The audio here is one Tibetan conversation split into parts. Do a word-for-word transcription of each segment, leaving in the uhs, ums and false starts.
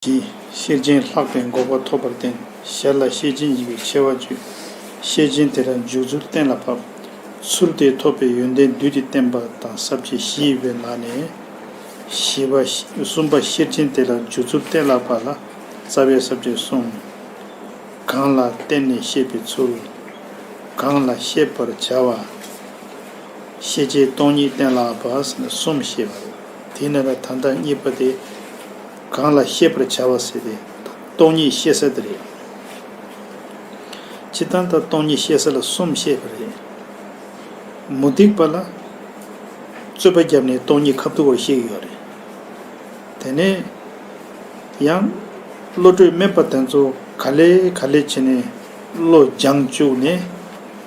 བཞི། ཤེར་ཕྱིན་ལྷག་པའི་འགོག་པ་ཐོབ་པར་བསྟན། ཞར་ལ་ཤེར་ཕྱིན་ཡི་གེ་ཆེ་བ་བརྗོད། ཤེར་ཕྱིན་དེ་ལ་འཇུག་ཚུལ་གཏན་ལ་ཕབ། ཚུལ་དེ་ཐོབ་པའི་ཡོན་ཏན་བསྡུས་ཏེ་བསྟན་པ་དང་ས་བཅད་བཞི་ཡོད་པའི་ནང་ནས། བཞི་པ། གསུམ་པ་ཤེར་ཕྱིན་དེ་ལ་འཇུག་ཚུལ་གཏན་ལ་ཕབ་ལ་རྩ་བའི་ས་བཅད་གསུམ། གང་ལ་བརྟེན་ནས་བཤད་པའི་ཚུལ། གང་ལ་བཤད་པར་བྱ་བ། ཤེར་ཕྱིན་སྟོང་ཉིད་གཏན་ལ་ཕབ་ཟེར་ནས་གསུམ་བཤད་པ་རེད། དེ་ནས་ད་ལྟ་གཉིས་པ་དེ། གང་ལ་བཤད་པར་བྱ་བ་ཟེར་ཏེ། སྟོང་ཉིད་བཤད་ས་དེ་རེད། སྤྱིར་བཏང་ད་སྟོང་ཉིད་བཤད་ས་ལ་གསུམ་བཤད་པ་རེད། མུ་སྟེགས་པ་ལ་རྩོད་པ་བརྒྱབ་ནས་སྟོང་ཉིད་ཁ་ཐུག་པར་བཤད་ཀྱི་ཡོད་རེད། དེ་ནས་ཡང་བློ་གྲོས་དམན་པ་དེ་ཚོ་ག་ལེ་ག་ལེ་བྱས་ནས་བློ་སྦྱང་བཅུག་ནས་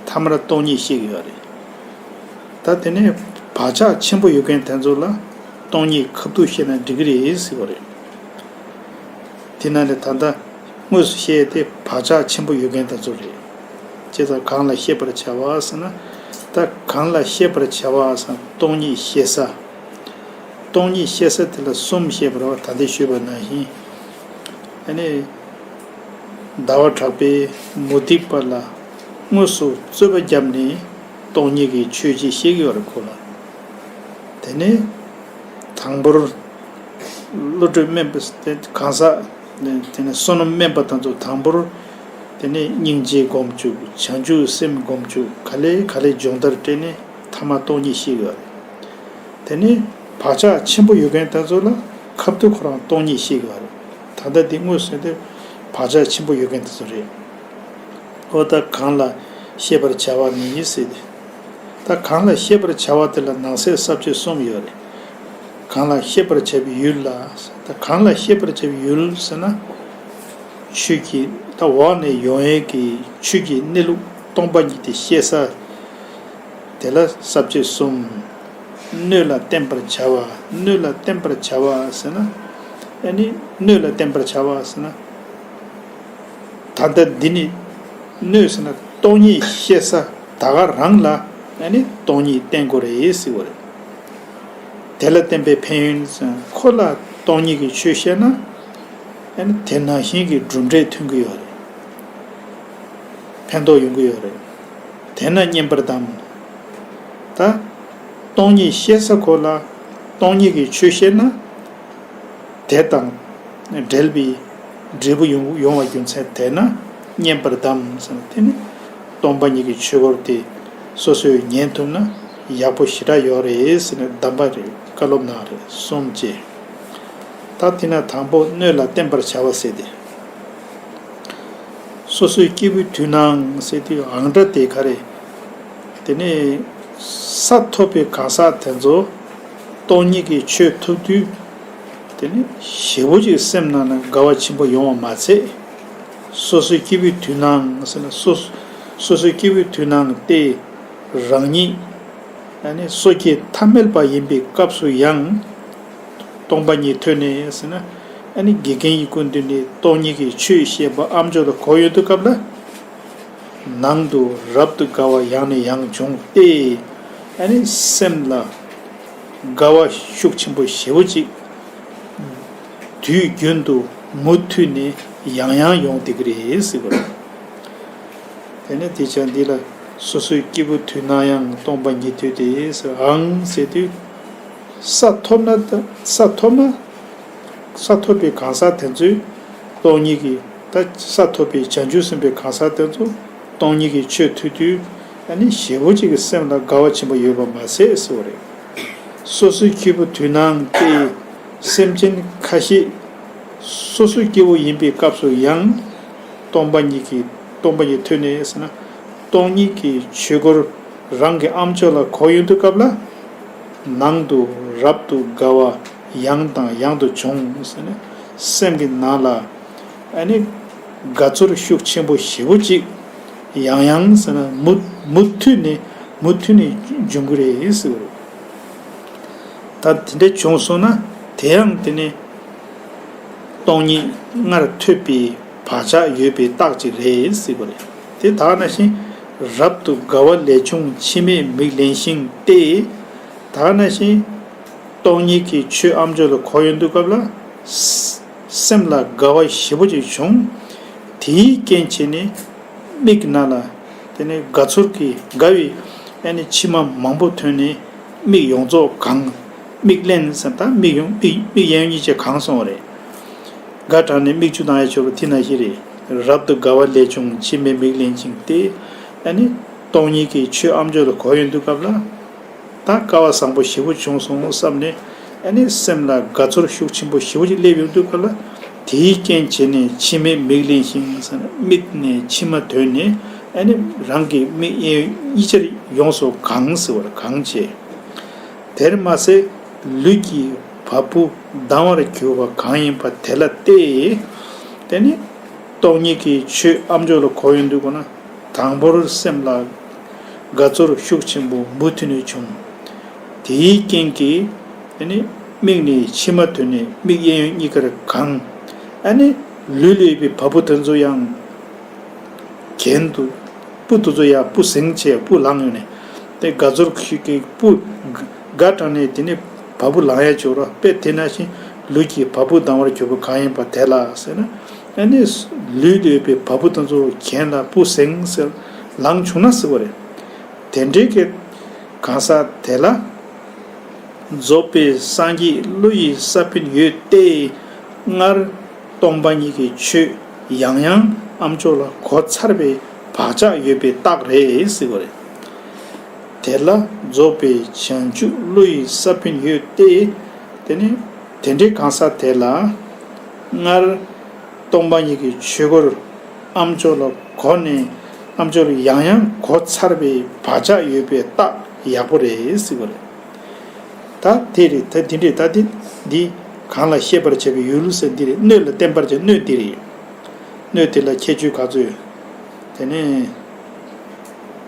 ཐ་མར་སྟོང་ཉིད་བཤད་ཀྱི་ཡོད་རེད། ད་དེ་ནས་བག་ཆགས་ཆེན་པོ་ཡོད་མཁན་དེ་ཚོ་ལ་སྟོང་ཉིད་ཁ་ཐུག་བཤད་ན་འགྲིག་གི་རེད་ཟེར་བ་རེད། དེ་ནང་ནས་ད་ལྟ་དངོས་སུ་བཤད་དེ་བག་ཆགས་ཆེན་པོ་ཡོད་མཁན་དེ་ཚོ་རེད། བྱས་ཙང་གང་ལ་བཤད་པར་བྱ་བ་ཟེར་ན། ད་གང་ལ་བཤད་པར་བྱ་བ་ཟེར་ན་སྟོང་ཉིད་བཤད་ས། སྟོང་ཉིད་བཤད་ས་དེ་ལ་གསུམ་བཤད་པ་རེད་བ། ད་ལྟ་ཞུས་པ་ནང་བཞིན། ཨ་ནི། ཟླ་བ་གྲགས་པས་མུ་སྟེགས་པ་ལ་དངོས་སུ་རྩོད་པ་བརྒྱབ་ནས་སྟོང་ཉིད་ཀྱི་ཆོས་ཅིག་བཤད་ཀྱི་ཡོད་རེད་ཁོ་ལ། དེ་ནས་དང་པོར་བློ་གྲོས་དམན་པ་དེ་གང་ཟག་དེ་ནས་བསོད་ནམས་དམན་པ་དེ་ཚོ་དང་པོར་དེ་ནས་སྙིང་རྗེ་སྒོམ་བཅུག་བྱང་ཆུབ་སེམས་སྒོམ་བཅུག་ག་ལེ་ག་ལེ་སྦྱོང་བརྡར་སྤྲད་ནས་ཐ་མ་སྟོང་ཉིད་བཤད་ཀྱི་ཡོད་རེད། དེ་ནས་བག་ཆགས་ཆེན་པོ་ཡོད་མཁན་དེ་ཚོ་ལ་ཁ་ཐུག་ཁོ་རང་སྟོང་ཉིད་བཤད་ཀྱི་ཡོད་རེད། ད་ལྟ་འདི་དངོས་སུ་དེ་བག་ཆགས་ཆེན་པོ་ཡོད་མཁན་དེ་ཚོ་རེད། འོ་ད་གང་ལ་བཤད་པར་བྱ་བ་ནི་ཟེར་ཏེ། ད་གང་ལ་བཤད་པར་བྱ་བ་དེ་ལ་ནང་གསེས་ས་བཅད་གསུམ་ཡོད་རེད། གང་ལ་བཤད་པར་བྱ་བའི་ཡུལ་ལ། ད་གང་ལ་བཤད་པར་བྱ་བའི་ཡུལ་ཟེར་ན། ཆོས་ཀྱི་ད་འོག་ནས་ཡོང་ཡས་ཀྱི་ཆོས་ཀྱི་གནས་ལུགས་སྟོང་པ་ཉིད་དེ་བཤད་ས། དེ་ལ་ས་བཅད་གསུམ། སྣོད་ལ་བརྟེན་པར་བྱ་བ། སྣོད་ལ་བརྟེན་པར་བྱ་བ་ཟེར་ན། ཨ་ནི་སྣོད་ལ་བརྟེན་པར་བྱ་བ་ཟེར་ན། ད་ལྟ་འདི་ནི་སྣོད་ཟེར་ན་སྟོང་ཉིད་བཤད་ས་ད་ག་རང་ལ་ཨ་ནི་སྟོང་ཉིད་བརྟེན་དགོས་རེད་ཟེར་བ་རེད། དེ་ལ་བརྟེན་པའི་ཕན་ཡོན་ཟེར་ན་ཁོ་ལ་སྟོང་ཉིད་ཀྱི་ཆོས་བཤད་ན། ཨ་ནི་དེ་ནང་བཞིན་གྱི་གྲུབ་འབྲས་ཐོན་གྱི་ཡོད་རེད། ཕན་ཐོགས་ཡོང་གི་ཡོད་རེད། དེས་ན་བསྙེན་པར་གདམས། ད་སྟོང་ཉིད་བཤད་ས་ཁོ་ལ་སྟོང་ཉིད་ཀྱི་ཆོས་བཤད་ན། དེ་དང་འབྲེལ་བའི་འབྲས་བུ་ཡོང་ཡོང་བ་རྒྱུ་མཚན་དེས་ན་བསྙེན་པར་གདམས་ཟེར་ན། དེ་ནི་སྟོང་པ་ཉིད་ཀྱི་ཆོས་སྐོར་དེ་སོ་སོས་ཉན་ཐུབ་ན་ཡག་པོ་ཞེ་དྲག་ཡོད་རེད་ཟེར་ནས་གདམས་པ་རེད། བཀའ་སློབ་གནང་རེད། གསུམ་བཅས། ད་དེ་ན་དང་པོ་སྣོད་ལ་བརྟེན་པར་བྱ་བ་ཟེར་ཏེ། སོ་སོའི་སྐྱེས་བུའི་དུས་ནའང་ཟེར་དུས་ཨང་སྒྲ་དེ་ག་རེ། དེ་ནས་ས་ཐོབ་པའི་གང་ཟག་དེ་ཚོ་སྟོང་ཉིད་ཀྱི་ཆོས་ཐོབ་དུས། དེ་ནས་ཞེ་པོ་ཅིག་སེམས་ནང་ན་དགའ་བ་ཆེན་པོ་ཡོང་བ་མ་ཚད། སོ་སོའི་སྐྱེས་བུའི་དུས་ནའང་ཟེར་ན་སོ་སོ་སོའི་སྐྱེས་བུའི་དུས་ནའང་སྟེ། རང་ཉིད་ཨ་ནི་སོ་སྐྱེ་ཐ་མལ་པ་ཡིན་པའི་སྐབས་སུ་ཡང་། སྟོང་པ་ཉིད་ཐོས་ནས་ཟེར་ན། ཨ་ནི་དགེ་རྒན་གྱི་སྐུ་མདུན་ནས་སྟོང་ཉིད་ཀྱི་ཆོས་བཤད་པ་ཨ་མཆོག་ལ་གོ་ཡོང་དུས་སྐབས་ལ། ནང་དུ་རབ་ཏུ་དགའ་བ་ཡང་ནས་ཡང་འབྱུང་སྟེ། ཨ་ནི་སེམས་ལ་དགའ་བ་ཤུགས་ཆེན་པོ་ཞེ་པོ་ཅིག་དུས་རྒྱུན་དུ་མུ་མཐུད་ནས་ཡང་ཡང་ཡོང་བསྡད་ཀྱི་རེད་ཟེར་བ་རེད། དེ་ནས་དེ་ཆ་འདི་ལ་སོ་སོའི་སྐྱེས་བུ་དུས་ན་ཡང་སྟོང་པ་ཉིད་ཐོས་ཏེ་ཟེར་ཨང་ཟེར་དུས། ས་ཐོབ་ན་ད་ས་ཐོབ་ན། ས་ཐོབ་པའི་གང་ཟག་དེ་ཚོས་སྟོང་ཉིད་ཀྱི་ད་ས་ཐོབ་པའི་བྱང་ཆུབ་སེམས་དཔའི་གང་ཟག་དེ་ཚོ་སྟོང་ཉིད་ཀྱི་ཆོས་ཐོས་དུས་ཨ་ནི་ཞེ་པོ་ཅིག་གི་སེམས་ལ་དགའ་བ་ཆེན་པོ་ཡོད་པ་མ་ཟད་ཟེར་བ་རེད། སོ་སོའི་སྐྱེས་བུ་དུས་ནའང་སྟེ། སེམས་ཅན་ཁ་ཤས་སོ་སོའི་སྐྱེ་བོ་ཡིན་པའི་སྐབས་སུ་ཡང་སྟོང་པ་ཉིད་ཀྱི་སྟོང་པ་ཉིད་ཐོས་ནས་ཟེར་ན་སྟོང་ཉིད་ཀྱི་ཆོས་སྐོར་རང་གི་ཨ་མཆོག་ལ་གོ་ཡོང་དུས་སྐབས་ལ། ནང་དུ་རབ་ཏུ་དགའ་བ་ཡང་དང་ཡང་དུ་འབྱུང་ཟེར་ནས་སེམས་ཀྱི་ནང་ལ་ཨ་ནི་དགའ་ཚོར་ཤུགས་ཆེན་པོ་ཞེ་པོ་ཅིག་ཡང་ཡང་ཟེར་ན་མུ་མུ་མཐུད་ནས་མུ་མཐུད་ནས་འབྱུང་གི་རེད་ཟེར་བ་རེད། ད་དེ་འདྲ་བྱུང་སོང་ན་དེ་ཡང་དེ་ནི་སྟོང་ཉིད་སྔར་ཐོས་པའི་བག་ཆགས་ཡོད་པའི་རྟགས་ཅིག་རེད་ཟེར་བ་རེད། དེ་ད་ག་ནང་བཞིན་རབ་ཏུ་དགའ་བ་ལས་བྱུང་མཆི་མས་མིག་བརླན་ཞིང་སྟེ། ད་ག་ནང་བཞིན་སྟོང་ཉིད་ཀྱི་ཆོས་ཨ་མཆོག་ལ་གོ་ཡོང་དུས་སྐབས་ལ། ས་ སེམས་ལ་དགའ་བ་ཞེ་པོ་ཅིག་བྱུང་། དེའི་རྐྱེན་བྱས་ནས་མིག་ནང་ལ་དེ་ནས་དགའ་ཚོར་གྱི་དགའ་བའི་ཨ་ནི་མཆི་མ་མང་པོ་ཐོན་ནས་མིག་ཡོངས་རྫོགས་གང་། མིག་བརླན་ཟེར་ད་མིག་ཡོང་མིག་མིག་གཡས་གཡོན་གཉིས་ཆ་གང་སོང་བ་རེད། དགའ་དྲགས་ནས་མིག་ཆུ་བཏང་ཡ་ཆོག་པ་དེ་ནང་བཞིན་རེད། རབ་ཏུ་དགའ་བ་ལས་བྱུང་མཆི་མས་མིག་བརླན་ཞིང་སྟེ། ཨ་ནི་སྟོང་ཉིད་ཀྱི་ཆོས་ཨ་མཆོག་ལ་གོ་ཡོང་དུས་སྐབས་ལ། ད་སྐལ་བ་བཟང་པོ་ཞེ་པོ་བྱུང་སོང་བསམ་ནས་ཨ་ནི་སེམས་ལ་དགའ་ཚོར་ཤུགས་ཆེན་པོ་ཞེ་པོ་ཅིག་སླེབས་ཡོང་དུས་སྐབས་ལ། དེའི་རྐྱེན་བྱས་ནས་མཆི་མས་མིག་བརླན་ཞིང་ཟེར་ན་མིག་ནས་མཆི་མ་ཐོན་ནས་ཨ་ནི་རང་གི་མིག་གཡས་གཡོན་གཉིས་ཆར་ཡོངས་སུ་གང་ཟེར་བར་གང་བྱས། དེར་མ་ཟད་ལུས་ཀྱི་བ་སྤུ་ལྡང་བར་གྱུར་པ་གང་ཡིན་པ་དེ་ལ་བལྟས། དེ་ནི་སྟོང་ཉིད་ཀྱི་ཆོས་ཨ་མཆོག་ལ་གོ་ཡོང་དུས་ཁོ་ན་དང་པོར་སེམས་ལ་དགའ་ཚོར་ཤུགས་ཆེན་པོ་མུ་མཐུད་ནས་བྱུང་། དེའི་རྐྱེན་གྱིས་དེ་ནི་མིག་ནས་མཆི་མ་ཐོན་ནས་མིག་གཡས་གཡོན་གཉིས་ཀར་གང་། ཨ་ནི་ལུས་ལ་ཡོད་པའི་བ་སྤུ་དེ་ཚོ་ཡང་། གྱེན་དུ། སྤུ་དེ་ཚོ་ཡར་སྤུ་ཟིང་བྱས་སྤུ་ལངས་ཡོང་ནས། དེ་དགའ་ཚོར་ཞིག་གིས་སྤུ། དགའ་དྲགས་ནས་དེ་ནས་བ་སྤུ་ལངས་ཡ་བྱོས་རོགས་དཔེ་དེ་ནང་བཞིན་ལུས་ཀྱི་བ་སྤུ་ལྡང་བར་གྱུར་པ་གང་ཡིན་པ་དེ་ལ་ཟེར་ན། ཨ་ནི་ལུས་ལ་ཡོད་པའི་བ་སྤུ་དེ་ཚོ་གྱེན་ལ་སྤུ་ཟིང་ཟེར་ལངས་བྱུང་ན་ཟེར་བ་རེད། དེ་འདྲའི་གི་གང་ཟག་དེ་ལ། རྫོགས་པའི་སངས་རྒྱས་བློ་ཡི་ས་བོན་ཡོད་དེ། སྔར་སྟོང་པ་ཉིད་ཀྱི་ཆོས་ཡང་ཡང་ཨ་མཆོག་ལ་གོ་ཚར་བའི་བག་ཆགས་ཡོད་པའི་རྟགས་རེད་ཟེར་བ་རེད། དེ་ལ་རྫོགས་པའི་བྱང་ཆུབ་བློ་ཡི་ས་བོན་ཡོད་དེ། དེ་ནི་དེ་འདྲའི་གང་ཟག་དེ་ལ་སྔར་སྟོང་པ་ཉིད་ཀྱི་ཆོས་སྐོར་ཨ་མཆོག་ལ་གོ་ནས་ཨ་མཆོག་ལ་ཡང་ཡང་གོ་ཚར་བའི་བག་ཆགས་ཡོད་པའི་རྟགས་ཡག་པོ་རེད་ཟེར་བ་རེད། ད་དེ་རེད་ད་དེ་འདྲས་ད་དེ་འདི་གང་ལ་བཤད་པར་བྱ་བའི་ཡུལ་ཟེར་འདི་རེད། སྣོད་ལ་བརྟེན་པར་བྱ་སྣོད་འདི་རེད། སྣོད་དེ་ལ་ཁྱད་ཆོས་ག་ཚོད། དེ་ནས་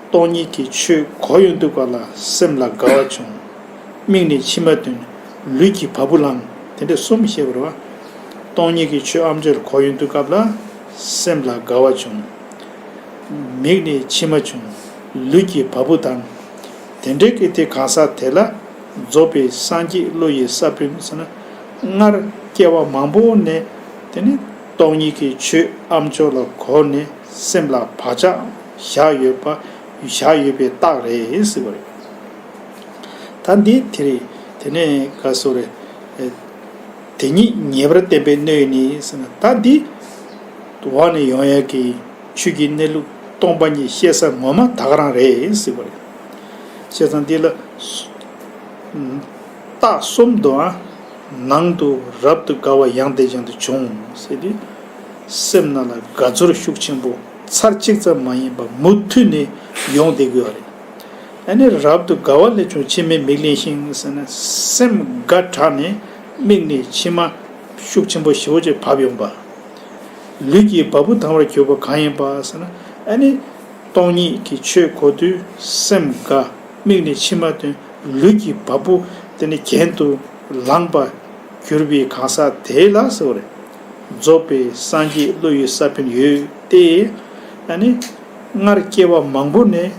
སྟོང་ཉིད་ཀྱི་ཆོས་གོ་ཡོང་དུས་སྐབས་ལ་སེམས་ལ་དགའ་བ་བྱུང་། མིག་ནས་མཆི་མ་ཐོན། ལུས་ཀྱི་བ་སྤུ་ལངས། དེ་འདྲས་གསུམ་བཤད་པ་རེད་བ། སྟོང་ཉིད་ཀྱི་ཆོས་ཨ་མཆོག་གོ་ཡོང་དུས་སྐབས་ལ་སེམས་ལ་དགའ་བ་བྱུང་། མིག་ནས་མཆི་མ་བྱུང་། ལུས་ཀྱི་བ་སྤུ་ལྡང་། དེ་འདྲའི་གི་དེ་གང་ཟག་དེ་ལ་རྫོགས་པའི་སངས་རྒྱས་བློ་ཡི་ས་བོན་ཟེར་ན། སྔར་སྐྱེ་བ་མང་པོ་ནས་དེ་ནི་སྟོང་ཉིད་ཀྱི་ཆོས་ཨ་མཆོག་ལ་གོ་ནས་སེམས་ལ་བག་ཆགས་བཞག་ཡོད་པ་བཞག་ཡོད་པའི་རྟགས་རེད་ཟེར་བ་རེད། ད་འདི་དེ་རེད། དེ་ནས་ག་སོ་རེད། དེ་ཉིད་ངེས་པར་བསྟན་པའི་སྣོད་ཡིན་ནི་ཟེར་ན་ད་འདི། འོག་ནས་ཡོང་ཡག་གི་ཆོས་ཀྱི་གནས་ལུགས་སྟོང་པ་ཉིད་བཤད་ས་ངོ་མ་ད་ག་རང་རེད་ཟེར་བ་རེད། བྱས་ཙང་འདི་ལ། རྟགས་གསུམ་དུའང་། ནང་དུ་རབ་ཏུ་དགའ་བ་ཡང་དེ་བཞིན་དུ་བྱུང་ཟེར་དུས། སེམས་ནང་ལ་དགའ་ཚོར་ཤུགས་ཆེན་པོ་ཚར་གཅིག་ཙམ་མ་ཡིན་པར་མུ་མཐུད་ནས་ཡོང་བསྡད་དགོས་པ་རེད། ཨ་ནི་རབ་ཏུ་དགའ་བ་ལས་བྱུང་མཆི་མས་མིག་བརླན་ཞིང་ཟེར་ན་སེམས་དགའ་དྲགས་ནས་མིག་ནས་མཆི་མ་ཤུགས་ཆེན་པོ་ཞེ་པོ་ཅིག་བབས་ཡོང་པ། ལུས་ཀྱི་བ་སྤུ་ལྡང་བར་གྱུར་པ་གང་ཡིན་པ་ཟེར་ན་ཨ་ནི། སྟོང་ཉིད་ཀྱི་ཆོས་གོ་དུས་སེམས་དགའ། མིག་ནས་མཆི་མ་ཐོན། ལུས་ཀྱི་བ་སྤུ་དེ་ནི་གྱེན་དུ་ལངས་པ་གྱུར་པའི་གང་ཟག་དེ་ལ་ཟེར་བ་རེད། རྫོགས་པའི་སངས་རྒྱས་བློ་ཡི་ས་བོན་ཡོད་དེ། ཨ་ནི་སྔར་སྐྱེ་བ་མང་པོ་ནས་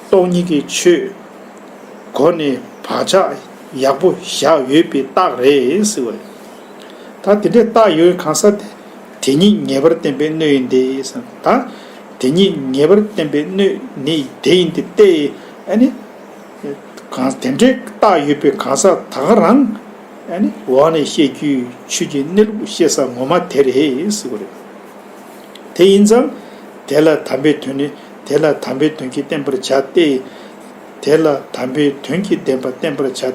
སྟོང་ཉིད་ཀྱི་ཆོས་གོ་ནས་བག་ཆགས་ཡག་པོ་བཞག་ཡོད་པའི་རྟགས་རེད་ཟེར་བ་རེད། ད་དེ་འདྲའི་རྟགས་ཡོད་གང་ཟག་དེ། དེ་ཉིད་ངེས་པར་བསྟན་པའི་སྣོད་ཡིན་ཏེ། ད་དེ་ཉིད་ངེས་པར་བསྟན་པའི་སྣོད་ནི་དེ་ཡིན་ཏེ་སྟེ། ཨ་ནི། གང་དེ་འདྲའི་རྟགས་ཡོད་པའི་གང་ཟག་ད་ག་རང་། ཨ་ནི་འོག་ནས་བཤད་རྒྱུའི་ཆོས་ཀྱི་གནས་ལུགས་བཤད་ས་ངོ་མ་དེ་རེད་ཟེར་བ་རེད། དེ་ཡིན་ཙང་། དེ་ལ་དམ་པའི་དོན་ནི་དེ་ལ་དམ་པའི་དོན་གྱིས་བསྟན་པར་བྱ་སྟེ། དེ་ལ་དམ་པའི་དོན་གྱིས་བསྟན་པ་བསྟན་པར་བྱ་སྟེ།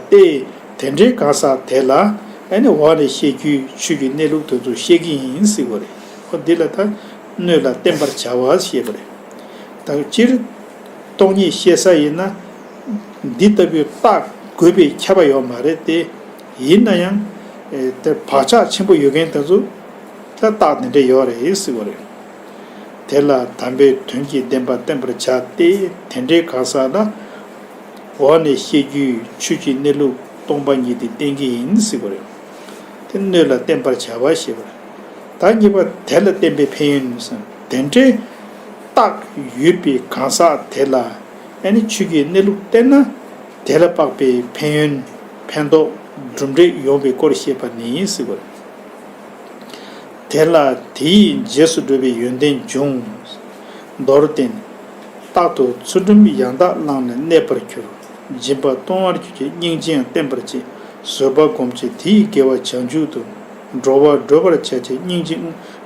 དེ་འདྲའི་གང་ཟག་དེ་ལ་ཨ་ནི་འོག་ནས་བཤད་རྒྱུའི་ཆོས་ཀྱི་གནས་ལུགས་དེ་ཚོ་བཤད་ཀྱི་ཡིན་ཟེར་བ་རེད། འོ་འདི་ལ་ད་སྣོད་ལ་བརྟེན་པར་བྱ་བ་ཞེས་པ་རེད། ད་སྤྱིར་སྟོང་ཉིད་བཤད་ས་ཡིན་ན་འདི་ལྟ་བུའི་རྟགས་དགོས་པའི་ཁྱབ་པ་ཡོད་མ་རེད་དེ། ཡིན་ན་ཡང་དེ་བག་ཆགས་ཆེན་པོ་ཡོད་མཁན་དེ་ཚོ་ད་རྟགས་དེ་འདྲ་ཡོད་རེད་ཟེར་བ་རེད། དེ་ལ་དམ་པའི་དོན་གྱིས་བསྟན་པ་བསྟན་པར་བྱ་སྟེ། དེ་འདྲའི་གང་ཟག་ལ་འོག་ནས་བཤད་རྒྱུའི་ཆོས་ཀྱི་གནས་ལུགས་སྟོང་པ་ཉིད་དེ་བསྟན་གྱི་ཡིན་ཟེར་བ་རེད། དེ་སྣོད་ལ་བརྟེན་པར་བྱ་བ་ཞེས་པ། ད་གཉིས་པ་དེ་ལ་བརྟེན་པའི་ཕན་ཡོན་ཟེར། དེ་འདྲའི་རྟགས་ཡོད་པའི་གང་ཟག་དེ་ལ་ཨ་ནི་ཆོས་ཀྱི་གནས་ལུགས་བསྟན་ན་དེ་ལ་དཔག་པའི་ཕན་ཡོན་ཕན་ཐོགས་གྲུབ་འབྲས་ཡོང་བའི་སྐོར་བཤད་པ་ནི་ཟེར་བ་རེད། དེ་ལ་དེ་ཡི་རྗེས་སུ་བསྒྲུབ་པའི་ཡོན་ཏན་འབྱུང་། མདོར་བསྟན། རྟག་ཏུ་ཚུལ་ཁྲིམས་ཡང་དག་བླངས་ནས་གནས་པར་གྱུར། སྦྱིན་པ་གཏོང་བར་གྱུར་ཅིག་སྙིང་རྗེ་ཡང་བསྟེན་པར་བྱེད། བཟོད་པ་སྒོམ་ཅིག་དེ་ཡི་དགེ་བ་བྱང་ཆུབ་ཏུ། འགྲོ་བ་སྒྲོལ་བར་བྱ་ཕྱིར་སྙིང་རྗེ་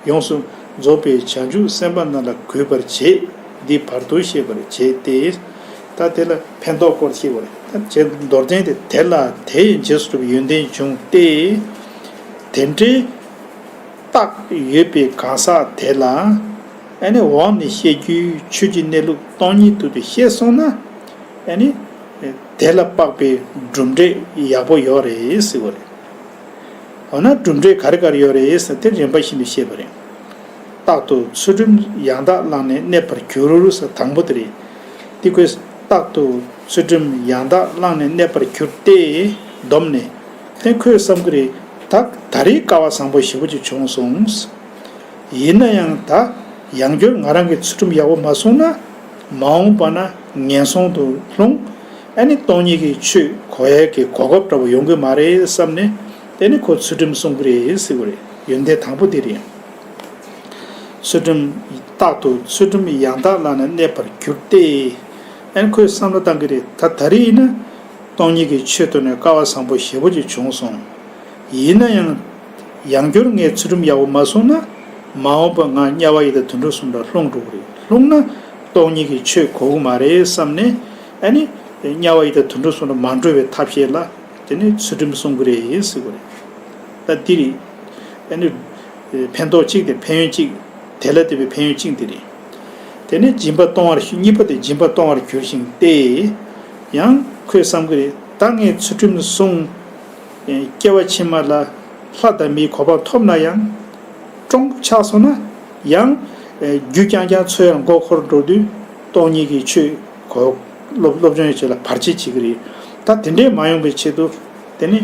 ཡོངས་སུ་རྫོགས་པའི་བྱང་ཆུབ་སེམས་དཔའ་རྣམས་ལ་གུས་པར་བྱེད། འདི་བར་དུ་ཤེས་པར་བྱེད་དེ། ད་དེ་ལ་ཕན་ཐོགས་སྐོར་ཤེས་པ་རེད། ད་བྱས་མདོར་བསྟན་དེ་དེ་ལ་དེ་ཡི་རྗེས་སུ་བསྒྲུབ་པའི་ཡོན་ཏན་འབྱུང་སྟེ། དེ་འདྲའི་རྟགས་ཡོད་པའི་གང་ཟག་དེ་ལ། ཨ་ནི་འོག་ནས་བཤད་རྒྱུའི་ཆོས་ཀྱི་གནས་ལུགས་སྟོང་ཉིད་དུ་དེ་ཤེས་སོང་ན། ཨ་ནི་དེ་ལ་དཔག་པའི་གྲུབ་འབྲས་ཡག་པོ་ཡོད་རེད་ཟེར་བ་རེད། འོ་ན་གྲུབ་འབྲས་ག་རེ་ག་རེ་ཡོད་རེད་ཟེར་དེ་རིམ་པ་བཞིན་དུ་བཤད་པ་རེད། རྟག་ཏུ་ཚུལ་ཁྲིམས་ཡང་དག་བླངས་ནས་གནས་པར་གྱུར་ཟེར་དང་པོ་དེ་རེད། དེ་ཁོས་རྟག་ཏུ་ཚུལ་ཁྲིམས་ཡང་དག་བླངས་ནས་གནས་པར་གྱུར་ཏེ། བསྡོམས་ནས། དེ་ཁོས་བསམ་གྱི་རེད། ད་ད་རེས་སྐལ་བ་བཟང་པོ་ཞེ་པོ་ཅིག་བྱུང་སོང་། ཡིན་ན་ཡང་ད་ཡང་བསྐྱར་ང་རང་གིས་ཚུལ་ཁྲིམས་ཡག་པོ་མ་བསྲུངས་ན། མ་འོངས་པ་ན་ངན་སོང་དུ་ལྷུང་། ཨ་ནི་སྟོང་ཉིད་ཀྱི་ཆོས་གོ་ཡས་ཀྱི་གོ་སྐབས་འདྲ་པོ་ཡོང་གི་མ་རེད་བསམ་ནས། དེ་ནི་ཁོ་ཚུལ་ཁྲིམས་བསྲུང་གི་རེད་ཟེར་བ་རེད། ཡོན་ཏན་དང་པོ་དེ་རེད། ཚུལ་ཁྲིམས། རྟག་ཏུ་ཚུལ་ཁྲིམས་ཡང་དག་བླངས་ནས་གནས་པར་གྱུར་ཏེ། ཨ་ནི་ཁོས་བསམ་བློ་བཏང་གི་རེད། ད་ད་རེས་ཡིན་ན། སྟོང་ཉིད་ཀྱི་ཆོས་ཐོབ་ནས་སྐལ་བ་བཟང་པོ་ཞེ་པོ་ཅིག་བྱུང་སོང་། ཡིན་ན་ཡང་། ཡང་བསྐྱར་ངས་ཚུལ་ཁྲིམས་ཡག་པོ་མ་བསྲུངས་ན། མ་འོངས་པ་ང་དམྱལ་བ་ཡི་དྭགས་དུད་འགྲོ་གསུམ་ལ་ལྷུང་འགྲོ་གི་རེད། ལྷུང་ན། སྟོང་ཉིད་ཀྱི་ཆོས་གོ་གི་མ་རེད་བསམ་ནས། ཨ་ནི། དམྱལ་བ་ཡི་དྭགས་དུད་འགྲོ་གསུམ་ལ་མ་འགྲོ་བའི་ཐབས་ཤེས་ལ། དེ་ནི་ཚུལ་ཁྲིམས་བསྲུང་གི་རེད་ཟེར་གི་རེད། ད་འདི་རེད། ཨ་ནི། ཕན་ཐོགས་གཅིག་དེ་ཕན་ཡོན་གཅིག་དེ་ལ་དེ་བའི་ཕན་ཡོན་གཅིག་འདི་རེད། དེ་ནས་སྦྱིན་པ་གཏོང་བར་ཞུ། གཉིས་པ་དེ་སྦྱིན་པ་གཏོང་བར་གྱུར་ཞིང་སྟེ། ཡང་ཁོས་བསམ་གི་རེད། ད་ངས་ཚུལ་ཁྲིམས་བསྲུང་། སྐྱེ་བ་ཕྱི་མ་ལ་ལྷ་དང་མིའི་གོ་འཕང་ཐོབ་ན་ཡང་། གྲོང་ཆགས་སོང་ན་ཡང་། རྒྱུ་རྐྱང་རྐྱང་འཚོལ་ཡར་མགོ་འཁོར་འགྲོ་དུས་སྟོང་ཉིད་ཀྱི་ཆོས་གོ། སློབ་སློབ་སྦྱོང་ཡོད་ཆེད་ལ་བར་ཆད་བྱེད་ཀྱི་རེད། ད་དེ་འདྲས་མ་ཡོང་པའི་ཆེད་དུ། དེ་ནི།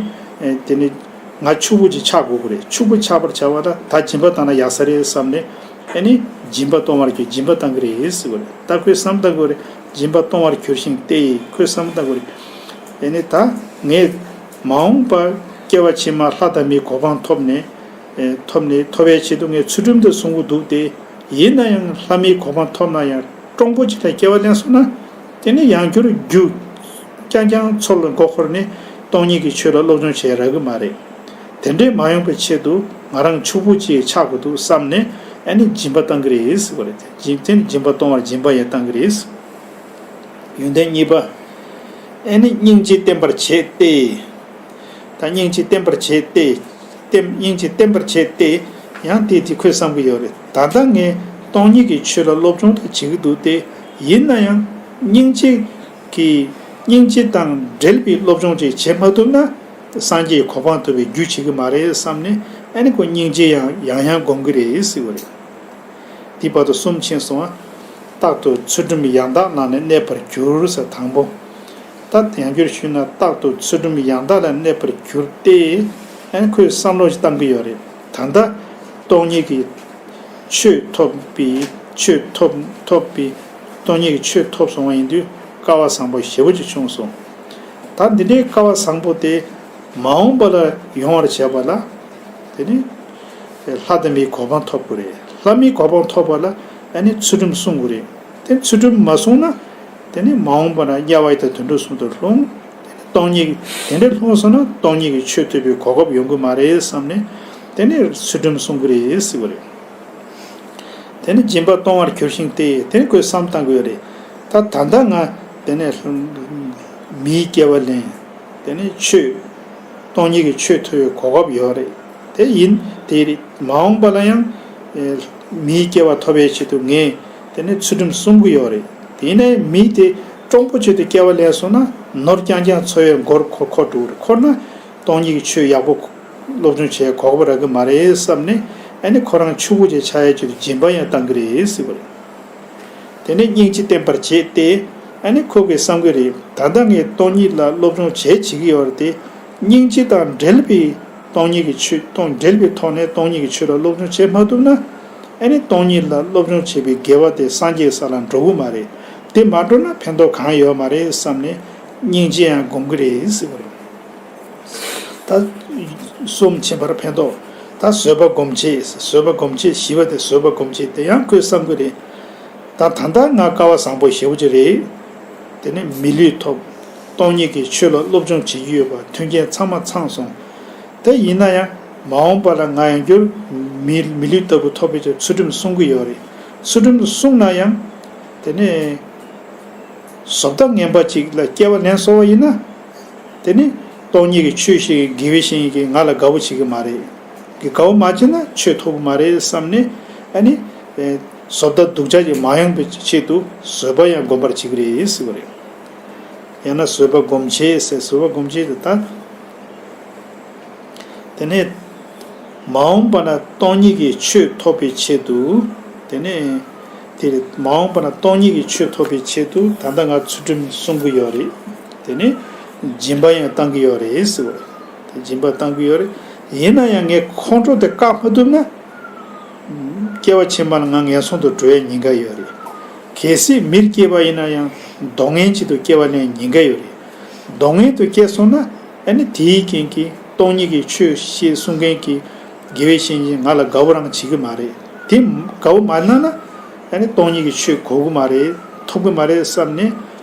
དེ་ནི། ང་ཕྱུག་པོ་ཅིག་ཆགས་དགོས་ཀྱི་རེད། ཕྱུག་པོ་ཆགས་པར་བྱ་བ་ལ་ད་སྦྱིན་པ་བཏང་ན་ཡག་ས་རེད་བསམ་ནས། ཨ་ནི། སྦྱིན་པ་གཏོང་བར་གྱུར། སྦྱིན་པ་བཏང་གི་རེད་ཟེར་བ་རེད། ད་ཁོས་བསམ་བཏང་དགོས་རེད། སྦྱིན་པ་གཏོང་བར་གྱུར་ཞིང་སྟེ། ཁོས་བསམ་བཏང་དགོས་རེད། ཨ་ནི་ད་ངས་མ་འོངས་པར་སྐྱེ་བ་ཕྱི་མ་ལྷ་དང་མིའི་གོ་འཕང་ཐོབ་ནས། ཐོབ་ནས་ཐོབ་པའི་ཆེད་དུ་ངས་ཚུལ་ཁྲིམས་དེ་བསྲུང་གི་འདུག་སྟེ། ཡིན་ན་ཡང་ལྷ་མིའི་གོ་འཕང་ཐོབ་ན་ཡང་གྲོང་པོ་ཅིག་ལ་སྐྱེ་བ་ལེན་སོང་ན། དེ་ནི་ཡང་བསྐྱར་རྒྱུ་རྐྱང་རྐྱང་འཚོལ་ལ་མགོ་འཁོར་ནས་སྟོང་ཉིད་ཀྱི་ཆོས་ལ་སློབ་སྦྱོང་བྱེད་རག་གི་མ་རེད། དེ་འདྲས་མ་ཡོང་པའི་ཆེད་དུ་ང་རང་ཕྱུག་པོ་ཅིག་ཆགས་དགོས་འདུག་བསམ་ནས། ཨ་ནི་སྦྱིན་པ་བཏང་གི་རེད་ཟེར་བ་རེད། སྦྱིན་དེ་ནི་སྦྱིན་པ་གཏོང་བར་སྦྱིན་པ་ཡང་བཏང་གི་རེད། ཡོན་ཏན་གཉིས་པ། ཨ་ནི་སྙིང་རྗེ་བསྟེན་པར་བྱེད་དེ། ད་སྙིང་རྗེ་བསྟེན་པར་བྱེད་དེ། བསྟེན། སྙིང་རྗེ་བསྟེན་པར་བྱེད་དེ། ཡང་དེ་དེ་ཁོས་བསམ་གྱི་ཡོད་རེད། ད་ལྟ་ངས་སྟོང་ཉིད་ཀྱི་ཆོས་ལ་སློབ་སྦྱོང་དེ་བྱེད་ཀྱི་འདུག་སྟེ། ཡིན་ན་ཡང་སྙིང་རྗེ་གི། སྙིང་རྗེ་དང་འབྲེལ་བའི་སློབ་སྦྱོང་ཅིག་བྱེད་མ་ཐུབ་ན། སངས་རྒྱས་ཀྱི་གོ་འཕང་ཐོབ་པའི་རྒྱུ་བྱེད་ཀྱི་མ་རེད་བསམ་ནས། ཨ་ནི་ཁོ་སྙིང་རྗེ་ཡང་ཡང་ཡང་སྒོམ་གྱི་རེད་ཟེར་བ་རེད། དེའི་བར་དུ་གསུམ་ཕྱིན་སོང་བ། རྟག་ཏུ་ཚུལ་ཁྲིམས་ཡང་དག་བླངས་ནས་གནས་པར་གྱུར་ཟེར་དང་པོ། ད་ཡང་བསྐྱར་ཞུས་ན་རྟག་ཏུ་ཚུལ་ཁྲིམས་ཡང་དག་ལ་གནས་པར་གྱུར་ཏེ། ཨ་ནི་ཁོས་བསམ་བློ་ཞིག་བཏང་གི་ཡོད་རེད། ད་ལྟ་སྟོང་ཉིད་ཀྱི་ཆོས་ཐོབ་པའི། ཆོས་ཐོབ་ཐོབ་པའི། སྟོང་ཉིད་ཀྱི་ཆོས་ཐོབ་སོང་བ་ཡིན་དུས་སྐལ་བ་བཟང་པོ་ཞེ་པོ་ཅིག་བྱུང་སོང་། ད་འདི་འདྲའི་སྐལ་བ་བཟང་པོ་དེ་མ་འོངས་པ་ལ་ཡོང་བར་བྱས་པ་ལ། དེ་ནི། ལྷ་དང་མིའི་གོ་འཕང་ཐོབ་དགོས་རེད། ལྷ་མིའི་གོ་འཕང་ཐོབ་པ་ལ་ཨ་ནི་ཚུལ་ཁྲིམས་བསྲུང་དགོས་རེད། དེ་ཚུལ་ཁྲིམས་མ་བསྲུངས་ན། དེ་ནི་མ་འོངས་པ་ན་དམྱལ་བ་ཡི་དྭགས་དུད་འགྲོ་གསུམ་དུ་ལྷུང་། དེ་ནི་སྟོང་ཉིད། དེ་འདྲ་ལྷུང་སོང་ན་སྟོང་ཉིད་ཀྱི་ཆོས་ཐོབ་པའི་གོ་སྐབས་ཡོང་གི་མ་རེད་བསམ་ནས། དེ་ནི་ཚུལ་ཁྲིམས་བསྲུང་གི་རེད་ཟེར་བ་རེད། དེ་ནི་སྦྱིན་པ་གཏོང་བར་གྱུར་ཞིང་སྟེ། དེ་ནི་ཁོས་བསམ་བཏང་གི་ཡོད་རེད། ད་ད་ལྟ་ང་དེ་ནས་མིའི་སྐྱེ་བ་ལེན། དེ་ནས་ཆོས། སྟོང་ཉིད་ཀྱི་ཆོས་ཐོབ་པའི་གོ་སྐབས་ཡོད་རེད། དེ་ཡིན་དེ་རེད། མ་འོངས་པ་ལ་ཡང་། ཨེ། མིའི་སྐྱེ་བ་ཐོབ་པའི་ཆེད་དུ་ངས་དེ་ནས་ཚུལ་ཁྲིམས་བསྲུང་གི་ཡོད་རེད། དེ་ནས་མི་དེ་གྲོང་པོ་ཆེད་དུ་སྐྱེ་བ་ལེན་སོང་ན་ནོར་རྐྱང་རྐྱང་འཚོལ་བའི་མགོར་འཁོར་འཁོར་འགྲོ་གི་རེད། འཁོར་ན་སྟོང་ཉིད་ཀྱི་ཆོས་ཡག་པོ་སློབ་སྦྱོང་བྱེད་གོ་སྐབས་རག་གི་མ་རེད་བསམ་ནས། ཨ་ནི་ཁོ་རང་ཕྱུག་པོ་ཅིག་ཆགས་ཡའི་ཆེད་དུ་སྦྱིན་པ་ཡང་བཏང་གི་རེད་ཟེར་བ་རེད། དེ་ནས་སྙིང་རྗེ་བསྟེན་པར་བྱེད་དེ། ཨ་ནི་ཁོ་གིས་བསམ་གྱི་རེད། ད་ལྟ་ངས་སྟོང་ཉིད་ལ་སློབ་སྦྱོང་བྱས་བྱེད་ཀྱི་ཡོད་རེད་དེ། སྙིང་རྗེ་དང་འབྲེལ་བའི་སྟོང་ཉིད་ཀྱི་ཆོས། སྟོང་འབྲེལ་བའི་ཐོག་ནས་སྟོང་ཉིད་ཀྱི་ཆོས་ལ་སློབ་སྦྱོང་བྱེད་མ་ཐུབ་ན། ཨ་ནི་སྟོང་ཉིད་ལ་སློབ་སྦྱོང་བྱེད་པའི་དགེ་བ་དེ་སངས་རྒྱས་ས་ལ་འགྲོ་གི་མ་རེད། དེ་མ་འགྲོ་ན་ཕན་ཐོགས་གང་ཡོད་མ་རེད་བསམ་ནས་སྙིང་རྗེ་ཡང་སྒོམ་གྱི་རེད་ཟེར་བ་རེད། ད་གསུམ་ཕྱིན་པར་ཕན་ཐོགས། ད་བཟོད་པ་སྒོམ་བྱེད། བཟོད་པ་སྒོམ་བྱེད། ཞི་བ་དེ་བཟོད་པ་སྒོམ་བྱེད་དེ་ཡང་ཁོས་བསམ་གི་རེད། ད་ད་ལྟ་ང་སྐལ་བ་བཟང་པོ་ཞེ་པོ་ཅིག་རེད། དེ་ནས་མི་ལུས་ཐོབ། སྟོང་ཉིད་ཀྱི་ཆོས་ལ་སློབ་སྦྱོང་བྱེད་ཀྱི་ཡོད་པ། མཐུན་རྐྱེན་ཚང་མ་ཚང་སོང་། དེ་ཡིན་ན་ཡང་མ་འོངས་པ་ལ་ང་ཡང་བསྐྱར་མི་མི་ལུས་ལྟ་བུ་ཐོབ་པའི་ཆེད་ཚུལ་ཁྲིམས་སྲུང་གི་ཡོད་རེད། ཚུལ་ཁྲིམས་སྲུང་ན་ཡང་དེ་ནས་བཟོ་ལྟ་ངན་པ་ཅིག་ལ་སྐྱེ་བ་ལེན་སོང་བ་ཡིན་ན། དེ་ནི་སྟོང་ཉིད་ཀྱི་ཆོས་ཤིག་དགེ་བའི་བཤེས་གཉེན་གྱིས་ང་ལ་དགའ་བོ་བྱེད་ཀྱི་མ་རེད། གི་དགའ་བོ་མ་བྱས་ན་ཆོས་ཐོབ་ཀྱི་མ་རེད་བསམ་ནས། ཨ་ནི་ཨེ་བཟོ་ལྟ་སྡུག་ཅག་ཅིག་མ་ཡོང་བའི་ཆེད་དུ་བཟོད་པ་ཡང་སྒོམ་པར་བྱེད་ཀྱི་རེད་ཟེར་བ་རེད། ཡང་ན་བཟོད་པ་སྒོམ་བྱེད་ཟེར། བཟོད་པ་སྒོམ་བྱེད་དེ་ད། དེ་ནས་མ་འོངས་པ་ན་སྟོང་ཉིད་ཀྱི་ཆོས་ཐོབ་པའི་ཆེད་དུ། དེ་ནས་དེ་རེད། མ་འོངས་པ་ན་སྟོང་ཉིད་ཀྱི་ཆོས་ཐོབ་པའི་ཆེད་དུ་ད་ལྟ་ང་ཚུལ་ཁྲིམས་སྲུང་གི་ཡོད་རེད། དེ་ནས་སྦྱིན་པ་ཡང་བཏང་གི་ཡོད་རེད་ཟེར་བ་རེད། དེ་སྦྱིན་པ་བཏང་གི་ཡོད་རེད། ཡིན་ན་ཡང་ངས་ཁོང་ཁྲོ་དེ་བཀག་མ་ཐུབ་ན། སྐྱེ་བ་ཕྱི་མ་ལ་ང་ངན་སོང་དུ་འགྲོ་ཡའི་ཉེན་ཁ་ཡོད་རེད། གལ་སྲིད་མིར་སྐྱེས་པ་ཡིན་ན་ཡང་སྡུག་བསྔལ་ཆེད་དུ་སྐྱེ་བ་ལེན་ཉེན་ཁ་ཡོད་རེད། སྡུག་བསྔལ་དུ་སྐྱེས་སོང་ན། ཨ་ནི་དེའི་རྐྱེན་གྱིས་སྟོང་ཉིད་ཀྱི་ཆོས་ཤེས་གསུང་མཁན་གྱི་དགེ་བའི་བཤེས་གཉེན་ང་ལ་དགའ་བོ་རང་བྱེད་ཀྱི་མ་རེད། དེ་དགའ་བོ་མ་གནང་ན། ཨ་ནི་སྟོང་ཉིད་ཀྱི་ཆོས་གོ་གི་མ་རེད། ཐོབ་ཀྱི་མ་རེད་བསམ་ནས།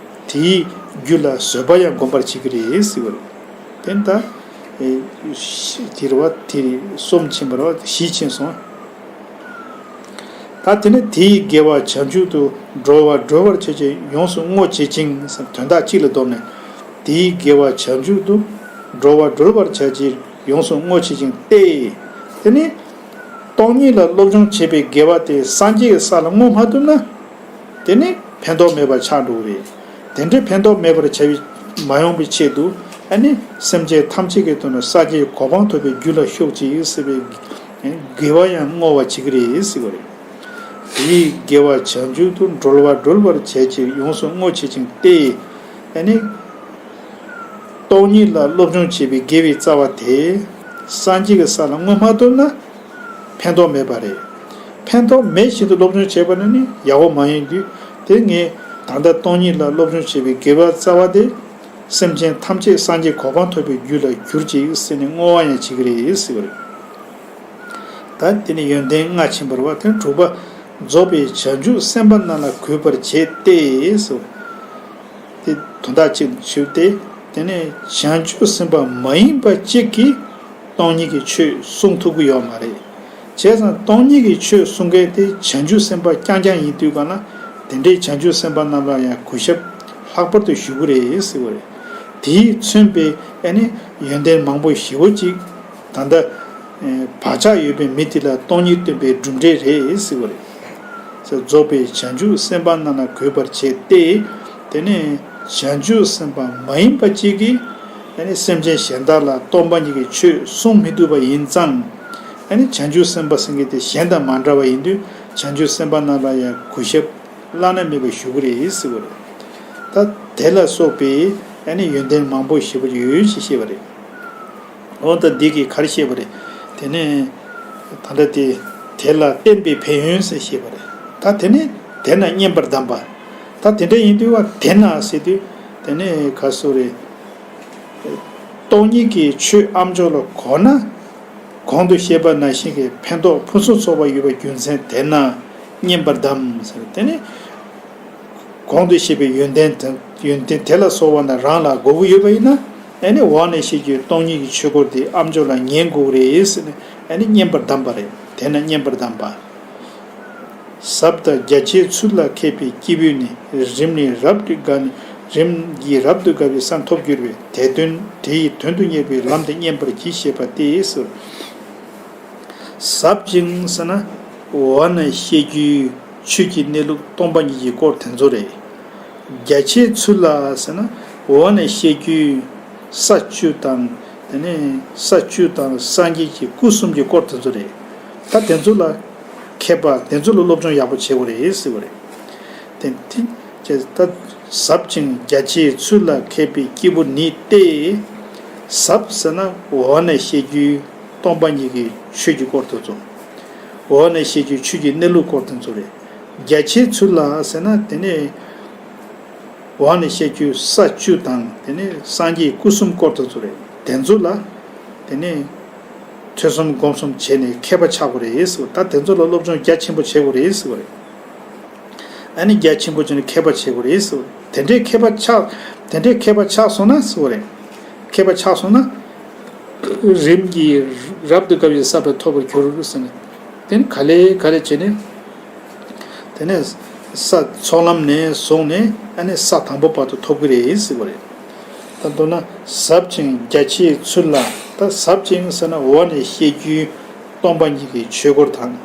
དེའི་རྒྱུད་ལ་བཟོད་པ་ཡང་སྒོམ་པར་བྱེད་ཀྱི་རེད་ཟེར་བ་རེད། དེ་ད་ཨེ་ཤི་དེ་རེད་བ། དེ་རེད། གསུམ་ཕྱིན་པ་རེད་བ། བཞི་ཕྱིན་སོང་། ད་དེ་ནས་དེའི་དགེ་བ་བྱང་ཆུབ་ཏུ་གྲོལ་བ་གྲོལ་བར་བྱ་ཕྱིར་ཡོངས་སུ་བསྔོ་བྱེད་ཅིང་ཟེར། དོན་དག་གཅིག་ལ་བསྡོམས་ནས། དེའི་དགེ་བ་བྱང་ཆུབ་ཏུ་གྲོལ་བ་གྲོལ་བར་བྱ་ཕྱིར་ཡོངས་སུ་བསྔོ་བྱེད་ཅིང་སྟེ། དེ་ནི་སྟོང་ཉིད་ལ་སློབ་སྦྱོང་བྱེད་པའི་དགེ་བ་དེ་སངས་རྒྱས་ཀྱི་ས་ལ་བསྔོ་མ་ཐུབ་ན། དེ་ནི་ཕན་ཐོགས་མེད་པར་ཆགས་འགྲོ་གི་རེད། དེ་འདྲའི་ཕན་ཐོགས་མེད་པར་བྱ་བའི་མ་ཡོང་བའི་ཆེད་དུ། ཨ་ནི་སེམས་ཅན་ཐམས་ཅད་ཀྱི་དོན་དུ་སངས་རྒྱས་གོ་འཕང་ཐོབ་པའི་རྒྱུ་ལ་ཤོག་ཅིག་ཟེར་བའི་དགེ་བ་ཡང་བསྔོ་བ་བྱེད་ཀྱི་རེད་ཟེར་བ་རེད། དེའི་དགེ་བ་བྱང་ཆུབ་ཏུ་གྲོལ་བ་གྲོལ་བར་བྱ་ཕྱིར་ཡོངས་སུ་བསྔོ་བྱེད་ཅིང་སྟེ། ཨ་ནི་སྟོང་ཉིད་ལ་སློབ་སྦྱོང་བྱེད་པའི་དགེ་བའི་རྩ་བ་དེ་སངས་རྒྱས་ཀྱི་ས་ལ་བསྔོ་མ་ཐུབ་ན། ཕན་ཐོགས་མེད་པ་རེད། ཕན་ཐོགས་མེད་བཞིན་དུ་སློབ་སྦྱོང་བྱས་པ་ན་ནི་ཡག་པོ་མ་ཡིན་དུས། དེ་ངས་ད་ལྟ་སྟོང་ཉིད་ལ་སློབ་སྦྱོང་བྱེད་པའི་དགེ་བ་རྩ་བ་དེ་སེམས་ཅན་ཐམས་ཅད་སངས་རྒྱས་གོ་འཕང་ཐོབ་པའི་རྒྱུ་ལ་གྱུར་ཅིག་ཟེར་ནས་བསྔོ་བ་ཡང་བྱེད་ཀྱི་རེད་ཟེར་བ་རེད། ད་དེ་ནི་ཡོན་ཏན་ལྔ་ཕྱིན་པ་རེད་བ། དེ་ནི་དྲུག་པ། རྫོགས་པའི་བྱང་ཆུབ་སེམས་དཔའ་རྣམས་ལ་གུས་པར་བྱེད་དེ་ཟེར། དེ་དོན་དག་ཅིག་ཞུས་ཏེ། དེ་ནས་བྱང་ཆུབ་སེམས་དཔའ་མ་ཡིན་པ་གཅིག་གིས་སྟོང་ཉིད་ཀྱི་ཆོས་གསུང་ཐུབ་ཀྱི་ཡོད་མ་རེད། བྱས་ཙང་སྟོང་ཉིད་ཀྱི་ཆོས་གསུང་མཁན་དེ་བྱང་ཆུབ་སེམས་དཔའ་རྐྱང་རྐྱང་ཡིན་དུས་ག་ལ། དེ་འདྲའི་བྱང་ཆུབ་སེམས་དཔའ་རྣམས་ལ་ཡང་གུས་ཞབས་ལྷག་པར་དུ་ཞུ་གི་རེད་ཟེར་བ་རེད། དེས་མཚོན་པའི་ཨ་ནི་ཡོན་ཏན་མང་པོ་ཞེ་པོ་ཅིག་ད་ལྟ་བག་ཆགས་ཡོད་པའི་མི་དེ་ལ་སྟོང་ཉིད་སྟོན་པའི་གྲུབ་འབྲས་རེད་ཟེར་བ་རེད། རྫོགས་པའི་བྱང་ཆུབ་སེམས་དཔའ་རྣམས་ལ་གུས་པར་བྱེད་དེ། དེ་ནས་བྱང་ཆུབ་སེམས་དཔའ་མ་ཡིན་པ་གཅིག་གིས་ཨ་ནི་སེམས་ཅན་གཞན་དག་ལ་སྟོང་པ་ཉིད་ཀྱི་ཆོས་གསུང་མི་ཐུབ་པ་ཡིན་ཙང་། ཨ་ནི་བྱང་ཆུབ་སེམས་དཔའ་ཟེར་མཁན་དེ་གཞན་དང་མ་འདྲ་བ་ཡིན་དུས། བྱང་ཆུབ་སེམས་དཔའ་རྣམས་ལ་ཡང་གུས་ཞབས་བླ་ན་མེད་པ་ཞུ་གི་རེད་ཟེར་བ་རེད། ད་དེ་ལ་སོགས་པའི་ཨ་ནི་ཡོན་ཏན་མང་པོ་ཞེ་པོ་ཡོད་ཅེས་བཤད་པ་རེད། འོ་ད་འདི་གིས་ག་རེ་བཤད་པ་རེད། དེ་ནས་ད་ལྟ་དེ་དེ་ལ་བརྟེན་པའི་ཕན་ཡོན་ཟེར་བཤད་པ་རེད། ད་དེ་ནས་དེ་ན་བསྙེན་པར་གདམས་པ། ད་དེ་འདྲ་ཡིན་དུས་བ་དེ་ན་ཟེར་དུས། དེ་ནས་ག་སོ་རེད། སྟོང་ཉིད་ཀྱི་ཆོས་ཨ་མཆོག་ལ་གོ་ན། གོང་དུ་བཤད་པ་ནང་བཞིན་གྱི་ཕན་ཐོགས་ཕུན་སུམ་ཚོགས་པ་ཡོད་པའི་རྒྱུ་མཚན་དེ་ན་བསྙེན་པར་གདམས་ཟེར། དེ་ནི། གོང་དུ་བཤད་པའི་ཡོན་ཏན་དེ་ཡོན་ཏན་དེ་ལ་སོགས་པ་རྣམས་རང་ལ་དགོས་ཀྱི་ཡོད་པ་ཡིན་ན། ཨ་ནི་འོག་ནས་བཤད་རྒྱུའི་སྟོང་ཉིད་ཀྱི་ཆོས་སྐོར་དེ་ཨ་མཆོག་ལ་ཉན་དགོས་རེད་ཟེར་ནས། ཨ་ནི་བསྙེན་པར་གདམས་པ་རེད། དེ་ན་བསྙེན་པར་གདམས་པ། ཟབ་དང་རྒྱ་ཆེའི་ཚུལ་ལ་མཁས་པའི་སྐྱེས་བུས་ནི། རིམ་གྱིས་རབ་ཏུ་དགའ་ནི། རིམ་གྱིས་རབ་ཏུ་དགའ་བའི་ས་ཐོབ་འགྱུར་བས། དེ་དོན་དེ་ཡི་དོན་དུ་གཉེར་བའི་ལམ་དེ་བསྙེན་པར་གྱིས་ཞེས་པ་སྟེ་ཟེར། ཟབ་ཅིང་ཟེར་ན། འོག་ན་བཤད་རྒྱུའི་ཆོས་ཀྱི་གནས་ལུགས་སྟོང་པ་ཉིད་ཀྱི་སྐོར་དེ་ཚོ་རེད། རྒྱ་ཆེའི་ཚུལ་ལ་ཟེར་ན། འོག་ན་བཤད་རྒྱུའི་ས་བཅུ་དང་། དེ་ནས་ས་བཅུ་དང་སངས་རྒྱས་ཀྱི་སྐུ་གསུམ་གྱི་སྐོར་དེ་ཚོ་རེད། ད་དེ་ཚོ་ལ་མཁས་པ་དེ་ཚོ་ལ་སློབ་སྦྱོང་ཡག་པོ་བྱེད་དགོས་རེད་ཟེར་བ་རེད། དེ་དེ་ད་ཟབ་ཅིང་རྒྱ་ཆེའི་ཚུལ་ལ་མཁས་པའི་སྐྱེས་བུ་ནི་སྟེ། ཟབ་ཟེར་ན་འོག་ནས་བཤད་རྒྱུའི་སྟོང་པ་ཉིད་ཀྱི་ཆོས་ཀྱི་སྐོར་དེ་ཚོ། འོག་ནས་བཤད་རྒྱུའི་ཆོས་ཀྱི་གནས་ལུགས་སྐོར་དེ་ཚོ་རེད། རྒྱ་ཆེའི་ཚུལ་ལ་ཟེར་ན་དེ་ནས། འོག་ནས་བཤད་རྒྱུའི་ས་བཅུ་དང་། དེ་ནས་སངས་རྒྱས་སྐུ་གསུམ་སྐོར་དེ་ཚོ་རེད། དེ་ཚོ་ལ། དེ་ནས་ ཐོས་བསམ་སྒོམ་གསུམ་བྱས་ནས་མཁས་པ་ཆགས་དགོས་རེད་ཟེར་བ། ད་དེ་ཚོ་ལ་སློབ་སྦྱོང་རྒྱ་ཆེན་པོ་བྱེད་དགོས་རེད་ཟེར་བ་རེད། ཨ་ནི་རྒྱ་ཆེན་པོ་བྱས་ནས་མཁས་པ་བྱེད་དགོས་རེད་ཟེར་བ། དེ་འདྲའི་མཁས་པ་ཆགས། དེ་འདྲའི་མཁས་པ་ཆགས་སོང་ན་ཟེར་བ་རེད། མཁས་པ་ཆགས་སོང་ན། རིམ་གྱིས་རབ་ཏུ་དགའ་བའི་ས་བོན་ཐོབ་པར་འགྱུར་ཟེར་ནས། དེ་ནི་ག་ལེ་ག་ལེ་བྱས་ནས། དེ་ནས་ས་ཚོགས་ལམ་ནས་བཟུང་ནས་ཨ་ནི་ས་དང་པོ་བར་དུ་ཐོབ་ཀྱི་རེད་ཟེར་བ་རེད། ད་མདོར་ན་ཟབ་ཅིང་རྒྱ་ཆེའི་ཚུལ་ལ། ད་ཟབ་ཅིང་ཟེར་ན་འོག་ནས་བཤད་རྒྱུའི་སྟོང་པ་ཉིད་ཀྱི་ཆོས་སྐོར་དང་།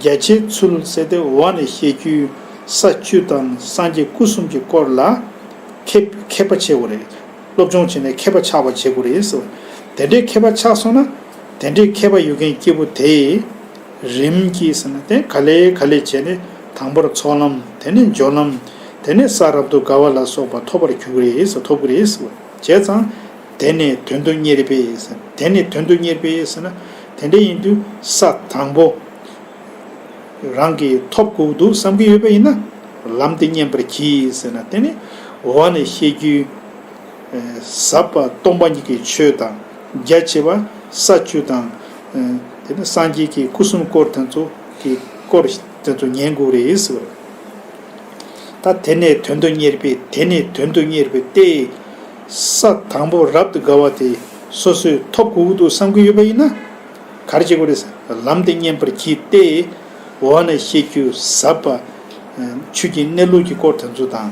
རྒྱ་ཆེའི་ཚུལ་ཟེར་ཏེ་འོག་ནས་བཤད་རྒྱུའི་ས་བཅུ་དང་སངས་རྒྱས་སྐུ་གསུམ་གྱི་སྐོར་ལ་མཁས་མཁས་པ་བྱེད་དགོས་རེད། སློབ་སྦྱོང་བྱས་ནས་མཁས་པ་ཆགས་པ་བྱེད་དགོས་རེད་ཟེར། དེ་འདྲའི་མཁས་པ་ཆགས་སོང་ན། དེ་འདྲའི་མཁས་པ་ཡོད་མཁན་སྐྱེས་བུ་དེས། རིམ་གྱིས་ཟེར་ན་དེ་ག་ལེ་ག་ལེ་བྱས་ནས་དང་པོར་ཚོགས་ལམ། དེ་ནས་སྦྱོར་ལམ། དེ་ནས་ས་རབ་ཏུ་དགའ་བ་ལ་སོགས་པ་ཐོབ་པར་འགྱུར་གྱི་རེད་ཟེར། ཐོབ་ཀྱི་རེད་ཟེར། བྱས་ཙང་། དེ་ནས་དོན་དུ་གཉེར་པའི་ཟེར། དེ་ནས་དོན་དུ་གཉེར་པའི་ཟེར་ན། དེ་འདྲ་ཡིན་དུས་ས་དང་པོ། རང་གིས་ཐོབ་དགོས་འདུག་བསམ་གྱི་ཡོད་པ་ཡིན་ན། ལམ་དེ་བསྙེན་པར་གྱིས་ཟེར་ན། དེ་ནི་འོག་ནས་བཤད་རྒྱུའི་ཟབ་པ་སྟོང་པ་ཉིད་ཀྱི་ཆོས་དང་། རྒྱ་ཆེ་བ་ས་བཅུ་དང་། དེ་ནི་སངས་རྒྱས་ཀྱི་སྐུ་གསུམ་སྐོར་དེ་ཚོ་གི་སྐོར་དེ་ཚོ་ཉན་དགོས་རེད་ཟེར་བ་རེད། ད་དེ་ནས་དོན་དུ་གཉེར་པའི། དེ་ནས་དོན་དུ་གཉེར་པའི་ཏེ། ས་དང་པོ་རབ་ཏུ་དགའ་བ་དེ་སོ་སོས་ཐོབ་དགོས་ཀྱི་འདུག་བསམ་གྱི་ཡོད་པ་ཡིན་ན། ག་རེ་བྱེད་དགོས་རེད་ཟེར། ལམ་དེ་བསྙེན་པར་གྱིས་ཏེ། འོག་ནས་བཤད་རྒྱུ་ཟབ་པ། ཆོས་ཀྱི་གནས་ལུགས་ཀྱི་སྐོར་དེ་ཚོ་དང་།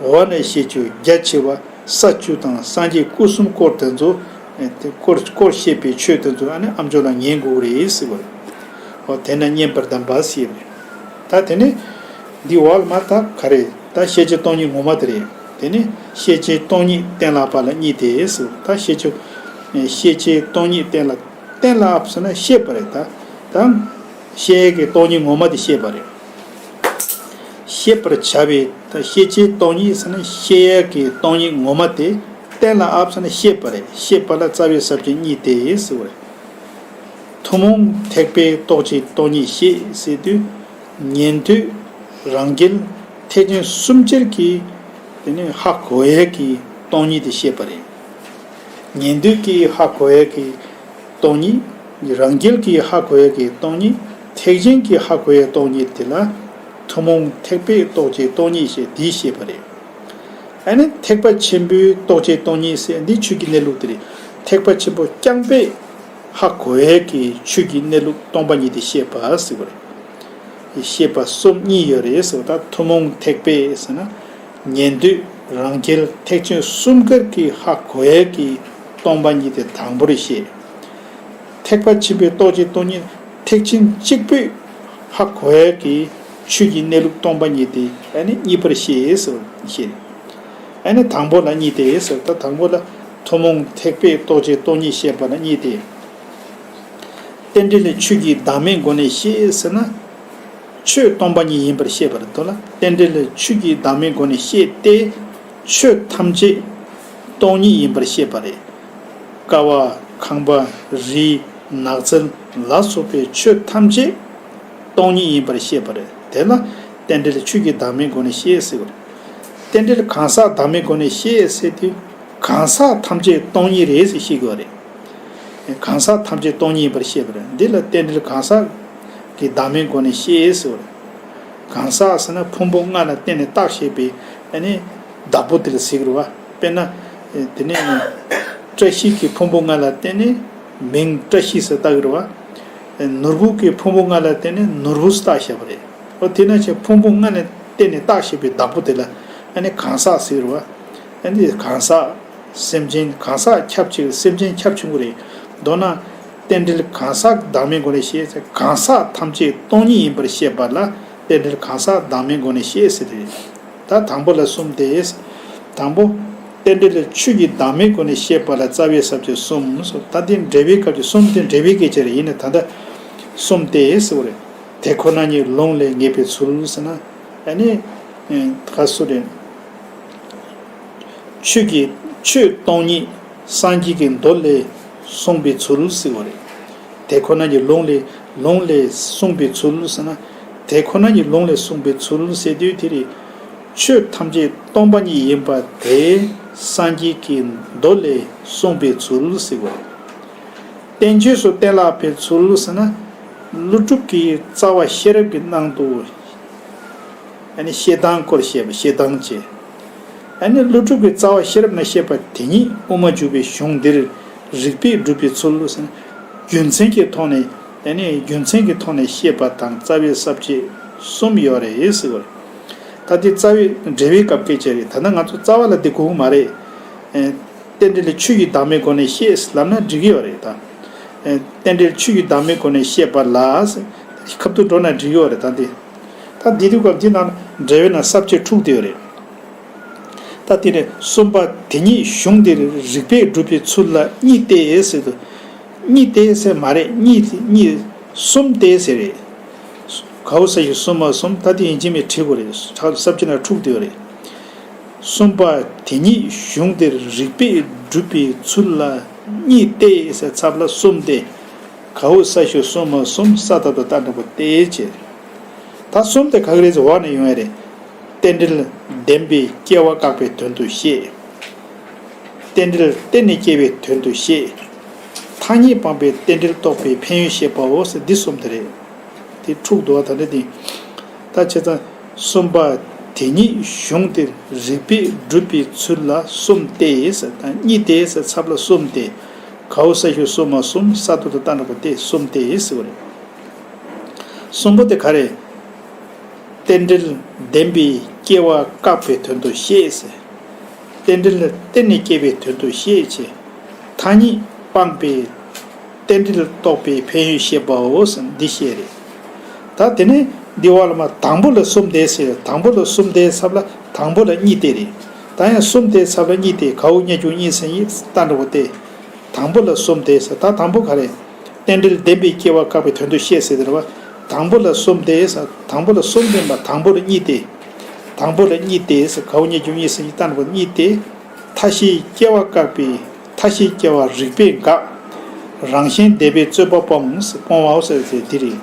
འོག་ནས་བཤད་རྒྱུ་རྒྱ་ཆེ་བ་ས་བཅུ་དང་སངས་རྒྱས་སྐུ་གསུམ་སྐོར་དེ་ཚོ། དེ་སྐོར་སྐོར་བཤད་པའི་ཆོས་དེ་ཚོ་ཨ་ནི་ཨམ་ཅོག་ལ་ཉན་དགོས་རེད་ཟེར་བ་རེད། འོ་དེ་ན་བསྙེན་པར་གདམས་པ་ཟེར་བ་རེད། ད་དེ་ནི་འདི་འོག་ལ་མ་ད་ག་རེ། ད་ཤེས་བྱེད་སྟོང་ཉིད་ངོ་མ་དེ་རེད། དེ་ནི་ཤེས་བྱེད་སྟོང་ཉིད་གཏན་ལ་དབབ་པ་ལ་གཉིས་ཏེ་ཟེར། ད་ཤེས་བྱེད་ཤེས་བྱེད་སྟོང་ཉིད་གཏན་ལ་གཏན་ལ་དབབ་ཟེར་ན་ཤེས་པ་རེད། ད་ད་ཤེས་ཡས་ཀྱི་སྟོང་ཉིད་ངོ་མ་དེ་ཤེས་པ་རེད། ཤེས་པར་བྱ་བའི་ད་ཤེས་བྱེད་སྟོང་ཉིད་ཟེར་ན་ཤེས་ཡས་ཀྱི་སྟོང་ཉིད་ངོ་མ་དེ་གཏན་ལ་དབབ་ཟེར་ན་ཤེས་པ་རེད། ཤེས་པ་ལ་རྩ་བའི་ས་བཅད་གཉིས་ཏེ་ཟེར་བ་རེད། ཐུན་མོང་ཐེག་པས་རྟོགས་བྱའི་སྟོང་ཉིད་ཤེས་ཟེར་དུས། ཉན་ཐོས་རང་རྒྱལ་ཐེག་ཆེན་གསུམ་ཆར་གྱིས་དེ་ནི་ཧ་གོ་ཡས་ཀྱི་སྟོང་ཉིད་དེ་ཤེས་པ་རེད། ཉན་ཐོས་ཀྱིས་ཧ་གོ་ཡས་ཀྱི་སྟོང་ཉིད། རང་རྒྱལ་གྱིས་ཧ་གོ་ཡས་ཀྱི་སྟོང་ཉིད། ཐེག་ཆེན་གྱིས་ཧ་གོ་ཡས་སྟོང་ཉིད་དེ་ལ་ཐུན་མོང་ཐེག་པས་རྟོགས་བྱའི་སྟོང་ཉིད་ཞེས་འདི་ཤེས་པ་རེད། ཨ་ནི་ཐེག་པ་ཆེན་པོས་རྟོགས་བྱའི་སྟོང་ཉིད་ཟེར་འདི་ཆོས་ཀྱི་གནས་ལུགས་དེ་རེད། ཐེག་པ་ཆེན་པོ་རྐྱང་པས་ཧ་གོ་ཡས་ཀྱི་ཆོས་ཀྱི་གནས་ལུགས་སྟོང་པ་ཉིད་དེ་ཤེས་པ་ཟེར་བ་རེད། ཤེས་པ་གསུམ་གཉིས་ཡོད་རེད་ཟེར་བ། ད་ཐུན་མོང་ཐེག་པས་ཟེར་ན། ཉན་ཐོས་རང་རྒྱལ་ཐེག་ཆེན་གསུམ་ཀར་གྱིས་ཧ་གོ་ཡས་ཀྱི་སྟོང་པ་ཉིད་དེ་དང་པོར་ཤེས། ཐེག་པ་ཆེན་པོས་རྟོགས་བྱའི་སྟོང་ཉིད་ཐེག་ཆེན་གཅིག་པུས་ཧ་གོ་ཡས་ཀྱི་ཆོས་ཀྱི་གནས་ལུགས་སྟོང་པ་ཉིད་དེ་ཨ་ནི་གཉིས་པར་ཤེས་སོ་ཞེས། ཨ་ནི་དང་པོ་ལ་གཉིས་ཏེ་ཟེར། ད་དང་པོ་ལ་ཐུན་མོང་ཐེག་པས་རྟོགས་བྱའི་སྟོང་ཉིད་ཤེས་པ་ལ་གཉིས་ཏེ། རྟེན་འབྲེལ་ཆོས་ཀྱི་བདག་མེད་སྒོ་ནས་ཤེས་ཟེར་ན། ཆོས་སྟོང་པ་ཉིད་ཡིན་པར་ཤེས་པ་རེད་དོ་ལ། རྟེན་འབྲེལ་ཆོས་ཀྱི་བདག་མེད་སྒོ་ནས་ཤེས་ཏེ། ཆོས་ཐམས་ཅད་སྟོང་ཉིད་ཡིན་པར་ཤེས་པ་རེད། ཀ་བ་ཁང་པ་རི་ནགས་ཚལ་ལ་སོགས་པའི་ཆོས་ཐམས་ཅད་སྟོང་ཉིད་ཡིན་པར་ཤེས་པ་རེད། དེ་ལ་རྟེན་འབྲེལ་ཆོས་ཀྱི་བདག་མེད་སྒོ་ནས་ཤེས་ཟེར་བ་རེད། རྟེན་འབྲེལ་གང་ཟག་བདག་མེད་སྒོ་ནས་ཤེས་ཟེར་དུས་གང་ཟག་ཐམས་ཅད་སྟོང་ཉིད་རེད་ཟེར་ཤེས་དགོས་པ་རེད། གང་ཟག་ཐམས་ཅད་སྟོང་ཉིད་ཡིན་པར་ཤེས་པ་རེད། འདི་ལ་རྟེན་འབྲེལ་གང་ཟག་གི་བདག་མེད་སྒོ་ནས་ཤེས་ཟེར་བ་རེད། གང་ཟག་ཟེར་ན་ཕུང་པོ་ལྔ་ལ་བརྟེན་ནས་བཏགས་ཤེས་པའི་ཨ་ནི་བདག་པོ་དེ་ལ་ཟེར་གི་རེད་བ། དཔེར་ན། དེ་ནས་བཀྲ་ཤིས་ཀྱི་ཕུང་པོ་ལྔ་ལ་བརྟེན་ནས་མིང་བཀྲ་ཤིས་ཟེར་བཏགས་གི་རེད་བ། ནོར་བུ་གི་ཕུང་པོ་ལྔ་ལ་བརྟེན་ནས་ནོར་བུ་ཟེར་བཏགས་བཞག་པ་རེད། འོ་དེ་ན་ཆེ་ཕུང་པོ་ལྔ་ལ་བརྟེན་ནས་བཏགས་ཤེས་པའི་བདག་པོ་དེ་ལ་ཨ་ནི་གང་ཟག་ཟེར་གི་རེད་བ། ཨ་ནི་གང་ཟག་སེམས་ཅན་གང་ཟག་ཁྱབ་ཆེ་སེམས་ཅན་ཁྱབ་ཆུང་གི་རེད། མདོར་ན། རྟེན་འབྲེལ་གང་ཟག་བདག་མེད་སྒོ་ནས་ཤེས་ཚེ་གང་ཟག་ཐམས་ཅད་སྟོང་ཉིད་ཡིན་པར་ཤེས་པ་ལ་རྟེན་འབྲེལ་གང་ཟག་བདག་མེད་སྒོ་ནས་ཤེས་ཟེར་ཏེ། ད་དང་པོ་ལ་གསུམ་སྟེ། དང་པོ། རྟེན་འབྲེལ་ཆོས་ཀྱི་བདག་མེད་སྒོ་ནས་ཤེས་པ་ལ་རྩ་བའི་ས་བཅད་གསུམ་སོ། ད་འདི་འགྲེལ་པའི་སྐབས་ཀྱི་གསུམ་དེ་འགྲེལ་པའི་སྐད་ཆ་རེད། ཡིན་ན་ད་ལྟ་གསུམ་སྟེ་ཟེར་བ་རེད། དེ་ཁོ་ན་ཉིད་ལུང་ལས་ངེས་པའི་ཚུལ་ཟེར་ན། ཨ་ནི། ཁ་སུ་རེད། ཆོས་ཀྱི་ཆོས་སྟོང་ཉིད་སངས་རྒྱས་ཀྱི་མདོ་ལས་གསུངས་པའི་ཚུལ་ཟེར་བ་རེད། དེ་ཁོ་ན་ཉིད་ལུང་ལས་ལུང་ལས་གསུངས་པའི་ཚུལ་ཟེར་ན། དེ་ཁོ་ན་ཉིད་ལུང་ལས་གསུངས་པའི་ཚུལ་ཟེར་དུས་དེ་རེད། ཆོས་ཐམས་ཅད་སྟོང་པ་ཉིད་ཡིན་པ་དེ་སངས་རྒྱས་ཀྱི་མདོ་ལས་གསུངས་པའི་ཚུལ་ཟེར་བ་རེད། བསྟན་བཅོས་སུ་གཏན་ལ་དབབ་པའི་ཚུལ་ཟེར་ན། ཀླུ་སྒྲུབ་ཀྱི་རྩ་བ་ཤེས་རབ་ཀྱི་ནང་དུ། ཨ་ནི་བཤད་སྟངས་སྐོར་བཤད་པ་བཤད་སྟངས་བཅས། ཨ་ནི་ཀླུ་སྒྲུབ་ཀྱི་རྩ་བ་ཤེས་རབ་ན་བཤད་པ་དེ་ཉིད་དབུ་མ་འཇུག་པའི་གཞུང་འདིར་རིགས་པས་སྒྲུབ་པའི་ཚུལ་ཟེར་ན། རྒྱུ་མཚན་གྱི་ཐོག་ནས། ཨ་ནི་རྒྱུ་མཚན་གྱི་ཐོག་ནས་བཤད་པ་དང་རྩ་བའི་ས་བཅད་གསུམ་ཡོད་རེད་ཟེར་བ་རེད། ད་དེ་རྩ་བའི་འགྲེལ་བའི་སྐབས་སྐད་ཆ་རེད། ད་ལྟ་ང་ཚོ་རྩ་བ་ལ་འདི་གོ་གི་མ་རེད། ཨེ། རྟེན་འབྲེལ་ཆོས་ཀྱི་བདག་མེད་སྒོ་ནས་བཤད་ལབ་ན་འགྲིག་གི་ཡོད་རེད་ད། ཨེ། རྟེན་འབྲེལ་ཆོས་ཀྱི་བདག་མེད་སྒོ་ནས་བཤད་པ་ལ། ཁ་ཐུག་འགྲོ་ན་འགྲིག་གི་ཡོད་རེད་ད་འདི། ད་འདི་དུས་སྐབས་འདི་ནང་འགྲེལ་བའི་ནང་ས་བཅད་དྲུག་དེ་ཡོད་རེད། ད་དེ་ནས་གསུམ་པ་དེ་ཉིད་གཞུང་འདིར་རིགས་པས་སྒྲུབ་པའི་ཚུལ་ལ་གཉིས་ཏེ་ཟེར་དུས། གཉིས་ཏེ་ཟེར་མ་རེད། གཉིས་གཉིས་གསུམ་སྟེ་ཟེར་རེད། ག་འོ་ས་ཞོག་གསུམ་མ་གསུམ། ད་དེ་ཡིན་གཅིག་མིན་གཅིག་བྲིས་དགོས་རེད། ས་བཅད་ནང་དྲུག་དེ་ཡོད་རེད། གསུམ་པ་དེ་ཉིད་གཞུང་འདིར་རིགས་པས་སྒྲུབ་པའི་ཚུལ་ལ་གཉིས་ཏེ་ཟེར་ཚབ་ལ་གསུམ་སྟེ། ག་འོ་ས་ཞོག་གསུམ་མ་གསུམ། ས་ད་ལྟ་རྟ་འགྲེང་བུ་སྟེ་བྱས། ད་གསུམ་དེ་ག་གི་རེད་ཟེར་འོག་ནས་ཡོང་ཡ་རེད། རྟེན་འབྲེལ་བདེན་པའི་སྐྱེ་བ་བཀག་པའི་དོན་དུ་བཤད། རྟེན་འབྲེལ་གཏན་ནས་སྐྱེ་བའི་དོན་དུ་བཤད། ཐ་སྙད་སྤངས་པའི་རྟེན་འབྲེལ་རྟོགས་པའི་ཕན་ཡོན་བཤད་པའོ་ཟེར་འདི་གསུམ་དེ་རེད། དེ་དྲུག་འདུག་བ་ད་འདྲ་དེ། ད་བྱས་ཙང་གསུམ་པ་དེ་ཉིད་གཞུང་དེར་རིགས་པས་སྒྲུབ་པའི་ཚུལ་ལ་གསུམ་སྟེ་ཟེར་དང་གཉིས་ཏེ་ཟེར་ཚབ་ལ་གསུམ་སྟེ། ག་འོ་ས་ཞོག་གསུམ་མ་གསུམ། ས་ད་ལྟ་རྟ་འགྲེང་བུ་སྟེ་གསུམ་སྟེ་ཟེར་བ་རེད། གསུམ་པོ་དེ་ག་རེ། རྟེན་འབྲེལ་བདེན་པའི་སྐྱེ་བ་བཀག་པའི་དོན་དུ་བཤད་ཟེར། རྟེན་འབྲེལ་གཏན་ནས་སྐྱེ་བའི་དོན་དུ་བཤད་ཅེས། ཐ་སྙད་སྤངས་པའི་རྟེན་འབྲེལ་རྟོགས་པའི་ཕན་ཡོན་བཤད་པའོ་ཟེར་འདི་བཤད་རེད། ད་དེ་ནས་འདི་བ་ལ་མ་དང་པོ་ལ་གསུམ་སྟེ་ཟེར། དང་པོ་ལ་གསུམ་སྟེ་ཚབ་ལ་དང་པོ་ལ་གཉིས་ཏེ་རེད། ད་ཡང་གསུམ་སྟེ་ཚབ་ལ་གཉིས་ཏེ། ག་འོ་གཉིས་གཉིས་ཟེར་ཡིན་རྟ་འགྲེང་བུ་སྟེ། དང་པོ་ལ་གསུམ་སྟེ་ཟེར། ད་དང་པོ་ག་རེ། རྟེན་འབྲེལ་བདེན་པའི་སྐྱེ་བ་བཀག་པའི་དོན་དུ་བཤད་ཟེར་དེ་རེད་བ། དང་པོ་ལ་གསུམ་སྟེ་ཟེར། དང་པོ་ལ་གསུམ་སྟེ་མ། དང་པོ་ལ་གཉིས་ཏེ། དང་པོ་ལ་གཉིས་ཏེ་ཟེར། ག་འོ་གཉིས་གཉིས་ཟེར་ཡིན་རྟ་འགྲེང་བུ་གཉིས་ཏེ། མཐའ་བཞིའི་སྐྱེ་བ་བཀག་པའི་མཐའ་བཞིའི་སྐྱེ་བ་རིགས་པས་འགག་རང་གཞན་བདེན་པའི་རྩོད་པ་སྤོང་ཟེར། སྤོང་བའོ་ཟེར་ཟེར་འདི་རེད།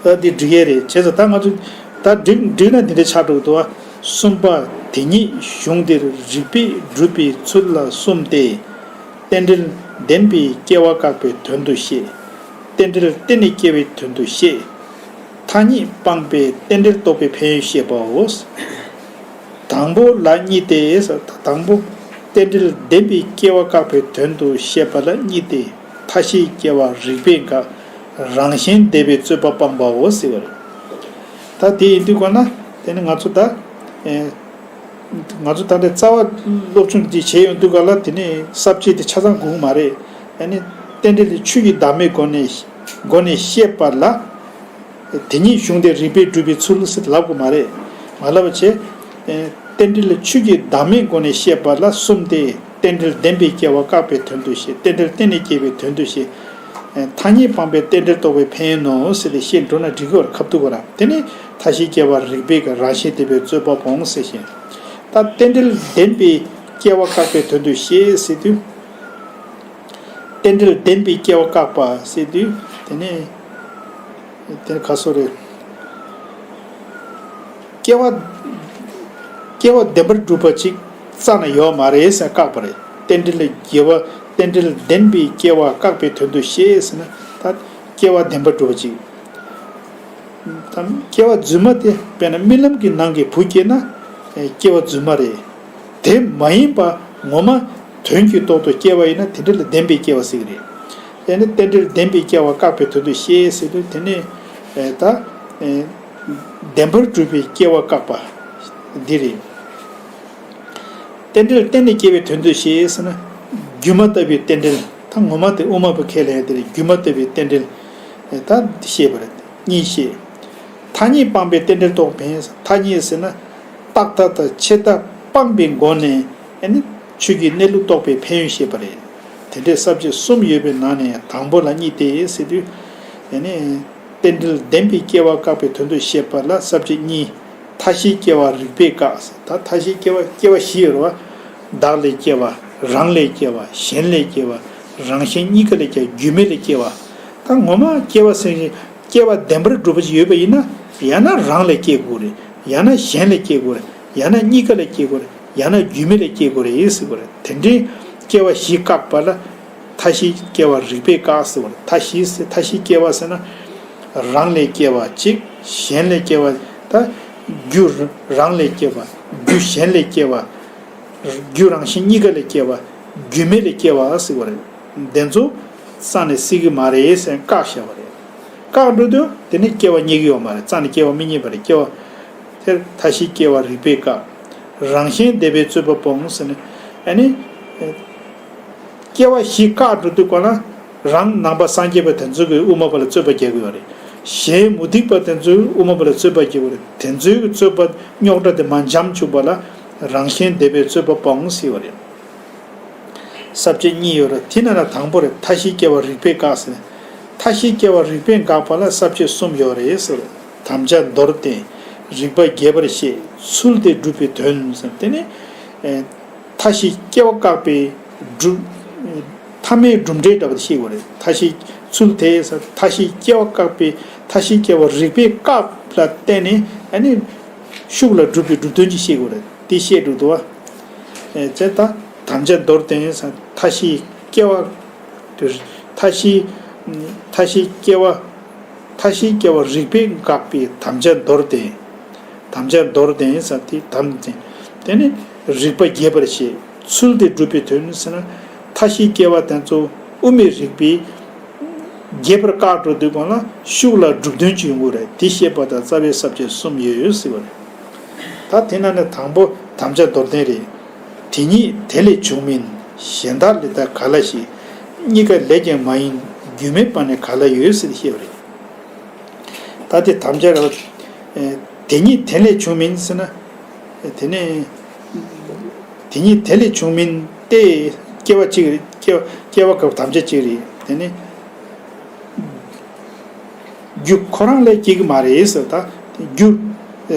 ཨ་འདི་འགྲིག་ཡས་རེད། བྱས་ཙང་ད་ང་ཚོ་ད་འགྲིག་འགྲིག་ན་འདི་འདྲ་ཆགས་འགྲོ་གི་འདུག་བ། གསུམ་པ་དེ་ཉིད་གཞུང་འདིར་རིགས་པས་སྒྲུབ་པའི་ཚུལ་ལ་གསུམ་སྟེ། རྟེན་འབྲེལ་བདེན་པའི་སྐྱེ་བ་བཀག་པའི་དོན་དུ་བཤད། རྟེན་འབྲེལ་གཏན་ནས་སྐྱེ་བའི་དོན་དུ་བཤད། ཐ་སྙད་སྤངས་པའི་རྟེན་འབྲེལ་རྟོགས་པའི་ཕན་ཡོན་བཤད་པའོ། དང་པོ་ལ་གཉིས་ཏེ། དང་པོ་རྟེན་འབྲེལ་བདེན་པའི་སྐྱེ་བ་བཀག་པའི་དོན་དུ་བཤད་པ་ལ་གཉིས་ཏེ། མཐའ་བཞིའི་སྐྱེ་བ་རིགས་པས་འགག་རང་གཞན་བདེན་པའི་རྩོད་པ་སྤངས་པའོ་ཟེར་བ་རེད། ད་དེ་ཡིན་དུས་གོ་ན་དེ་ནི་ང་ཚོ་ད། ཨེ། ང་ཚོ་ད་ལྟའི་རྩ་བ་སློབ་སྦྱོང་འདི་བྱས་ཡོང་དུས་ག་ལ་དེ་ནས་ས་བཅད་དེ་ཆ་ཚང་དགོས་ཀྱི་མ་རེད། ཨ་ནི་རྟེན་འབྲེལ་དེ་ཆོས་ཀྱི་བདག་མེད་སྒོ་ནས་སྒོ་ནས་བཤད་པ་ལ། དེ་ཉིད་གཞུང་དེར་རིགས་པས་སྒྲུབ་པའི་ཚུལ་ཟེར་ལབ་དགོས་མ་རེད། མ་ལབ་པ་བྱས། རྟེན་འབྲེལ་ཆོས་ཀྱི་བདག་མེད་སྒོ་ནས་བཤད་པ་ལ་གསུམ་སྟེ། རྟེན་འབྲེལ་བདེན་པའི་སྐྱེ་བ་བཀག་པའི་དོན་དུ་བཤད། རྟེན་འབྲེལ་གཏན་ནས་སྐྱེ་བའི་དོན་དུ་བཤད། ཐ་སྙད་སྤངས་པའི་རྟེན་འབྲེལ་རྟོགས་པའི་ཕན་ཡོན་ནོ་ཟེར་ཏེ་བཤད་འགྲོ་ན་འགྲིག་གི་རེད། ཁ་ཐུག་གོ་ར། དེ་ནི་མཐའ་བཞིའི་སྐྱེ་བ་རིགས་པས་འགག་རང་གཞན་བདེན་པའི་རྩོད་པ་སྤོང་ཟེར་བཞིན། ད་རྟེན་འབྲེལ་བདེན་པའི་སྐྱེ་བ་བཀག་པའི་དོན་དུ་བཤད་ཟེར་དུས། རྟེན་འབྲེལ་བདེན་པའི་སྐྱེ་བ་བཀག་པ་ཟེར་དུས་དེ་ནི། དེ་ནི་ག་སོ་རེད། སྐྱེ་བ། སྐྱེ་བ་བདེན་པར་གྲུབ་པ་ཅིག་རྩ་ནས་ཡོད་མ་རེད་ཟེར་བཀག་པ་རེད། རྟེན་འབྲེལ་ལ་དགེ་བ། རྟེན་འབྲེལ་བདེན་པའི་སྐྱེ་བ་བཀག་པའི་དོན་དུ་བཤད་ཟེར་ན། ད་སྐྱེ་བ་བདེན་པར་གྲུབ་པ་ཅིག་དམ། སྐྱེ་བ་རྫུན་མ་དེ་དཔེར་ན་རྨི་ལམ་གྱི་ནང་གི་བུ་སྐྱེས་ན། ཨེ། སྐྱེ་བ་རྫུན་མ་རེད། དེ་མ་ཡིན་པ་ངོ་མ་དོན་གྱི་ཐོག་ཏུ་སྐྱེ་བ་ཡིན་ན་དེ་འདྲ་ལ་བདེན་པའི་སྐྱེ་བ་ཟེར་གྱི་རེད། དེ་ནི་རྟེན་འབྲེལ་བདེན་པའི་སྐྱེ་བ་བཀག་པའི་དོན་དུ་བཤད་ཟེར་དུས་དེ་ནི། ཨེ། ད། ཨེ། བདེན་པར་གྲུབ་པའི་སྐྱེ་བ་བཀག་པ། འདི་རེད། རྟེན་འབྲེལ་གཏན་ནས་སྐྱེ་བའི་དོན་དུ་བཤད་ཟེར་ན། སྒྱུ་མ་ལྟ་བུའི་རྟེན་འབྲེལ། ད་ངོ་མ་དེ་དབུ་མ་པ་ཁས་ལེན་དེ་རེད། སྒྱུ་མ་ལྟ་བུའི་རྟེན་འབྲེལ། ཨེ། ད་བཤད་པ་རེད། གཉིས་བཤད། ཐ་སྙད་སྤངས་པའི་རྟེན་འབྲེལ་རྟོགས་ཕན། ཐ་སྙད་ཟེར་ན། རྟག་མཐའ་དང་ཆད་མཐའ་སྤངས་པའི་སྒོ་ནས་ཨ་ནི་ཆོས་ཀྱི་གནས་ལུགས་རྟོགས་པའི་ཕན་ཡོན་བཤད་པ་རེད། དེ་འདྲའི་ས་བཅད་གསུམ་ཡོད་པའི་ནང་ནས་དང་པོ་ལ་གཉིས་ཏེ་ཟེར་དུས། ཨ་ནི་རྟེན་འབྲེལ་བདེན་པའི་སྐྱེ་བ་བཀག་པའི་དོན་དུ་བཤད་པ་ལ་ས་བཅད་གཉིས། མཐའ་བཞིའི་སྐྱེ་བ་རིགས་པས་བཀག་ཟེར། ད་མཐའ་བཞིའི་སྐྱེ་བ་སྐྱེ་བ་བཞི་ཡོད་རེད་བ། བདག་ལས་སྐྱེ་བ། རང་ལས་སྐྱེ་བ། གཞན་ལས་སྐྱེ་བ། རང་གཞན་གཉིས་ཀ་ལས་སྐྱེ་བ། སྒྱུ་མ་ལས་སྐྱེ་བ། ད་ངོ་མ་སྐྱེ་བ་ཟེར་བཞིན། སྐྱེ་བ་བདེན་པར་གྲུབ་པ་ཞིག་ཡོད་པ་ཡིན་ན། ཡང་ན་རང་ལས་སྐྱེ་དགོས་རེད། ཡང་ན་གཞན་ལས་སྐྱེ་དགོས་རེད། ཡང་ན་གཉིས་ཀ་ལས་སྐྱེ་དགོས་རེད། ཡང་ན་སྒྱུ་མ་ལས་སྐྱེ་དགོས་རེད་ཟེར་དགོས་རེད། དེ་འདྲའི་སྐྱེ་བ་བཞི་བཀག་པ་ལ། མཐའ་ མཐའ་བཞིའི་སྐྱེ་བ་རིགས་པས་བཀག་ཟེར་བ་རེད། མཐའ་བཞིའི་ཟེར་མཐའ་བཞིའི་སྐྱེ་བ་ཟེར་ན། རང་ལས་སྐྱེ་བ་གཅིག་གཞན་ལས་སྐྱེ་བ། ད་རྒྱུ་རང་ལས་སྐྱེ་བ། རྒྱུ་གཞན་ལས་སྐྱེ་བ། རྒྱུ་རང་བཞིན་གཉིས་ཀ་ལས་སྐྱེ་བ། རྒྱུ་མེད་ལས་སྐྱེ་བ་ཟེར་བ་རེད། དེ་ཚོ་རྩ་ནས་སྲིད་ཀྱི་མ་རེད་ཟེར་བཀག་བཞག་པ་རེད། བཀག་འགྲོ་དུས་དེ་ནི་སྐྱེ་བ་རྙེད་ཀྱི་ཡོད་མ་རེད། རྩ་ནས་སྐྱེ་བ་མི་རྙེད་པ་རེད། སྐྱེ་བ་དེར་མཐའ་བཞིའི་སྐྱེ་བ་རིགས་པས་བཀག་རང་གཞན་འདས་པའི་རྩོད་པ་སྤོང་ཟེར་ནས། ཨ་ནི། སྐྱེ་བ་བཞི་བཀག་འགྲོ་དུས་གོ་ན། རང་ནང་པ་སངས་རྒྱས་པ་དེ་ཚོ་གིས་དབུ་མ་པ་ལ་རྩོད་པ་རྒྱག་གི་ཡོད་རེད། གཞན་མུ་སྟེགས་པ་དེ་ཚོས་དབུ་མ་པ་ལ་རྩོད་པ་རྒྱག་གི་ཡོད་རེད། དེ་ཚོའི་གི་རྩོད་པ་རྙོག་དྲ་དེ་མར་འཇམ་བཅུག་པ་ལ་རང་གཞན་འདས་པའི་རྩོད་པ་སྤོང་ཟེར་བ་རེད། ས་བཅད་གཉིས་ཡོད་རེད། དེ་ནང་ལ་དང་པོ་རེད། མཐའ་བཞིའི་སྐྱེ་བ་རིགས་པས་བཀག་ཟེར། མཐའ་བཞིའི་སྐྱེ་བ་རིགས་པས་འགག་པ་ལ་ས་བཅད་གསུམ་ཡོད་རེད་ཟེར། དམ་བཅའ་མདོར་བསྟན། རིགས་པ་རྒྱས་པར་བཤད། ཚུལ་དེ་སྒྲུབ་པའི་དོན་ཟེར། དེ་ནི། མཐའ་བཞིའི་སྐྱེ་བ་བཀག་པའི་སྒྲུབ། ཐ་མའི་གྲུབ་འབྲས་འདྲ་བ་དེ་ཤེས་དགོས་རེད། མཐའ་བཞིའི་ཚུལ་དེ་ས་མཐའ་བཞིའི་སྐྱེ་བ་བཀག་པའི། མཐའ་བཞིའི་སྐྱེ་བ་རིགས་པས་བཀག་ལ་བརྟེན་ནས་ཨ་ནི་ཤུགས་ལ་སྒྲུབ་པའི་སྒྲུབ་དོན་ཅིག་ཤེས་དགོས་རེད། དེ་བཤད་འགྲོ་འདུག་བ། བྱས་ད་དམ་བཅའ་མདོར་བསྟན་ས་མཐའ་བཞིའི་སྐྱེ་བ། མཐའ་བཞིའི། མཐའ་བཞིའི་སྐྱེ་བ། མཐའ་བཞིའི་སྐྱེ་བ་རིགས་པས་འགག་པའི་དམ་བཅའ་མདོར་བསྟན། དམ་བཅའ་མདོར་བསྟན་ས་དེ་དམ་བཅའ། དེ་ནི་རིགས་པ་རྒྱས་པར་བཤད། ཚུལ་དེ་སྒྲུབ་པའི་དོན་ཟེར་ན། མཐའ་བཞིའི་སྐྱེ་བ་དེ་ཚོ་དབུ་མའི་རིགས་པས་རྒྱས་པར་བཀག་འགྲོ་དུས་གང་ལ་ཤུགས་ལ་སྒྲུབ་དོན་གྱི་ཡོང་གི་རེད། དེ་བཤད་པ་དང་རྩ་བའི་ས་བཅད་གསུམ་ཡོད་ཡོད་ཟེར་བ་རེད། ད་དེ་ནང་ནས་དང་པོ་དམ་བཅའ་མདོར་བསྟན་རེད། དེ་ཉིད་དེ་ལས་བྱུང་མིན། གཞན་དག་ལས་ད་ག་ལ་ཞིག། གཉིས་ཀ་ལས་ཀྱང་མ་ཡིན། རྒྱུ་མེད་པ་ནི་ག་ལ་ཡོད་ཟེར་བཤད་པ་རེད། ད་དེ་དམ་བཅའ་རེད། དེ་ཉིད་དེ་ལས་བྱུང་མིན་ཟེར་ན། དེ་ནི། དེ་ཉིད་དེ་ལས་བྱུང་མིན་ཏེ། སྐྱེ་བ་གཅིག་རེད། སྐྱེ་བ་སྐྱེ་བ་སྐབས་དམ་བཅའ་གཅིག་རེད། དེ་ནི། རྒྱུ་ཁོ་རང་ལས་སྐྱེ་གི་མ་རེད་ཟེར། ད་རྒྱུ་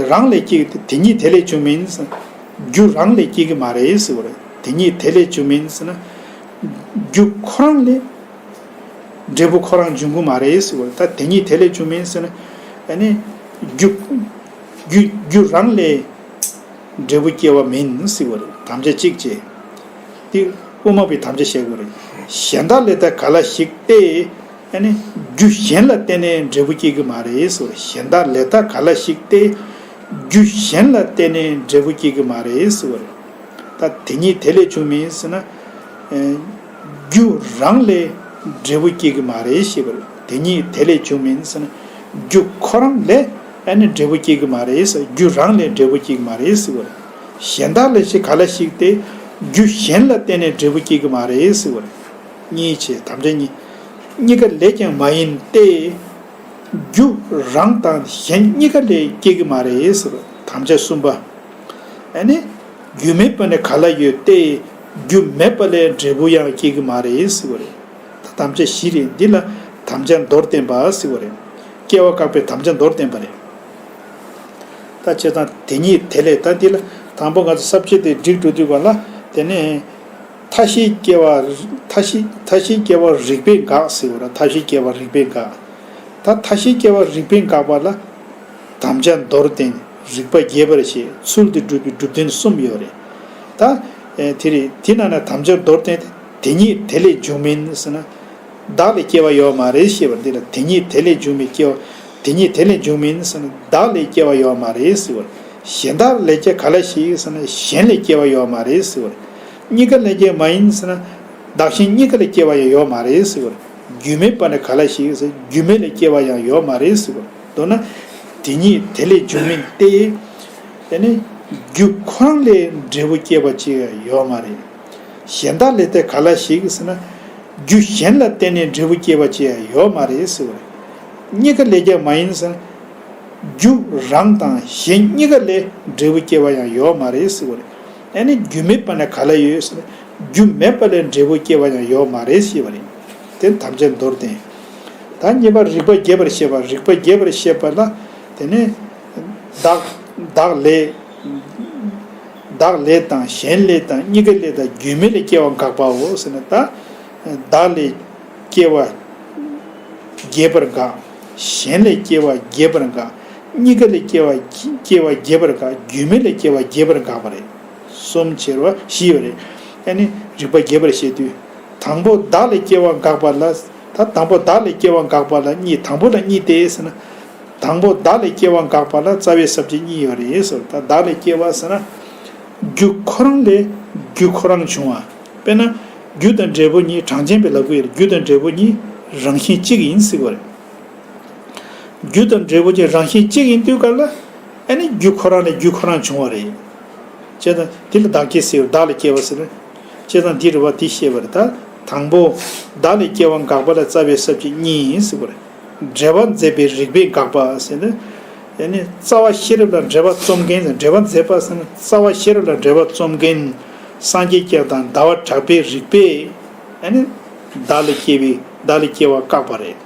རང་ལས་སྐྱེ་གི། དེ་ཉིད་དེ་ལས་བྱུང་མིན་ཟེར། རྒྱུ་རང་ལས་སྐྱེ་གི་མ་རེད་ཟེར་བ་རེད། དེ་ཉིད་དེ་ལས་བྱུང་མིན་ཟེར་ན། རྒྱུ་ཁོ་རང་ལས་འབྲས་བུ་ཁོ་རང་འབྱུང་གི་མ་རེད་ཟེར་བ་རེད། ད་དེ་ཉིད་དེ་ལས་བྱུང་མིན་ཟེར་ན། ཨ་ནི། རྒྱུ་རྒྱུ་རྒྱུ་རང་ལས་འབྲས་བུ་སྐྱེ་བ་མིན་ཟེར་བ་རེད། དམ་བཅའ་གཅིག་བྱས། དེ་དབུ་མ་པའི་དམ་བཅའ་བཤད་དགོས་རེད། གཞན་དག་ལས་ད་ག་ལ་ཞིག་སྟེ། ཨ་ནི་རྒྱུ་གཞན་ལ་བརྟེན་ནས་འབྲས་བུ་སྐྱེ་གི་མ་རེད་ཟེར། གཞན་དག་ལས་ད་ག་ལ་ཞིག་སྟེ། རྒྱུ་གཞན་ལ་བརྟེན་ནས་འབྲས་བུ་སྐྱེ་གི་མ་རེད་ཟེར་བ་རེད། ད་དེ་ཉིད་དེ་ལས་བྱུང་མིན་ཟེར་ན། ཨེ། རྒྱུ་རང་ལས་འབྲས་བུ་སྐྱེ་གི་མ་རེད་ཞེས་པ་རེད། དེ་ཉིད་དེ་ལས་བྱུང་མིན་ཟེར་ན། རྒྱུ་ཁོ་རང་ལས་ཨ་ནི་འབྲས་བུ་སྐྱེ་གི་མ་རེད་ཟེར། རྒྱུ་རང་ལས་འབྲས་བུ་སྐྱེ་གི་མ་རེད་ཟེར་བ་རེད། གཞན་དག་ལས་ཞེས་ག་ལ་ཞིག་སྟེ། རྒྱུ་གཞན་ལ་བརྟེན་ནས་འབྲས་བུ་སྐྱེ་གི་མ་རེད་ཟེར་བ་རེད། གཉིས་བྱས། དམ་བཅའ་གཉིས། གཉིས་ཀ་ལས་ཀྱང་མ་ཡིན་ཏེ། རྒྱུ་རང་དང་གཞན་གཉིས་ཀ་ལས་སྐྱེ་གི་མ་རེད་ཟེར་བ། དམ་བཅའ་གསུམ་པ། ཨ་ནི། རྒྱུ་མེད་པ་ནི་ག་ལ་ཡོད་དེ། རྒྱུ་མེད་པ་ལས་འབྲས་བུ་ཡང་སྐྱེ་གི་མ་རེད་ཟེར་བ་རེད། ད་དམ་བཅའ་བཞི་རེད། འདི་ལ་དམ་བཅའ་མདོར་བསྟན་པ་ཟེར་བ་རེད། སྐྱེ་བ་བཀག་པའི་དམ་བཅའ་མདོར་བསྟན་པ་རེད། ད་བྱས་ཙང་དེ་ཉིད་དེ་ལས། ད་འདི་ལ་དང་པོ་ང་ཚོ་ས་བཅད་དེ་སྒྲིག་འགྲོ་དུས་ག་ལ། དེ་ནས་མཐའ་བཞིའི་སྐྱེ་བ། མཐའ་བཞི་མཐའ་བཞིའི་སྐྱེ་བ་རིགས་པས་འགག་ཟེར་བ་རེད། མཐའ་བཞིའི་སྐྱེ་བ་རིགས་པས་འགག་ད་མཐའ་བཞིའི་སྐྱེ་བ་རིགས་པས་འགག་པ་ལ། དམ་བཅའ་མདོར་བསྟན། རིགས་པ་རྒྱས་པར་བཤད། ཚུལ་དེ་སྒྲུབ་པའི་སྒྲུབ་དོན་གསུམ་ཡོད་རེད། ད། ཨེ། དེ་རེད། དེ་ནང་ན་དམ་བཅའ་མདོར་བསྟན་ཏེ། དེ་ཉིད་དེ་ལས་བྱུང་མིན་ཟེར་ན། བདག་ལས་སྐྱེ་བ་ཡོད་མ་རེད་ཞེས་པ་འདི་ལ། དེ་ཉིད་དེ་ལས་བྱུང་མིན་སྐྱེ་བ། དེ་ཉིད་དེ་ལས་བྱུང་མིན་ཟེར་ན། བདག་ལས་སྐྱེ་བ་ཡོད་མ་རེད་ཟེར་བ། གཞན་དག་ལས་ཀྱང་ག་ལ་ཞིག་ཟེར་ན། གཞན་ལས་སྐྱེ་བ་ཡོད་མ་རེད་ཟེར་བ། གཉིས་ཀ་ལས་ཀྱང་མ་ཡིན་ཟེར་ན། བདག་གཞན་གཉིས་ཀ་ལས་སྐྱེ་བ་ཡང་ཡོད་མ་རེད་ཟེར་བ། རྒྱུ་མེད་པ་ནི་ག་ལ་ཞིག་ཟེར། རྒྱུ་མེད་ལས་སྐྱེ་བ་ཡང་ཡོད་མ་རེད་ཟེར་བ། མདོར་ན། དེ་ཉིད་དེ་ལས་བྱུང་མིན་ཏེ། དེ་ནི་རྒྱུ་ཁོ་རང་ལས་འབྲས་བུ་སྐྱེ་བ་ཅིག་ཡང་ཡོད་མ་རེད། གཞན་དག་ལས་དེ་ག་ལ་ཞིག་ཟེར་ན། རྒྱུ་གཞན་ལ་བརྟེན་ནས་འབྲས་བུ་སྐྱེ་བ་ཅིག་ཡང་ཡོད་མ་རེད་ཟེར་བ་རེད། གཉིས་ཀ་ལས་ཀྱང་མ་ཡིན་ཟེར་ན། རྒྱུ་རང་དང་གཞན་གཉིས་ཀ་ལས་འབྲས་བུ་སྐྱེ་བ་ཡང་ཡོད་མ་རེད་ཟེར་བ་རེད། ཨ་ནི་རྒྱུ་མེད་པ་ན་ག་ལ་ཡོད་ཟེར་ན། རྒྱུ་མེད་པ་ལས་འབྲས་བུ་སྐྱེ་བ་ཡང་ཡོད་མ་རེད་ཞེས་པ་རེད། དེ་དམ་བཅའ་མདོར་བསྟན། ད་གཉིས་པ་རིགས་པ་རྒྱས་པར་བཤད་པ། རིགས་པ་རྒྱས་པར་བཤད་པ་ལ། དེ་ནས་བདག་བདག་ལས། བདག་ལས་དང་གཞན་ལས་དང་གཉིས་ཀ་ལས་དང་རྒྱུ་མེད་ལས་སྐྱེ་བ་འགག་པའོ་ཟེར་ན། ད་བདག་ལས་སྐྱེ་བ་རྒྱས་པར་འགག་གཞན་ལས་སྐྱེ་བ་རྒྱས་པར་འགག་གཉིས་ཀ་ལས་སྐྱེ་བ་སྐྱེ་བ་རྒྱས་པར་འགག་རྒྱུ་མེད་ལས་སྐྱེ་བ་རྒྱས་པར་འགག་པ་རེད། གསུམ་བྱས་པ་བཞི་ཡོད་རེད། ཨ་ནི་རིགས་པ་རྒྱས་པར་བཤད་དུས། དང་པོ་བདག་ལས་སྐྱེ་བ་འགགས་པ་ལ། ད་དང་པོ་བདག་ལས་སྐྱེ་བ་འགགས་པ་ལ་གཉིས། དང་པོ་ལ་གཉིས་ཏེ་ཟེར་ན། དང་པོ་བདག་ལས་སྐྱེ་བ་འགགས་པ་ལ་རྩ་བའི་ས་བཅད་གཉིས་ཡོད་རེད་ཟེར། ད་བདག་ལས་སྐྱེ་བ་ཟེར་ན། རྒྱུ་ཁོ་རང་ལས་རྒྱུ་ཁོ་རང་བྱུང་བ། དཔེར་ན། རྒྱུ་དང་འབྲས་བུ་གཉིས། གྲངས་ཅན་པའི་ལབ་ཀྱི་ཡོད་རེད། རྒྱུ་དང་འབྲས་བུ་གཉིས་རང་བཞིན་གཅིག་ཡིན་ཟེར་གྱི་ཡོད་རེད། རྒྱུ་དང་འབྲས་བུ་གཉིས་རང་བཞིན་གཅིག་ཡིན་དུས་སྐབས་ལ། ཨ་ནི་རྒྱུ་ཁོ་རང་ལས་རྒྱུ་ཁོ་རང་བྱུང་བ་རེད། བྱས་ཙང་དེ་ལ་བདག་སྐྱེ་ཟེར། བདག་ལས་སྐྱེ་བ་ཟེར། བྱས་ཙང་འདི་རེད་བ། དེ་བཤད་པ་རེད། ད་དང་པོ་བདག་ལས་སྐྱེ་བ་འགགས་པ་ལ་རྩ་བའི་ས་བཅད་གཉིས་ཡིན་ཟེར་བ་རེད། འབྲེལ་བ་མཛད་པའི་རིགས་པས་འགགས་པ་ཟེར་ན། ཨ་ནི་རྩ་བ་ཤེས་རབ་ལ་འབྲེལ་བ་རྩོམ་མཁན་ཟེར། འབྲེལ་བ་མཛད་པ་ཟེར་ན། རྩ་བ་ཤེས་རབ་ལ་འབྲེལ་བ་རྩོམ་མཁན་སངས་རྒྱས་སྐྱབས་དང་ཟླ་བ་གྲགས་པའི་རིགས་པས། ཨ་ནི་བདག་ལས་སྐྱེ་བའི། བདག་ལས་སྐྱེ་བ་བཀག་པ་རེད།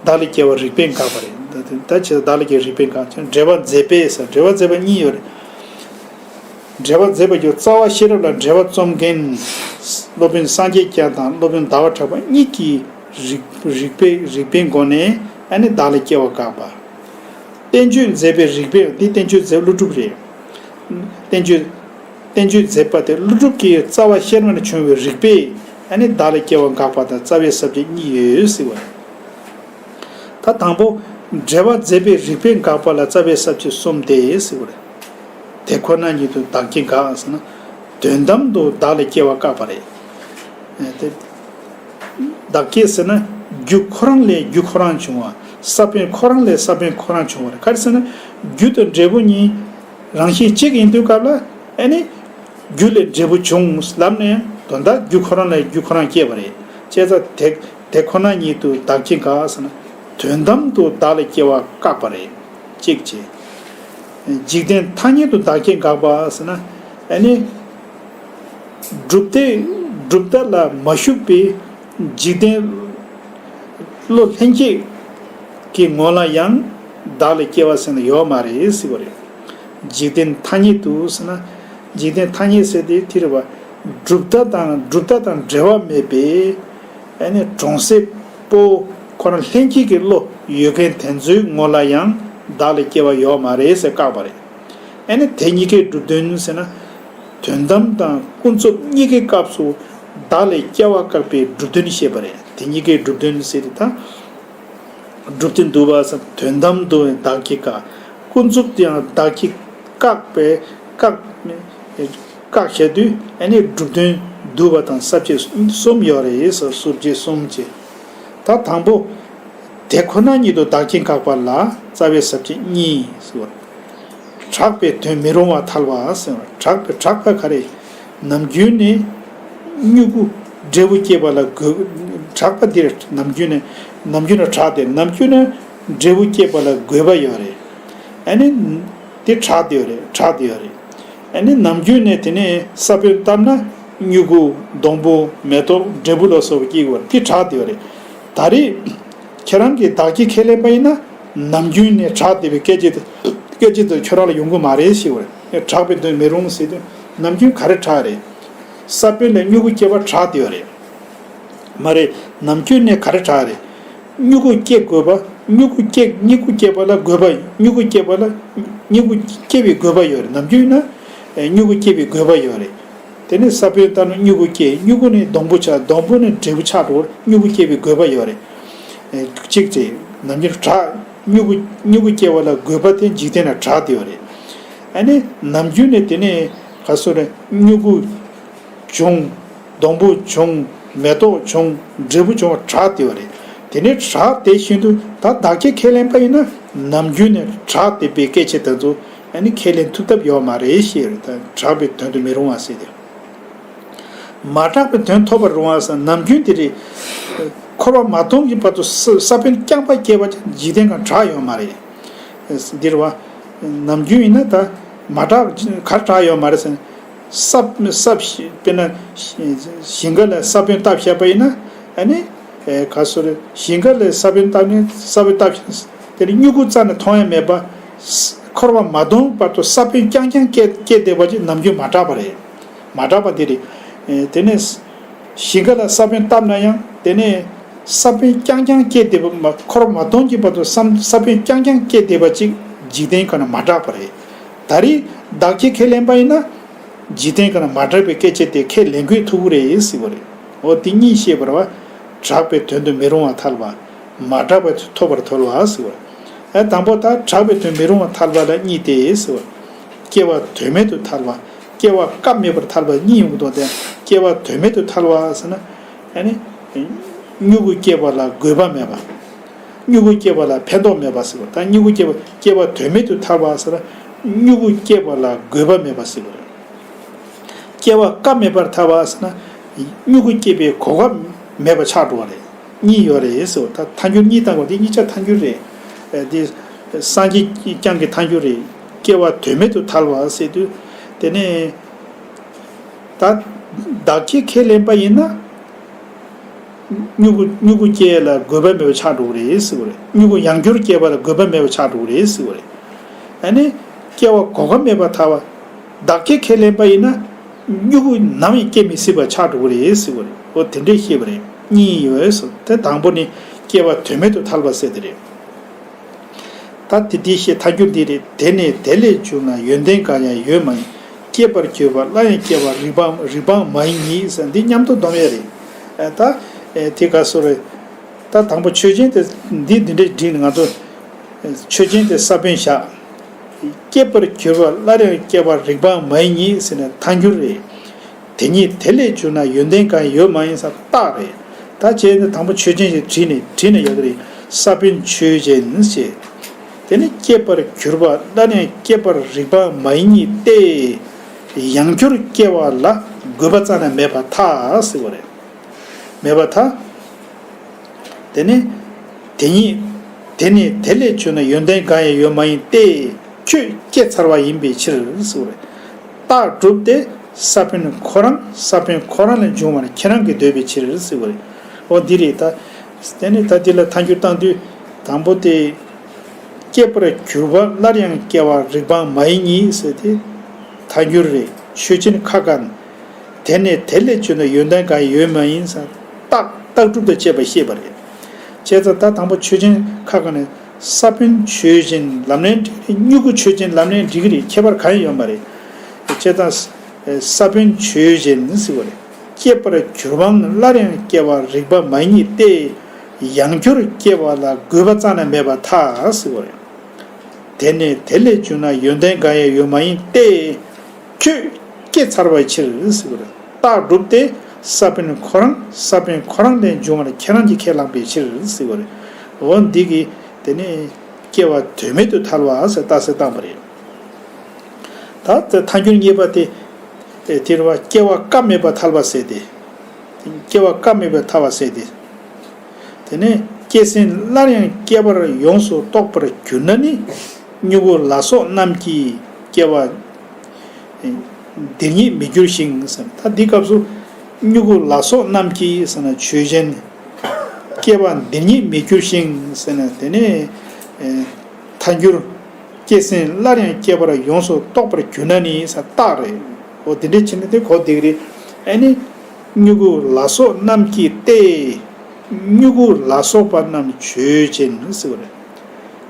བདག་ལས་སྐྱེ་བ་རིགས་པས་འགགས་པ་རེད། ད་ད་ད་ཆ་བདག་ལས་སྐྱེ་བ་རིགས་པས་འགགས། འབྲེལ་བ་མཛད་པས་ཟེར། འབྲེལ་བ་མཛད་པ་གཉིས་ཡོད་རེད། འབྲེལ་བ་མཛད་པ་རྒྱུ། རྩ་བ་ཤེས་རབ་ལ་འབྲེལ་བ་རྩོམ་མཁན་སློབ་དཔོན་སངས་རྒྱས་སྐྱབས་དང་སློབ་དཔོན་ཟླ་བ་གྲགས་པ་གཉིས་ཀྱིས་རིགས་རིགས་པས། རིགས་པའི་སྒོ་ནས་ཨ་ནི་བདག་ལས་སྐྱེ་བ་བཀག་པ། བསྟན་བཅོས་མཛད་པའི་རིགས་པས། འདི་བསྟན་བཅོས་མཛད་པ་ཀླུ་སྒྲུབ་རེད། བསྟན་བཅོས། བསྟན་བཅོས་མཛད་པ་དེ་ཀླུ་སྒྲུབ་ཀྱི་རྩ་བ་ཤེས་རབ་ནས་བྱུང་བའི་རིགས་པས་ཨ་ནི་བདག་ལས་སྐྱེ་བ་འགགས་པ་དང་རྩ་བའི་ས་བཅད་གཉིས་ཡོད་ཟེར་བ་རེད། ད་དང་པོ། འབྲེལ་བ་མཛད་པའི་རིགས་པས་འགགས་པ་ལ་རྩ་བའི་ས་བཅད་གསུམ་སྟེ་ཟེར་བ་རེད། དེ་ཁོ་ན་ཉིད་དུ་བདག་སྐྱེ་འགག་ཟེར་ན། དོན་དམ་དུ་བདག་ལས་སྐྱེ་བ་བཀག་པ་རེད། ཨེ་དེ། བདག་སྐྱེ་ཟེར་ན། རྒྱུ་ཁོ་རང་ལས་རྒྱུ་ཁོ་རང་བྱུང་བ། ས་བོན་ཁོ་རང་ལས་ས་བོན་ཁོ་རང་བྱུང་བ་རེད། ག་རེ་ཟེར་ན། རྒྱུ་དང་འབྲས་བུ་གཉིས་རང་བཞིན་གཅིག་ཡིན་དུས་སྐབས་ལ། ཨ་ནི། རྒྱུ་ལས་འབྲས་བུ་བྱུང་ལབ་ནས་དོན་དག་རྒྱུ་ཁོ་རང་ལས་རྒྱུ་ཁོ་རང་སྐྱེས་པ་རེད། བྱས་ཙང་དེ་དེ་ཁོ་ན་ཉིད་དུ་བདག་སྐྱེ་འགག་ཟེར་ན། དོན་དམ་དུ་བདག་ལས་སྐྱེ་བ་བཀག་པ་རེད། གཅིག་བྱས། འཇིག་རྟེན་ཐ་སྙད་དུ་བདག་སྐྱེ་འགག་པ་ཟེར་ན། ཨ་ནི། གྲུབ་མཐས། གྲུབ་མཐའ་ལ་མ་ཞུགས་པའི་འཇིག་རྟེན་བློ་ལྷན་སྐྱེས་ཀྱི་ངོ་ལ་ཡང་བདག་ལས་སྐྱེ་བ་ཟེར་ན་ཡོད་མ་རེད་ཟེར་བ་རེད། འཇིག་རྟེན་ཐ་སྙད་དུ་ཟེར་ན། འཇིག་རྟེན་ཐ་སྙད་ཟེར་དེ་དེ་རེད་བ། གྲུབ་མཐའ་དང་། གྲུབ་མཐའ་དང་འབྲེལ་བ་མེད་པའི། ཨ་ནི་གྲོང་གསེབ་པོ་ཁོ་རང་ལྷན་སྐྱེས་ཀྱི་བློ་ཡོད་མཁན་དེ་ཚོའི་ངོ་ལ་ཡང་བདག་ལས་སྐྱེ་བ་ཡོད་མ་རེད་ཟེར་བཀག་པ་རེད། ཨ་ནི་དེ་གཉིས་ཀའི་གྲུབ་དོན་ཟེར་ན། དོན་དམ་དང་ཀུན་རྫོབ་གཉིས་ཀའི་སྐབས་སུ་བདག་ལས་སྐྱེ་བ་བཀག་པའི་གྲུབ་དོན་བཤད་པ་རེད། དེ་གཉིས་ཀའི་གྲུབ་དོན་ཟེར་དེ་ད། གྲུབ་དོན་བསྡུ་བ་ཟེར། དོན་དམ་དུ་བདག་སྐྱེ་བཀག། ཀུན་རྫོབ་ཏུ་ཡང་བདག་སྐྱེ་བཀག་པའི། བཀག་བཀག་བྱ་དུས་ཨ་ནི་གྲུབ་དོན་བསྡུ་བ་དང་ས་བཅད་གསུམ་ཡོད་རེད་ཟེར། ས་བཅད་གསུམ་བྱས། ད་དང་པོ། དེ་ཁོ་ན་ཉིད་དུ་བདག་སྐྱེ་འགག་པ་ལ་རྩ་བའི་ས་བཅད་གཉིས་ཟེར་བ། གྲགས་པའི་དོན་མི་རུང་བ་ཐལ་བ་ཟེར་བ། གྲགས་པའི། གྲགས་པ་ག་རེ། ནམ་རྒྱུན་ནས་མྱུ་གུ་འབྲས་བུ་སྐྱེད་པ་ལ་དགོས། གྲགས་པ་འདིར་ནམ་རྒྱུན་ནས། ནམ་རྒྱུན་ནས་གྲགས་ཏེ་ནམ་རྒྱུན་ནས་འབྲས་བུ་སྐྱེད་པ་ལ་དགོས་པ་ཡོད་རེད། ཨ་ནི། དེ་གྲགས་བསྡད་ཡོད་རེད། གྲགས་བསྡད་ཡོད་རེད། ཨ་ནི་ནམ་རྒྱུན་ནས་དེ་ནས་ས་བོན་བཏབ་ན་མྱུ་གུ། སྡོང་པོ། མེ་ཏོག། འབྲས་བུ་ལ་སོགས་པ་སྐྱེ་གི་ཡོད་རེད། དེ་གྲགས་བསྡད་ཡོད་རེད། ད་རེས་ཁྱེད་རང་གིས་བདག་གིས་ཁས་ལེན་པ་ཡིན་ན། ནམ་རྒྱུན་ནས་གྲགས་བསྡད་པའི་སྐད་ཆ་དེ། སྐད་ཆ་དེ་ཁྱོད་རང་ལ་ཡོང་གི་མ་རེད་ཞེས་པ་རེད། གྲགས་པའི་དོན་མི་རུང་ཟེར་དུས་ནམ་རྒྱུན་ག་རེ་གྲགས་རེད། ས་བོན་ལས་མྱུ་གུ་སྐྱེ་བ་གྲགས་བསྡད་ཡོད་རེད། མ་རེད། ནམ་རྒྱུན་ནས་ག་རེ་གྲགས་རེད། མྱུ་གུ་སྐྱེ་དགོས་པ། མྱུ་གུ་སྐྱེ། མྱུ་གུ་སྐྱེ་བ་ལ་དགོས་པ། མྱུ་གུ་སྐྱེ་བ་ལ། མྱུ་གུ་སྐྱེ་བའི་དགོས་པ་ཡོད་རེད། ནམ་རྒྱུན་ཡིན་ན། ཨེ། མྱུ་གུ་སྐྱེ་བའི་དགོས་པ་ཡོད་རེད། དེ་ནས་ས་བོན་བཏབ་ན་མྱུ་གུ་སྐྱེ། མྱུ་གུ་ནས་སྡོང་པོ་ཆགས། སྡོང་པོ་ནས་འབྲས་བུ་ཆགས་འགྲོ་བར་མྱུ་གུ་སྐྱེ་བའི་དགོས་པ་ཡོད་རེད། ཨེ། གཅིག་བྱས། ནམ་རྒྱུན་གྲགས། མྱུ་གུ། མྱུ་གུ་སྐྱེ་བ་ལ་དགོས་པ་དེ་འཇིག་རྟེན་ལ་གྲགས་བསྡད་ཡོད་རེད། ཨ་ནི་ནམ་རྒྱུན་ནས་དེ་ནས་ག་སོ་རེད། མྱུ་གུ་བྱུང་། སྡོང་པོ་བྱུང་། མེ་ཏོག་བྱུང་། འབྲས་བུ་བྱུང་བ་གྲགས་བསྡད་པ་རེད། དེ་ནས་གྲགས་བསྡད་བཞིན་དུ་ད་བདག་གིས་ཁས་ལེན་པ་ཡིན་ན་ནམ་རྒྱུན་ནས་གྲགས་བསྡད་པའི་སྐད་ཆ་དེ་ཚོ་ཨ་ནི་ཁས་ལེན་ཐུབ་ཐབས་ཡོད་མ་རེད་ཞེས་རེད། ད་གྲགས་པའི་དོན་དུ་མི་རུང་བ་ཟེར་ཏེ། མ་གྲགས་པའི་དོན་ཐོབ་པར་རུང་བ་ཟེར། ནམ་རྒྱུན་དེ་རེད། འཁོར་བ་མ་སྟོངས་ཀྱི་བར་དུ་ས་ས་བོན་རྐྱང་པ་སྐྱེས་པ་ཅིག་འཇིག་རྟེན་གང་གྲགས་ཡོད་མ་རེད། འདིར་བ། ནམ་རྒྱུན་ཡིན་ན་ད་མ་གྲགས། གར་གྲགས་ཡོད་མ་རེད་ཟེར། ས་ས་དཔེར་ན་ཞིང་ཁ་ལ་ས་བོན་བཏབ་བཞག་པ་ཡིན་ན། ཨ་ནི། ཨེ། ག་སོ་རེད། ཞིང་ཁ་ལ་ས་བོན་བཏབ་ནས་ས་བོན་བཏབ་དེ་ནས་མྱུ་གུ་རྩ་ནས་མཐོང་ཡ་མེད་པ། ས་འཁོར་བ་མ་སྟོངས་བར་དུ་ས་བོན་རྐྱང་རྐྱང་སྐྱེ་སྐྱེ་བསྡད་པ་ཅིག་ནམ་རྒྱུན་མ་གྲགས་པ་རེད། མ་གྲགས་པ་དེ་རེད། ཨེ། དེ་ནས་ཞིང་ཁ་ལ་ས་བོན་བཏབ་ན་ཡང་དེ་ནས་ས་བོན་རྐྱང་རྐྱང་སྐྱེ་བསྡད་པ་མ། འཁོར་བ་མ་སྟོངས་ཀྱི་བར་དུ་ས་ས་བོན་རྐྱང་རྐྱང་སྐྱེ་བསྡད་པ་ཅིག་འཇིག་རྟེན་ཁོ་ན་མ་གྲགས་པ་རེད། ད་རེས་བདག་གིས་ཁས་ལེན་པ་ཡིན་ན། འཇིག་རྟེན་ཁོ་ན་མ་གྲགས་པའི་སྐད་ཆ་དེ་ཁས་ལེན་དགོས་ཐུག་གི་རེད་ཟེར་བ་རེད། འོ་དེ་གཉིས་བཤད་པར་བ། གྲགས་པའི་དོན་དུ་མི་རུང་བ་ཐལ་བ། མ་གྲགས་པའི་ཐོབ་པར་ཐལ་བ་ཟེར་བ། ཨ་དང་པོ་ད་གྲགས་པའི་དོན་མི་རུང་བ་ཐལ་བ་ལ་གཉིས་ཏེ་ཟེར་བ། སྐྱེ་བ་དོན་མེད་དུ་ཐལ་བ། སྐྱེ་བ་སྐབས་མེད་པར་ཐལ་བ་གཉིས་ཡོང་གི་འདུག་སྟེ། སྐྱེ་བ་དོན་མེད་དུ་ཐལ་བ་ཟེར་ན། ཨ་ནི། མྱུ་གུ་སྐྱེ་བ་ལ་དགོས་པ་མེད་པ། མྱུ་གུ་སྐྱེ་བ་ལ་ཕན་ཐོགས་མེད་པ་ཟེར་བ་དང་། མྱུ་གུ་སྐྱེ་བ་སྐྱེ་བ་དོན་མེད་དུ་ཐལ་བ་ཟེར་ན། མྱུ་གུ་སྐྱེ་བ་ལ་དགོས་པ་མེད་པ་ཟེར་བ་རེད། སྐྱེ་བ་སྐབས་མེད་པར་ཐལ་བ་ཟེར་ན། མྱུ་གུ་སྐྱེ་བའི་གོ་སྐབས་མེད་པ་ཆགས་འགྲོ་བ་རེད། གཉིས་ཡོད་རེད་ཟེར་བ། ད་ཐལ་འགྱུར་གཉིས་བཏང་བ་འདི་གཉིས་ཆ་ཐལ་འགྱུར་རེད། ཨ་འདི་སངས་རྒྱས་བསྐྱངས་ཀྱི་ཐལ་འགྱུར་རེད། སྐྱེ་བ་དོན་མེད་དུ་ཐལ་བ་ཟེར་དུས། དེ་ནས་ད་བདག་སྐྱེ་ཁས་ལེན་པ་ཡིན་ན། མྱུ་གུ་མྱུ་གུ་སྐྱེ་ལ་དགོས་པ་མེད་པ་ཆགས་འགྲོ་གི་རེད་ཟེར་བ་རེད། མྱུ་གུ་ཡང་བསྐྱར་སྐྱེ་བ་ལ་དགོས་པ་མེད་པ་ཆགས་འགྲོ་གི་རེད་ཟེར་བ་རེད། ཨ་ནི། སྐྱེ་བ་གོ་སྐབས་མེད་པར་ཐལ་བ། བདག་སྐྱེ་ཁས་ལེན་པ་ཡིན་ན། མྱུ་གུ་ནམ་ཡང་སྐྱེ་མི་སྲིད་པ་ཆགས་འགྲོ་གི་རེད་ཟེར་བ་རེད། འོ་དེ་འདྲས་བཤད་པ་རེད། གཉིས་ཡོད་ཟེར། དེ་དང་པོ་ནི་སྐྱེ་བ་དོན་མེད་དུ་ཐལ་བ་ཟེར་དེ་རེད། ད་དེ་དེ་ཞེས་ཐལ་འགྱུར་འདི་རེད། དེ་ནས་དེ་ལས་བྱུང་ན་ཡོན་ཏན་གང་ཡང་ཡོད་མ་ཡིན། སྐྱེས་པར་གྱུར་པ་སླར་ཡང་སྐྱེ་བ་རིགས་པའང་རིགས་པའང་མ་ཡིན་ཉིད་ཟེར། འདི་མཉམ་དུ་སྡོམ་ཡས་རེད། ཨ་ད་ཨེ་དེ་ག་སོ་རེད། ད་དང་པོ་ཆོས་ཅན་དེ་འདི་འདི་འདྲས་བསྒྲིགས་ནས་ང་ཚོ་ཆོས་ཅན་དེ་ས་བོན་བཞག་སྐྱེས་པར་གྱུར་པ་སླར་ཡང་སྐྱེ་བ་རིགས་པའང་མ་ཡིན་ཉིད་ཟེར་ནས་ཐལ་འགྱུར་རེད། དེ་ཉིད་དེ་ལས་བྱུང་ན་ཡོན་ཏན་གང་ཡོད་མ་ཡིན་ས་རྟགས་རེད། ད་བྱས་ནས་དང་པོ་ཆོས་ཅན་ཞེས་བྲིས་ནས་བྲིས་ན་ཡག་གི་རེད། ས་བོན་ཆོས་ཅན་ཞེས། དེ་ནི་སྐྱེས་པར་གྱུར་པ་སླར་ཡང་སྐྱེ་བར་རིགས་པ་མ་ཡིན་ཉིད་ཏེ། ཡང་བསྐྱར་སྐྱེ་བ་ལ་དགོས་པ་རྩ་ནས་མེད་པར་ཐལ་ཟེར་བ་རེད། མེད་པར་ཐལ། དེ་ནི། དེ་ཉིད། དེ་ནི་དེ་ལས་བྱུང་ན་ཡོན་ཏན་གང་ཡང་ཡོད་མ་ཡིན་ཏེ། ཁྱོད་སྐྱེས་ཚར་བ་ཡིན་པའི་ཕྱིར་ཟེར་བ་རེད། རྟགས་གྲུབ་སྟེ་ས་བོན་ཁོ་རང་ས་བོན་ཁོ་རང་ལས་འབྱུང་བར་ཁྱེད་རང་གིས་འདོད་པའི་ཕྱིར་ཟེར་བ་རེད། འོ་འདི་རེད་ད། དེ་ནི་ད་འདི་ལ་ཐལ་འགྱུར་བཏང་དུས། དང་པོ་དེ། སྐྱེས་པར་གྱུར་པ་སླར་ཡང་སྐྱེ་བ་རིགས་པའང་མ་ཡིན་ཉིད་ཟེར་དེ། ཐལ་འགྱུར་རེད། ཆོས་ཅན་ཁ་ཁ་ནས། དེ་ནས་དེ་ལས་བྱུང་ན་ཡོན་ཏན་གང་ཡང་ཡོད་མ་ཡིན་ཟེར། རྟགས་རྟགས་གྲུབ་དང་བཅས་པ་བཤད་པ་རེད། བྱས་ཙང་ད་དང་པོ་ཆོས་ཅན་ཁ་ཁ་ནས་ས་བོན་ཆོས་ཅན་ལམ་ལྷན་འགྲིག་གི་རེད། མྱུ་གུ་ཆོས་ཅན་ལམ་ལྷན་འགྲིག་གི་རེད། ཁྱད་པར་གང་ཡང་ཡོད་མ་རེད། བྱས་ཙང་ས་བོན་ཆོས་ཅན་ཟེར་བ་རེད། སྐྱེས་པར་གྱུར་པའང་སླར་ཡང་སྐྱེ་བ་རིགས་པ་མ་ཡིན་ཉིད་ཏེ། ཡང་བསྐྱར་སྐྱེ་བ་ལ་དགོས་པ་རྩ་ནས་མེད་པར་ཐལ་ཟེར་བ་རེད། དེ་ནས་དེ་ལས་བྱུང་ན་ཡོན་ཏན་གང་ཡང་ཡོད་མ་ཡིན་ཏེ། ཁྱོད་སྐྱེས་ཚར་བའི་ཕྱིར་ཟེར་བ་རེད། རྟགས་གྲུབ་སྟེ་ས་བོན་ཁོ་རང་ས་བོན་ཁོ་རང་ལས་འབྱུང་བར་ཁྱེད་རང་གིས་ཁས་བླངས་པའི་ཕྱིར་ཟེར་བ་རེད། འོ་འདི་གིས་དེ་ནས་སྐྱེ་བ་དོན་མེད་དུ་ཐལ་བ་ཟེར་རྟགས་གསལ་བཏང་བ་རེད། ད་ཐལ་འགྱུར་གཉིས་པ་དེ། དེ་རེད་བ། སྐྱེ་བ་སྐབས་མེད་པར་ཐལ་བ་ཟེར་ཏེ། སྐྱེ་བ་སྐབས་མེད་པར་ཐལ་བ་ཟེར་ཏེ། དེ་ནས་སྐྱེས་ཟིན་སླར་ཡང་སྐྱེ་བར་ཡོངས་སུ་རྟོགས་པར་གྱུར་ན་ནི། མྱུ་གུ་ལ་སོགས་རྣམས་ཀྱིས་སྐྱེ་བ་འདིར་ཉིད་མི་འགྱུར་ཞིང་ཟེར། ད་འདི་སྐབས་སུ་མྱུ་གུ་ལ་སོགས་རྣམས་ཀྱིས་ཟེར་ན་ཆོས་ཅན། སྐྱེ་བ་འདིར་ཉིད་མི་འགྱུར་ཞིང་ཟེར་ན་དེ་ནས་ཐལ་འགྱུར། སྐྱེས་ཟིན་སླར་ཡང་སྐྱེ་བར་ཡོངས་སུ་རྟོགས་པར་གྱུར་ན་ནི་ཟེར་རྟགས་རེད། འོ་དེ་འདྲ་བྱས་ན་དེ་གོ་བདེ་གི་རེད། ཨ་ནི། མྱུ་གུ་ལ་སོགས་རྣམས་ཀྱིས་ཏེ། མྱུ་གུ་ལ་སོགས་པ་རྣམས་ཆོས་ཅན་ཟེར་བ་རེད།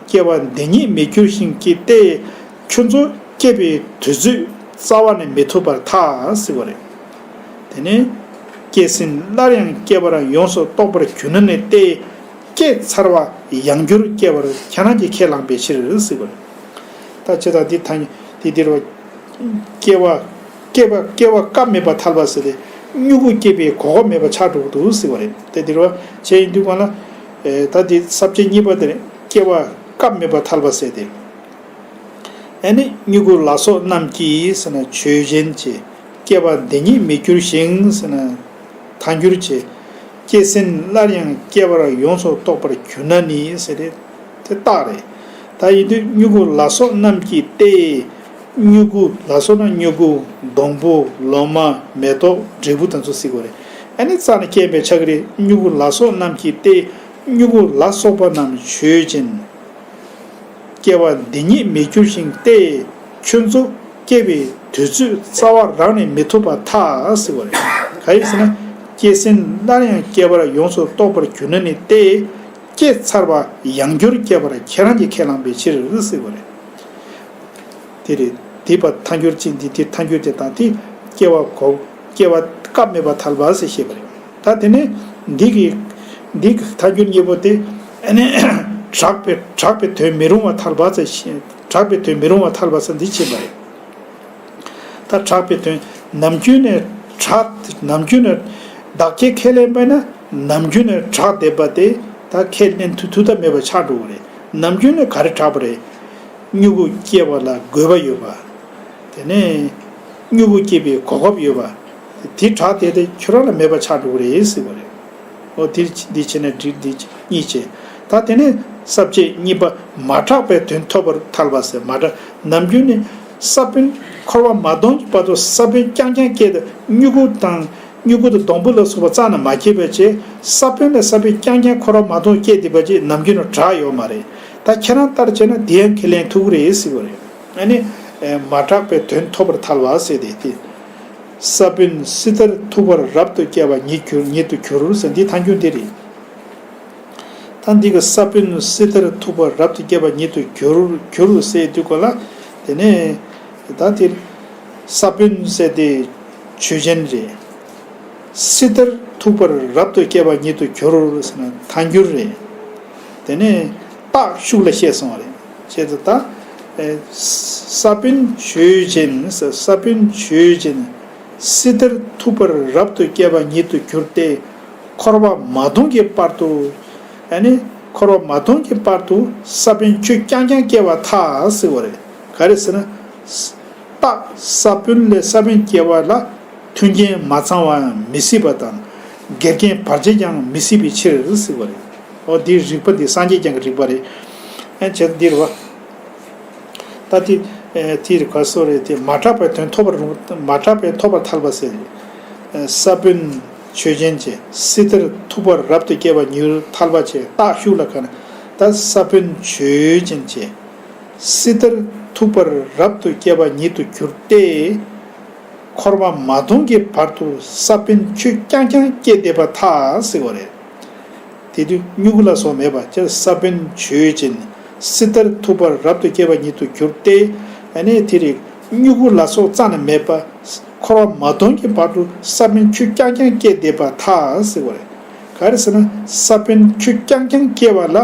སྐྱེ་བ་འདི་ཉིད་མི་འགྱུར་ཞིང་སྐྱེ་སྟེ། ཁྱོད་ཚོ་སྐྱེ་བའི་དུས་ཚོད་རྩ་བ་ནས་མི་ཐུབ་པར་ཐལ་ཟེར་བ་རེད། དེ་ནས་སྐྱེས་ཟིན་སླར་ཡང་སྐྱེ་བར་ཡོངས་སུ་རྟོགས་པར་གྱུར་ན་ནི་སྟེ། སྐྱེས་ཚར་བ་ཡང་བསྐྱར་སྐྱེ་བར་ཁྱེད་རང་གིས་ཁས་བླངས་པའི་ཕྱིར་ཟེར་བ་རེད། ད་ཅི་ལྟར་འདི་ཐ་སྙད་འདི་འདིར་བ། སྐྱེ་བ། སྐྱེ་བ་སྐྱེ་བ་སྐབས་མེད་པར་ཐལ་བ་ཟེར་ཏེ། མྱུ་གུ་སྐྱེ་བའི་གོ་སྐབས་མེད་པ་ཆགས་འགྲོ་གི་འདུག་ཟེར་བ་རེད། དེ་འདིར་བ་བྱས་ཡིན་དུས་གང་ལ། ད་འདི་ས་བཅད་གཉིས་པ་དེ་རེད། སྐྱེ་བ་སྐབས་མེད་པར་ཐལ་བ་ཟེར་ཏེ། ཨ་ནི་མྱུ་གུ་ལ་སོགས་རྣམས་ཀྱིས་ཟེར་ན་ཆོས་ཅན་བྱས། སྐྱེ་བ་འདི་ཉིད་མི་འགྱུར་ཞིང་ཟེར་ན་ཐལ་འགྱུར་བྱས། སྐྱེས་ཟིན་སླར་ཡང་སྐྱེ་བར་ཡོངས་སུ་རྟོགས་པར་གྱུར་ན་ནི་ཟེར་ཏེ་དེ་རྟགས་རེད། ད་ཡིན་དུས་མྱུ་གུ་ལ་སོགས་རྣམས་ཀྱིས་ཏེ། མྱུ་གུ་ལ་སོགས་ན་མྱུ་གུ། སྡོང་པོ། ལོ་མ། མེ་ཏོག། འབྲས་བུ་དེ་ཚོ་ཟེར་དགོས་རེད། ཨ་ནི་རྩ་ནས་སྐྱེས་པའི་ཆ་གི་རེད། མྱུ་གུ་ལ་སོགས་རྣམས་ཀྱིས་ཏེ། མྱུ་གུ་ལ་སོགས་པ་རྣམས་ཆོས་ཅན། སྐྱེ་བ་འདི་ཉིད་མི་འགྱུར་ཞིང་སྟེ། ཁྱོད་ཚོ་སྐྱེ་བའི་དུས་ཚོད་རྩ་བ་རང་ནས་མི་ཐུབ་པར་ཐལ་ཟེར་བ་རེད། ག་ཡིན་ཟེར་ན། སྐྱེས་ཟིན་སླར་ཡང་སྐྱེ་བར་ཡོངས་སུ་རྟོགས་པར་གྱུར་ན་ནི་སྟེ། སྐྱེས་ཚར་བ་ཡང་བསྐྱར་སྐྱེ་བར་ཁྱེད་རང་གིས་ཁས་བླངས་པའི་ཕྱིར་ཟེར་བ་རེད། དེ་རེད། དེ་བ་ཐལ་འགྱུར་ཅན་འདི་དེ་ཐལ་འགྱུར་དེ་དང་དེ། སྐྱེ་བ་གོ། སྐྱེ་བ་སྐབས་མེད་པར་ཐལ་བ་ཟེར་བཤད་པ་རེད། ད་དེ་ནས་འདི་གི་འདི་གི་ཐལ་འགྱུར་གཉིས་པོ་དེ་ཨ་ནི་གྲགས་པའི་གྲགས་པའི་དོན་མི་རུང་བ་ཐལ་བ་ཟེར་ཞེས། གྲགས་པའི་དོན་མི་རུང་བ་ཐལ་བ་ཟེར་འདི་བྱེད་པ་རེད། ད་གྲགས་པའི་དོན་ནམ་རྒྱུན་ནས་གྲགས་ནམ་རྒྱུན་ནས་བདག་བསྐྱེད་ཁས་ལེན་པས་ན་ནམ་རྒྱུན་ནས་གྲགས་བསྡད་པ་དེ་ད་ཁས་ལེན་ཐུབ་ཐུབ་ཐབས་མེད་པ་ཆགས་འགྲོ་གི་རེད། ནམ་རྒྱུན་ནས་ག་རེ་གྲགས་པ་རེད། མྱུ་གུ་སྐྱེ་བ་ལ་དགོས་པ་ཡོད་པ། དེ་ནས་མྱུ་གུ་སྐྱེ་བའི་གོ་སྐབས་ཡོད་པ། དེ་གྲགས་དེ་དེ་ཁྱོད་རང་ལ་མེད་པ་ཆགས་འགྲོ་གི་རེད་ཟེར་བ་རེད། འོ་དེ་འདི་བྱས་ན་འགྲིག་འདི་གཉིས་བྱས། ད་དེ་ནས་ས་བཅད་གཉིས་པ་མ་གྲགས་པའི་དོན་ཐོབ་པར་ཐལ་བ་ཟེར། མ་གྲགས་ནམ་རྒྱུན་ནི་ས་བོན་འཁོར་བ་མ་སྟོངས་ཀྱི་བར་དུ་ས་བོན་རྐྱང་རྐྱང་སྐྱེས་ཏེ་མྱུ་གུ་དང་། མྱུ་གུ་དང་སྡོང་པོ་ལ་སོགས་པ་རྩ་ནས་མ་སྐྱེས་པ་བྱས། ས་བོན་ལས་ས་བོན་རྐྱང་རྐྱང་འཁོར་བ་མ་སྟོངས་སྐྱེས་བསྡད་པ་ཅིག་ནམ་རྒྱུན་ནས་གྲགས་ཡོད་མ་རེད། ད་ཁྱེད་རང་ལྟར་བྱས་ན་དེ་ཡང་ཁས་ལེན་ཐུབ་ཀྱི་རེད་ཟེར་བ་རེད། ཨ་ནི། མ་གྲགས་པའི་དོན་ཐོབ་པར་ཐལ་བ་ཟེར་ཏེ་དེ། ས་བོན་སྲི་ཐར་ཐུག་པར་རབ་ཏུ་སྐྱེ་བ་ཉིད་གྱུར་ཉིད་དུ་གྱུར་ཟེར་འདི་ཐལ་འགྱུར་འདི་རེད། ད་འདི་གི་ས་བོན་སྲི་ཐར་ཐུག་པར་རབ་ཏུ་སྐྱེ་བ་ཉིད་དུ་གྱུར་གྱུར་ཟེར་དུས་གོ་ལ། དེ་ནས་ད་དེ་ས་བོན་ཟེར་དེ་ཆོས་ཅན་རེད། སྲི་ཐར་ཐུག་པར་རབ་ཏུ་སྐྱེ་བ་ཉིད་དུ་གྱུར་ཟེར་ན་ཐལ་འགྱུར་རེད། དེ་ནས་རྟགས་ཤུགས་ལ་བཤད་སོང་བ་རེད། བྱས་ཙང་ད། ས་བོན་ཆོས་ཅན། ས་བོན་ཆོས་ཅན། སྲི་ཐར་ཐུག་པར་རབ་ཏུ་སྐྱེ་བ་ཉིད་དུ་གྱུར་ཏེ། འཁོར་བ་མ་སྟོངས་ཀྱི་བར་དུ། ཨ་ནི་འཁོར་བ་མ་སྟོངས་ཀྱི་བར་དུ་ས་བོན་ཆོས་རྐྱང་རྐྱང་སྐྱེ་བར་ཐལ་ཟེར་བ་རེད། ག་རེ་ཟེར་ན། རྟགས་ས་བོན་ལས་ས་བོན་སྐྱེ་བ་ལ། མཐུན་རྐྱེན་མ་ཚང་བའང་མི་སྲིད་པ་དང་། འགལ་རྐྱེན་བར་ཆད་ཀྱང་མི་སྲིད་པའི་ཕྱིར་ཟེར་བ་རེད། འོ་འདིའི་རིགས་པ་འདི་སངས་རྒྱས་བསྐྱངས་ཀྱི་རིགས་པ་རེད། ཨེ་བྱས་འདིར་བ། ད་དེ་དེའི་རིགས་པ་སོ་རེད་དེ་མ་གྲགས་པའི་དོན་ཐོབ་པར་རུང་མ་གྲགས་པའི་ཐོབ་པར་ཐལ་བ་ཟེར། ས་བོན་ཆོས་ཅན་བྱས་སྲི་ཐར་ཐུག་པར་རབ་ཏུ་སྐྱེ་བ་ཉིད་ཐལ་བ་བྱས་རྟགས་ཤུགས་ལ་ག་ན་ད་ས་བོན་ཆོས་ཅན་བྱས། སྲི་ཐར་ཐུག་པར་རབ་ཏུ་སྐྱེ་བ་ཉིད་དུ་གྱུར་ཏེ། འཁོར་བ་མ་སྟོངས་ཀྱི་བར་དུ་ས་བོན་ཆོས་རྐྱང་རྐྱང་སྐྱེས་བསྡད་པར་ཐལ་ཟེར་བ་རེད། དེ་དུས་མྱུ་གུ་ལ་སོགས་མེད་པ་ཅིག་ས་བོན་ཆོས་ཅན། སྲི་ཐར་ཐུག་པར་རབ་ཏུ་སྐྱེ་བ་ཉིད་དུ་གྱུར་ཏེ། ཨ་ནི་དེ་རིང་མྱུ་གུ་ལ་སོགས་རྩ་ནས་མེད་པ། འཁོར་བ་མ་སྟོངས་ཀྱི་བར་དུ་ས་བོན་ཆོས་རྐྱང་རྐྱང་སྐྱེས་བསྡད་པར་ཐལ་ཟེར་བ་རེད། ག་རེ་ཟེར་ན་ས་བོན་ཆོས་རྐྱང་རྐྱང་སྐྱེ་བ་ལ།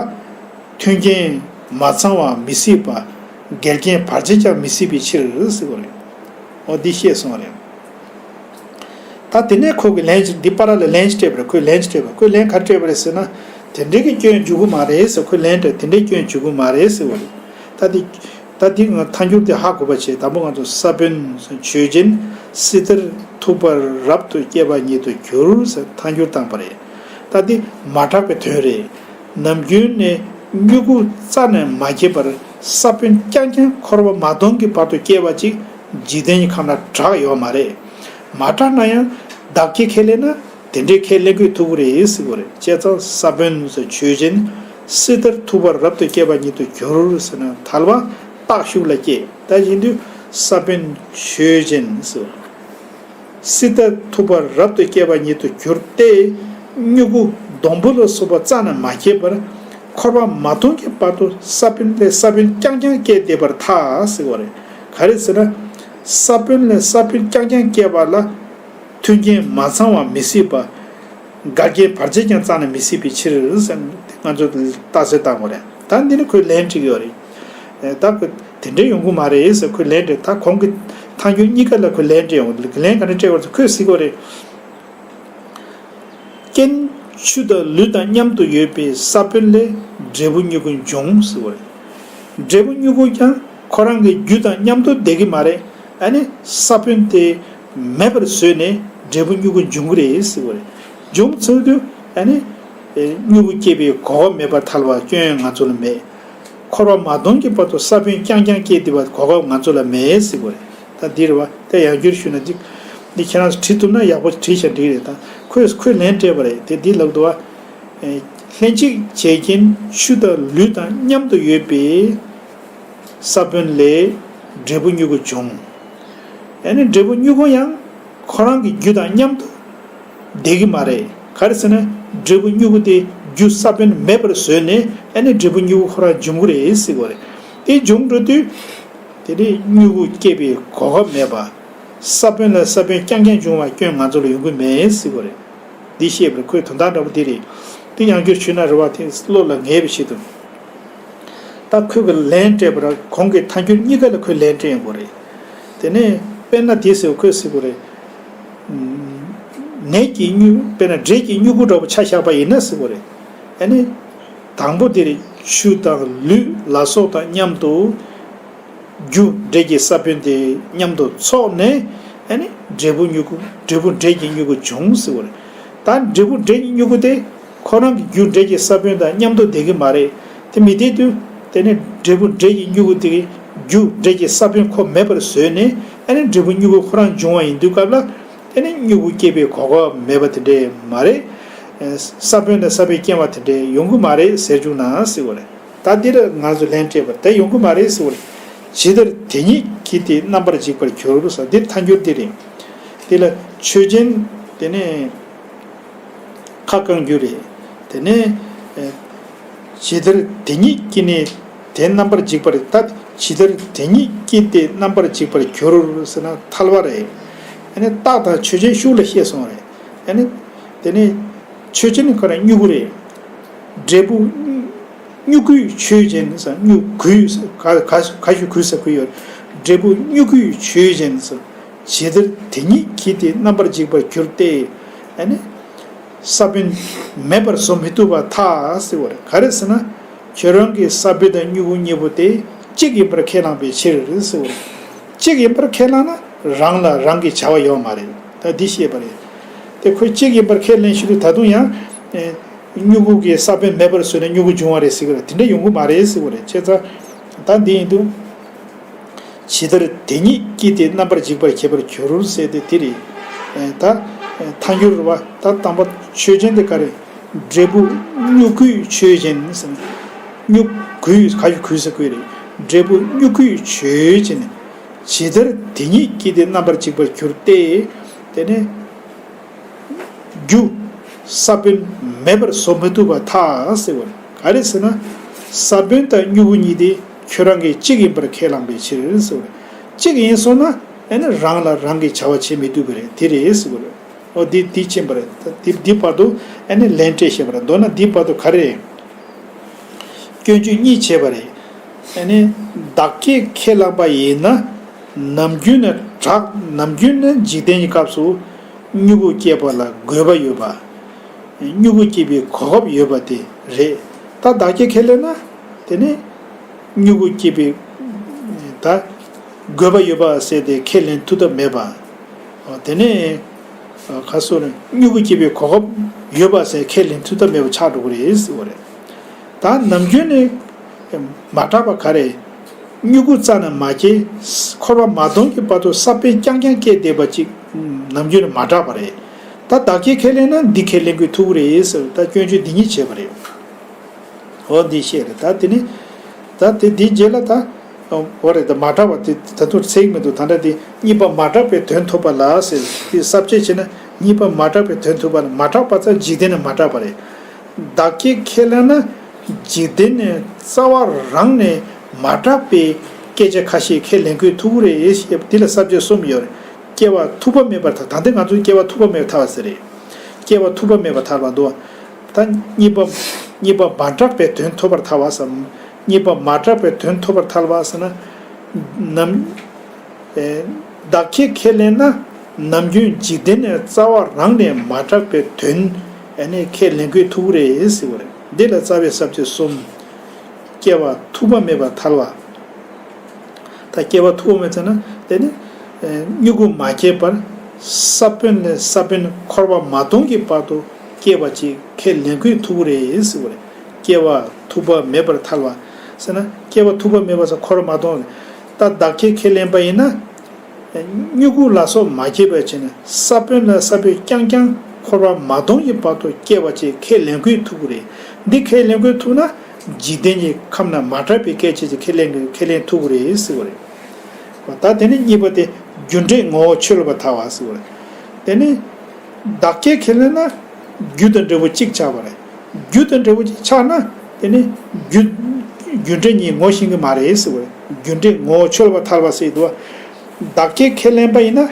མཐུན་རྐྱེན་མ་ཚང་བ་མི་སྲིད་པ། འགལ་རྐྱེན་བར་ཆད་ཀྱང་མི་སྲིད་པའི་ཕྱིར་ཟེར་བ་རེད། འོ་འདི་བཤད་སོང་བ་རེད། ད་དེ་ནས་ཁོ་གིས་ལན་ཅིག་འདི་པར་ལ་ལན་ཅིག་སྤྲད་པ་རེད། ཁོས་ལན་ཅིག་སྤྲད་པ་ཁོས་ལན་ག་རེ་སྤྲད་པ་རེད་ཟེར་ན། དེ་འདྲའི་གི་སྐྱོན་འཇུག་གི་མ་རེད་ཟེར། ཁོས་ལན་སྤྲད་དེ་འདྲའི་སྐྱོན་འཇུག་གི་མ་རེད་ཟེར་བ་རེད། ད་དེ་ད་དེ་ང་ཐལ་འགྱུར་དེ་ཧ་གོ་བ་བྱས། དང་པོ་ང་ཚོ་ས་བོན་ཆོས་ཅན། སྲི་ཐར་ཐུག་པར་རབ་ཏུ་སྐྱེ་བ་ཉིད་དུ་གྱུར་ཟེར་ཐལ་འགྱུར་བཏང་པ་རེད། ད་དེ་མ་གྲགས་པའི་དོན་རེད། ནམ་རྒྱུན་ནས་མྱུ་གུ་རྩ་ནས་མ་སྐྱེས་པར་ས་བོན་རྐྱང་རྐྱང་འཁོར་བ་མ་སྟོངས་ཀྱི་བར་དུ་སྐྱེ་བ་ཅིག་འཇིག་རྟེན་གྱི་ཁམས་ན་གྲགས་ཡོད་མ་རེད། མ་གྲགས་ན་ཡང་བདག་གིས་ཁས་ལེན་ན་དེ་འདྲའི་ཁས་ལེན་དགོས་ཐུག་གི་རེད་ཟེར་གི་རེད། བྱས་ཙང་ས་བོན་ཟེར་ཆོས་ཅན། སྲི་ཐར་ཐུག་པར་རབ་ཏུ་སྐྱེ་བ་ཉིད་དུ་གྱུར་ཟེར་ན་ཐལ་བ་རྟགས་ཤུགས་ལ་སྐྱེས། ད་བཞིན་དུ་ས་བོན་ཆོས་ཅན་ཟེར། སྲི་ཐར་ཐུག་པར་རབ་ཏུ་སྐྱེ་བ་ཉིད་དུ་གྱུར་ཏེ། མྱུ་གུ་སྡོང་པོ་ལ་སོགས་པ་རྩ་ནས་མ་སྐྱེས་པར། འཁོར་བ་མ་སྟོངས་ཀྱི་བར་དུ་ས་བོན་ལས་ས་བོན་རྐྱང་རྐྱང་སྐྱེས་བསྡད་པར་ཐལ་ཟེར་བ་རེད། ག་རེ་ཟེར་ན། ས་བོན་ལས་ས་བོན་རྐྱང་རྐྱང་སྐྱེ་བ་ལ། མཐུན་རྐྱེན་མ་ཚང་བ་མི་སྲིད་པ། འགལ་རྐྱེན་བར་ཆད་ཀྱང་རྩ་ནས་མི་སྲིད་པའི་ཕྱིར་ཟེར་ང་ཚོ་རྟགས་གསལ་བཏང་དགོས་རེད། ད་འདི་ནི་ཁོས་ལན་སྤྲད་ཀྱི་ཡོད་རེད། ད་ཁོས་དེ་འདྲ་ཡོང་གི་མ་རེད་ཟེར་ཁོས་ལན་སྤྲད། ད་གོང་གི་ཐལ་འགྱུར་གཉིས་ཀ་ལ་ཁོས་ལན་སྤྲད་ཡོང་། ལན་ག་འདྲ་སྤྲད་པ་རེད་ཟེར་ཁོས་ཟེར་གྱི་ཡོད་རེད། རྐྱེན་ཆུ་དང་ལུད་དང་མཉམ་དུ་ཡོད་པའི་ས་བོན་ལས་འབྲས་བུ་མྱུ་གུ་འབྱུང་ཟེར་བ་རེད། འབྲས་བུ་མྱུ་གུ་ཀྱང་ཁོ་རང་གི་རྒྱུ་དང་མཉམ་དུ་བསྡད་ཀྱི་མ་རེད། ཨ་ནི་ས་བོན་དེ་མེད་པར་བཟོས་ནས་འབྲས་བུ་མྱུ་གུ་འབྱུང་གི་རེད་ཟེར་བ་རེད། འབྱུང་ཚར་དུས་ཨ་ནི་མྱུ་གུ་སྐྱེ་བའི་གོ་སྐབས་མེད་པར་ཐལ་བ་སྐྱོན་ང་ཚོ་ལ་མེད། འཁོར་བ་མ་སྟོངས་ཀྱི་བར་དུ་ས་བོན་རྐྱང་རྐྱང་སྐྱེས་བསྡད་པ་གོ་སྐབས་ང་ཚོ་ལ་མེད་ཟེར་བ་རེད། ད་འདིར་བ་དེ་ཡང་བསྐྱར་ཞུས་ན་འདི་འདི་ཁྱེད་རང་ཚོ་བྲིས་ཐུབ་ན་ཡག་པོ་བྲིས་བཞག་འགྲིག་རེད། ད་ཁོས་ཁོས་ལན་སྤྲད་པ་རེད་དེ། འདི་ལབ་འདུག་བ། ལྷན་ཅིག་བྱེད་རྐྱེན་ཆུ་དང་ལུད་དང་མཉམ་དུ་ཡོད་པའི་ས་བོན་ལས་འབྲས་བུ་མྱུ་གུ་འབྱུང་། ཨ་ནི་འབྲས་བུ་མྱུ་གུ་ཡང་ཁོ་རང་གི་རྒྱུ་དང་མཉམ་དུ་བསྡད་ཀྱི་མ་རེད། ག་རེ་ཟེར་ན་འབྲས་བུ་མྱུ་གུ་དེ་རྒྱུ་ས་བོན་མེད་པར་བཟོས་ནས་ཨ་ནི་འབྲས་བུ་མྱུ་གུ་ཁོ་རང་འབྱུང་གི་རེད་ཟེར་བ་རེད། དེ་འབྱུང་འགྲོ་དུས་དེ་ནི་མྱུ་གུ་སྐྱེ་བའི་གོ་སྐབས་མེད་པ། ས་བོན་ལ་ས་བོན་རྐྱང་རྐྱང་འབྱུང་བ་སྐྱོན་ང་ཚོ་ལ་ཡོང་གི་མེད་ཟེར་བ་རེད། འདི་བཤད་པར་ཁོའི་དོན་དག་འདྲ་པོ་འདི་རེད། དེ་ཡང་བསྐྱར་ཞུས་ན་རེ་བ་དེ་བློ་ལ་ངེས་པའི་ཆེད་དུ། ད་ཁོས་གི་ལན་སྤྲད་པར་གོང་གི་ཐལ་འགྱུར་གཉིས་ཀ་ལ་ཁོས་ལན་སྤྲད་ཡོང་གི་རེད། དེ་ནས་དཔེར་ན་དེ་ཟེར་བ་ཁོས་ཟེར་གི་རེད། ནད་ཀྱི་མྱུ་དཔེར་ན་འབྲས་ཀྱི་མྱུ་གུ་འདྲ་པོ་ཆ་བཞག་པ་ཡིན་ན་ཟེར་གི་རེད། ཨ་ནི། དང་པོ་དེ་རེད། ཆུ་དང་ལུད་ལ་སོགས་དང་མཉམ་དུ། རྒྱུ་འབྲས་ཀྱི་ས་བོན་དེ་མཉམ་དུ་ཚོགས་ནས། ཨ་ནི་འབྲས་བུ་མྱུ་གུ་འབྲས་བུ་འབྲས་ཀྱི་མྱུ་གུ་འབྱུང་ཟེར་བ་རེད། ད་འབྲས་བུ་འབྲས་ཀྱི་མྱུ་གུ་དེ་ཁོ་རང་གི་རྒྱུ་འབྲས་ཀྱི་ས་བོན་དང་མཉམ་དུ་བསྡད་ཀྱི་མ་རེད། དེ་མི་བསྡད་དུས་དེ་ནས་འབྲས་བུ་འབྲས་ཀྱི་མྱུ་གུ་དེ་གི་རྒྱུ་འབྲས་ཀྱི་ས་བོན་ཁོ་མེད་པར་བཟོས་ནས། ཨ་ནི་འབྲས་བུ་མྱུ་གུ་ཁོ་རང་འབྱུང་བ་ཡིན་དུས་སྐབས་ལ། དེ་ནི་མྱུ་གུ་སྐྱེ་བའི་གོ་སྐབས་མེད་པ་དེ་འདྲས་མ་རེད། ས་བོན་དང་ས་བོན་སྐྱེ་བ་དེ་འདྲས་ཡོང་གི་མ་རེད་ཟེར་བཅུག་ན་ཟེར་བ་རེད། ད་འདིར་ང་ཚོ་ལན་སྤྲད་པར་དེ་ཡོང་གི་མ་རེད་ཟེར་བ་རེད། ཇི་ལྟར་དེ་ཉིད་ཀྱིས་ཏེ་རྣམ་པར་འཇིག་པར་འགྱུར་ཟེར་འདིར་ཐལ་འགྱུར་འདི་རེད། དེ་ལ་ཆོས་ཅན། དེ་ནས་ཁ་བསྐང་རྒྱུ་རེད། དེ་ནས་ཇི་ལྟར་དེ་ཉིད་ཀྱིས་ནི་དེ་རྣམ་པར་འཇིག་པར་ད་ཇི་ལྟར་དེ་ཉིད་ཀྱིས་ཏེ་རྣམ་པར་འཇིག་པར་འགྱུར་ཟེར་ན་ཐལ་བ་རེད། ཨ་ནི་རྟགས་དང་ཆོས་ཅན་ཤུགས་ལ་བཤད་སོང་རེད། ཨ་ནི། དེ་ནས་ཆོས་ཅན་ནི་ག་རེ་མྱུ་གུ་རེད། འབྲས་བུ། མྱུ་གུའི་ཆོས་ཅན་ཟེར་མྱུ་གུའི་ཟེར་ག་ག་ག་ཞུ་གུའི་ཟེར་གུ་ཡོད། འབྲས་བུ་མྱུ་གུའི་ཆོས་ཅན་ཟེར། ཇི་ལྟར་དེ་ཉིད་ཀྱིས་ཏེ་རྣམ་པར་འཇིག་པར་འགྱུར་ཏེ། ཨ་ནི། ས་བོན་མེད་པར་བཟོ་མི་ཐུབ་པར་ཐལ་ཟེར་བ་རེད། ག་རེ་ཟེར་ན། ཁྱོད་རང་གི་ས་བོན་དང་མྱུ་གུ་གཉིས་པོ་དེ་གཅིག་ཡིན་པར་ཁས་བླངས་པའི་ཕྱིར་ཟེར་བ་རེད། གཅིག་ཡིན་པར་ཁས་བླངས་ན་རང་ལ་རང་གི་བྱ་བ་ཡོད་མ་རེད། ད་འདི་ཤེས་པ་རེད། དེ་ཁོས་གཅིག་ཡིན་པར་ཁས་ལེན་ཞུ་དུས་ད་དུང་ཡང་། ཨེ། མྱུ་གུ་གི་ས་བོན་མེད་པར་བཟོས་ནས་མྱུ་གུ་འབྱུང་བ་རེད་ཟེར་གི་རེད། དེ་འདྲ་ཡོང་གི་མ་རེད་ཟེར་བ་རེད། བྱས་ཙང་ད་འདི་ཡིན་དུས། ཇི་ལྟར་དེ་ཉིད་ཀྱིས་ཏེ་རྣམ་པར་འཇིག་པར་བྱེད་པར་འགྱུར་ཟེར་ཏེ་དེ་རེད། ད་ཐལ་འགྱུར་བ་ད་དང་པོ་ཆོས་ཅན་དེ་ག་རེ། འབྲས་བུ་མྱུ་གུའི་ཆོས་ཅན་ཟེར། མྱུ་གུའི་ག་ཡུ་གུའི་ཟེར་གུའི་རེད། འབྲས་བུ་མྱུ་གུའི་ཆོས་ཅན། ཇི་ལྟར་དེ་ཉིད་ཀྱིས་ཏེ་རྣམ་པར་འཇིག་པར་འགྱུར་ཏེ། དེ་ནས། རྒྱུ། ས་བོན་མེད་པར་བཟོ་མི་ཐུབ་པར་ཐལ་ཟེར་བ་རེད། ག་རེ་ཟེར་ན། ས་བོན་དང་མྱུ་གུ་གཉིས་དེ་ཁྱོད་རང་གིས་གཅིག་ཡིན་པར་ཁས་བླངས་པའི་ཕྱིར་ཟེར་བ་རེད། གཅིག་ཡིན་སོང་ན་ཨེ་ནི་རང་ལ་རང་གིས་བྱ་བ་བྱེད་མི་ཐུབ་པ་རེད། དེ་རེད་ཟེར་བ་རེད། ཨོ་འདི་འདི་ཕྱིན་པ་རེད། ད་འདི་འདི་བར་དུ་ཨེ་ནི་ལན་སྤྲད་བཤད་པ་རེད། མདོར་ན་འདི་བར་དུ་ག་རེ་རེད། སྐྱོན་བརྗོད་གཉིས་བྱས་པ་རེད། ཨ་ནི། བདག་སྐྱེ་ཁས་བླངས་པ་ཡིན་ན། ནམ་རྒྱུན་ནི་དྲག་ནམ་རྒྱུན་ནི་འཇིག་རྟེན་གྱི་སྐབས་སུ། མྱུ་གུ་སྐྱེས་པ་ལ་དགོས་པ་ཡོད་པ། མྱུ་གུ་སྐྱེས་པའི་གོ་སྐབས་ཡོད་པ་དེ་རེད། ད་བདག་སྐྱེ་ཁས་ལེན་ན། དེ་ནི། མྱུ་གུ་སྐྱེས་པའི། ད། དགོས་པ་ཡོད་པ་ཟེར་ཏེ་ཁས་ལེན་ཐུབ་ཐབས་མེད་པ། དེ་ནས། ཁ་སོ་རེ་མྱུ་གུ་སྐྱེས་པའི་གོ་སྐབས་ཡོད་པ་ཟེར་ཁས་ལེན་ཐུབ་ཐབས་མེད་པ་ཆགས་འགྲོ་གི་རེད་ཟེར་བ་རེད། ད་ནམ་རྒྱུན་ནས་མ་དྲག་པ་ག་རེ། མྱུ་གུ་རྩ་ནས་མ་སྐྱེས། འཁོར་བ་མ་སྟོངས་ཀྱི་བར་དུ་ས་བོན་རྐྱང་རྐྱང་སྐྱེས་བསྡད་པ་ཅིག་ནམ་རྒྱུན་ནས་མ་དྲག་པ་རེད། ད་བདག་སྐྱེ་ཁས་ལེན་ན་འདི་ཁས་ལེན་དགོས་ཐུག་གི་རེད་ཟེར། ད་སྐྱོན་བརྗོད་འདི་གཉིས་བྱས་པ་རེད། འོ་འདི་བཤད་རེད། ད་དེ་ནི། ད་དེ་འདིའི་རྗེས་ལ་ད། འོ་རེད། ད་མ་དྲག་པ་དེ་ད་དུང་ཚིག་མི་འདུག་ད་ལྟ་དེ་གཉིས་པ་མ་དྲག་པའི་དོན་ཐོབ་པ་ལ་ཟེར། དེ་ས་བཅད་བྱས་ན་གཉིས་པ་མ་དྲག་པའི་དོན་ཐོབ་པ་ལ། མ་དྲག་པ་ཚ་འཇིག་རྟེན་ནས་མ་དྲག་པ་རེད། བདག་སྐྱེ་ཁས་ལེན་ན་འཇིག་རྟེན་ནས་རྩ་བ་རང་ནས་མ་དྲག་པའི་སྐད་ཆ་ཁ་ཤས་ཁས་ལེན་དགོས་ཐུག་གི་རེད་ཞེས་དེ་ལ་ས་བཅད་གསུམ་ཡོད་རེད། སྐྱེ་བ་ཐུབ་པ་མེད་པར་ཐལ། ད་ལྟ་ང་ཚོས་སྐྱེ་བ་ཐུབ་པ་མེད་པར་ཐལ་བ་ཟེར་རེད། སྐྱེ་བ་ཐུབ་པ་མེད་པར་ཐལ་བ་འདུག་ད་གཉིས་པ། གཉིས་པ་མ་དྲག་པའི་དོན་ཐོབ་པར་ཐལ་བ་སམ། གཉིས་པ་མ་དྲག་པའི་དོན་ཐོབ་པར་ཐལ་བ་ཟེར་ན། ནམ། ཨེ། བདག་སྐྱེ་ཁས་ལེན་ན་ནམ་རྒྱུན་འཇིག་རྟེན་ནས་རྩ་བ་རང་ནས་མ་དྲག་པའི་དོན་ཨེ་ནས་ཁས་ལེན་དགོས་ཐུག་རེད་ཟེར་བ་རེད། འདི་ལ་རྩ་བའི་ས་བཅད་གསུམ། སྐྱེ་བ་ཐུབ་པ་མེད་པར་ཐལ་བ། ད་སྐྱེ་བ་ཐུབ་པ་མེད་ཟེར་ན་དེ་ནི། ཨེ། མྱུ་གུ་མ་སྐྱེས་པར་ས་བོན་ནས་ས་བོན་འཁོར་བ་མ་སྟོངས་ཀྱི་བར་དུ་སྐྱེས་པ་ཅིག་ཁས་ལེན་དགོས་ཐུག་རེད་ཟེར་བ་རེད། སྐྱེ་བ་ཐུབ་པ་མེད་པར་ཐལ་བ་ཟེར་ན། སྐྱེ་བ་ཐུབ་པ་མེད་པ་ཟེར་འཁོར་བ་མ་སྟོངས་རེད། ད་བདག་སྐྱེ་ཁས་ལེན་པ་ཡིན་ན། མྱུ་གུ་ལ་སོགས་མ་སྐྱེས་པ་བྱས་ནས་ས་བོན་ལ་ས་བོན་རྐྱང་རྐྱང་འཁོར་བ་མ་སྟོངས་ཀྱི་བར་དུ་སྐྱེ་བ་ཅིག་ཁས་ལེན་དགོས་ཐུག་གི་རེད། འདི་ཁས་ལེན་དགོས་ཐུག་ན་འཇིག་རྟེན་གྱི་ཁམས་ན་མ་དྲག་པའི་སྐད་ཅིག་ཅིག་ཁས་ལེན་དགོས། ཁས་ལེན་ཐུག་གི་རེད་ཟེར་བ་རེད། ད་དེ་ནི་གཉིས་པ་དེ་རྒྱུ་འབྲས་ངོ་བོ་ཆོད་ལ་བ་ཐལ་བ་ཟེར་བ་རེད། དེ་ནི་བདག་སྐྱེ་ཁས་ལེན་ན་རྒྱུ་དང་འབྲས་བུ་གཅིག་ཆགས་པ་རེད། རྒྱུ་དང་འབྲས་བུ་གཅིག་ཆགས་ན་དེ་ནི་རྒྱུ། རྒྱུ་འབྲས་གཉིས་ངོ་ཤེས་ཀྱི་མ་རེད་ཟེར་བ་རེད། རྒྱུ་འབྲས་ངོ་བོ་ཆོད་ལ་བ་ཐལ་བ་ཟེར་འདུག་བ། བདག་སྐྱེ་ཁས་ལེན་པ་ཡིན་ན་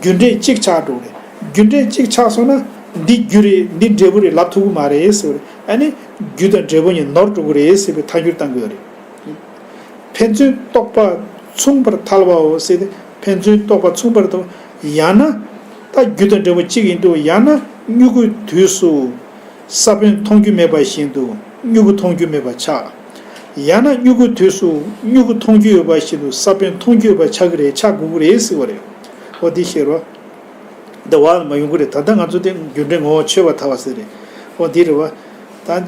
རྒྱུ་འབྲས་གཅིག་ཆགས་འགྲོ་རེད། རྒྱུ་འབྲས་གཅིག་ཆགས་སོང་ན་ འདི་རྒྱུ་རེད། འདི་འབྲས་བུ་རེད་ལབ་ཐུབ་ཀྱི་མ་རེད་ཟེར་བ་རེད། ཨ་ནི་རྒྱུ་དང་འབྲས་བུ་གཉིས་ནོར་འགྲོ་གི་རེད་ཟེར་བའི་ཐལ་འགྱུར་བཏང་གི་ཡོད་རེད། ཕན་ཚུན་རྟོག་པ་མཚུངས་པར་ཐལ་བའོ་ཟེར་ཏེ། ཕན་ཚུན་རྟོག་པ་མཚུངས་པར་ཐལ། ཡང་ན་ད་རྒྱུ་དང་འབྲས་བུ་གཅིག་ཡིན་དུས། ཡང་ན་མྱུ་གུའི་དུས་སུ་ས་བོན་མཐོང་རྒྱུ་མེད་པ་བཞིན་དུ་མྱུ་གུ་མཐོང་རྒྱུ་མེད་པ་ཆགས། ཡང་ན་མྱུ་གུའི་དུས་སུ་མྱུ་གུ་མཐོང་རྒྱུ་ཡོད་པ་བཞིན་དུ་ས་བོན་མཐོང་རྒྱུ་ཡོད་པ་ཆགས་ཀྱི་རེད། ཆགས་དགོས་ཀྱི་རེད་ཟེར་བ་རེད། འོ་འདི་ཤེས་རོགས། འདི་བ་མ་ཡོང་གི་རེད། ད་ལྟ་ང་ཚོ་དེ་རྒྱུ་འབྲས་ངོ་བོ་ཆོད་པར་ཐལ་བ་ཟེར་རེད། འོ་འདི་རེད་བ། ད་བྱེད་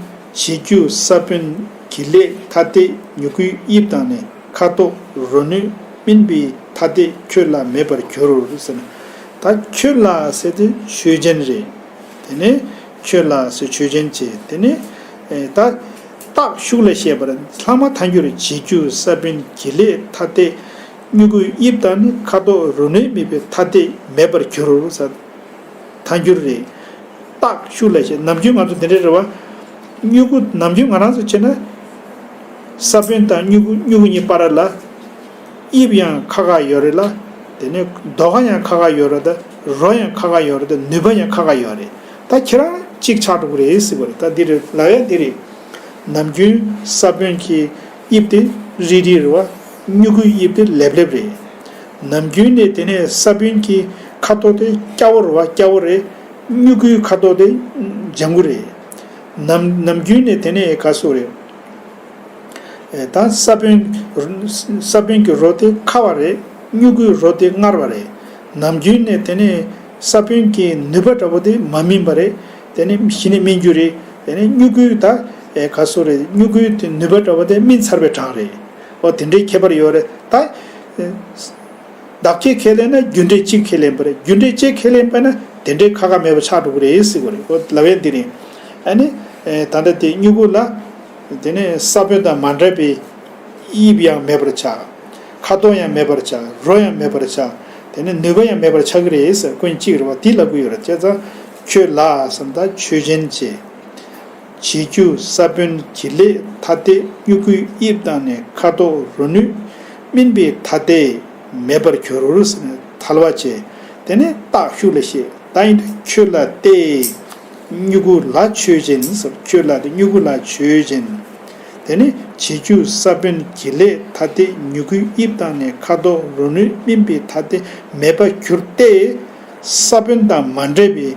རྒྱུ་ས་བོན་གྱི་ལས་ཐ་དད་མྱུ་གུའི་དབྱིབས་དང་ནི། ཁ་དོག་རོ་ནུས་སྨིན་པའི་ཐ་དད་ཁྱོད་ལ་མེད་པར་གྱུར་ཟེར་ན། ད་ཁྱོད་ལ་ཟེར་དེ་ཆོས་ཅན་རེད། དེ་ནས་ཁྱོད་ལ་ཟེར་ཆོས་ཅན་བྱས། དེ་ནས་ཨེ་ད་རྟགས་ཤུགས་ལ་བཤད་པར་ལྷག་མ་ཐལ་འགྱུར། བྱེད་རྒྱུ་ས་བོན་གྱི་ལས་ཐ་དད་མྱུ་གུའི་དབྱིབས་དང་ནི། ཁ་དོག་རོ་ནུས་སྨིན་པའི་ཐ་དད་མེད་པར་གྱུར་ཟེར། ཐལ་འགྱུར་རེད། རྟགས་ཤུགས་ལ་བཤད། ནམ་རྒྱུན་ང་ཚོ་དེ་འདྲ་རེད་བ། མྱུ་གུ་ནམ་རྒྱུན་ང་རང་ཚོ་བྱས་ན། ས་བོན་དང་མྱུ་གུ་མྱུ་གུ་གཉིས་བར་ལ་དབྱིབས་ཡང་ཁ་ཁ་ཡོད་རེད་ལ། དེ་ནས་ལྡོག་ཁ་ཡང་ཁ་ཁ་ཡོད་རེད། ད་རོ་ཡང་ཁ་ཁ་ཡོད་རེད། ད་ནུས་པ་ཡང་ཁ་ཁ་ཡོད་རེད། ད་ཁྱེད་རང་གཅིག་ཆགས་འགྲོ་གི་རེད་ཟེར་བ་རེད། ད་འདི་རེད་ལབ་ཡ་འདི་རེད། ནམ་རྒྱུན་ས་བོན་གྱི་དབྱིབས་དེ་རིལ་རིལ་རེད་བ། མྱུ་གུའི་དབྱིབས་དེ་ལེབ་ལེབ་རེད། ནམ་རྒྱུན་ནས་དེ་ནས་ས་བོན་གྱི་ཁ་དོག་དེ་སྐྱ་བོ་རེད་བ། སྐྱ་བོ་རེད། མྱུ་གུའི་ཁ་དོག་དེ་ལྗང་གུ་རེད། ནམ་ནམ་རྒྱུན་ནས་དེ་ནས་ག་སོ་རེད། ཨེ་ད་ས་བོན་ས་བོན་གྱི་རོ་དེ་ཁ་བ་རེད། མྱུ་གུའི་རོ་དེ་མངར་བ་རེད། ནམ་རྒྱུན་ནས་དེ་ནས་ས་བོན་གྱི་ནུས་པ་འདྲ་པོ་དེ་མ་སྨིན་པ་རེད། དེ་ནས་གཞི་ནས་སྨིན་རྒྱུ་རེད། དེ་ནས་མྱུ་གུའི་ད་ཨེ་ག་སོ་རེད། མྱུ་གུའི་དེ་ནུས་པ་འདྲ་པོ་དེ་སྨིན་ཚར་བའི་གྲངས་རེད། འོ་དེ་འདྲའི་ཁྱད་པར་ཡོད་རེད་ད། ཨེ་བདག་གཅིག་ཁས་ལེན་ན་རྒྱུ་འབྲས་གཅིག་ཁས་ལེན་པ་རེད། རྒྱུ་འབྲས་གཅིག་ཁས་ལེན་པ་ན་དེ་འདྲའི་ཁ་ཁ་མེད་པ་ཆགས་འགྲོ་གི་རེད་ཟེར་བ་རེད། འོ་ལབ་ཡས་འདི་རེད། ཨ་ནི་ཨེ་ད་ལྟ་དེ་མྱུ་གུ་ལ། དེ་ནས་ས་བོན་དང་མ་འདྲ་བའི་དབྱིབས་ཡང་མེད་པར་ཆགས། ཁ་དོག་ཡང་མེད་པར་ཆགས། རོ་ཡང་མེད་པར་ཆགས། དེ་ནས་ནུས་པ་ཡང་མེད་པར་ཆགས་ཀྱི་རེད་ཟེར། ཀུན་གཅིག་རེད་བ། དེ་ལབ་གི་ཡོད་རེད། བྱས་ཙང་ཁྱོད་ལ་བསམ་ད་ཆོས་ཅན་བྱེད། བྱེད་རྒྱུ་ས་བོན་གྱི་ལས་ཐ་དད་མྱུ་གུའི་དབྱིབས་དང་ནི། ཁ་དོག་རོ་ནུས་སྨིན་པའི་ཐ་དད་མེད་པར་གྱུར་ཟེར་ནས་ཐལ་བ་བྱས། དེ་ནས་རྟགས་ཤུགས་ལ་བཤད། ད་ཡིན་དུས་ཁྱོད་ལ་སྟེ། མྱུ་གུ་ལ་ཆོས་ཅན་ཟེར། ཁྱོད་ལ་དེ་མྱུ་གུ་ལ་ཆོས་ཅན། དེ་ནི་བྱེད་རྒྱུ་ས་བོན་གྱི་ལས་ཐ་དད་མྱུ་གུའི་དབྱིབས་དང་ནི། ཁ་དོག་རོ་ནུས་སྨིན་པའི་ཐ་དད་མེད་པར་གྱུར་ཏེ། ས་བོན་དང་མ་འདྲ་བའི་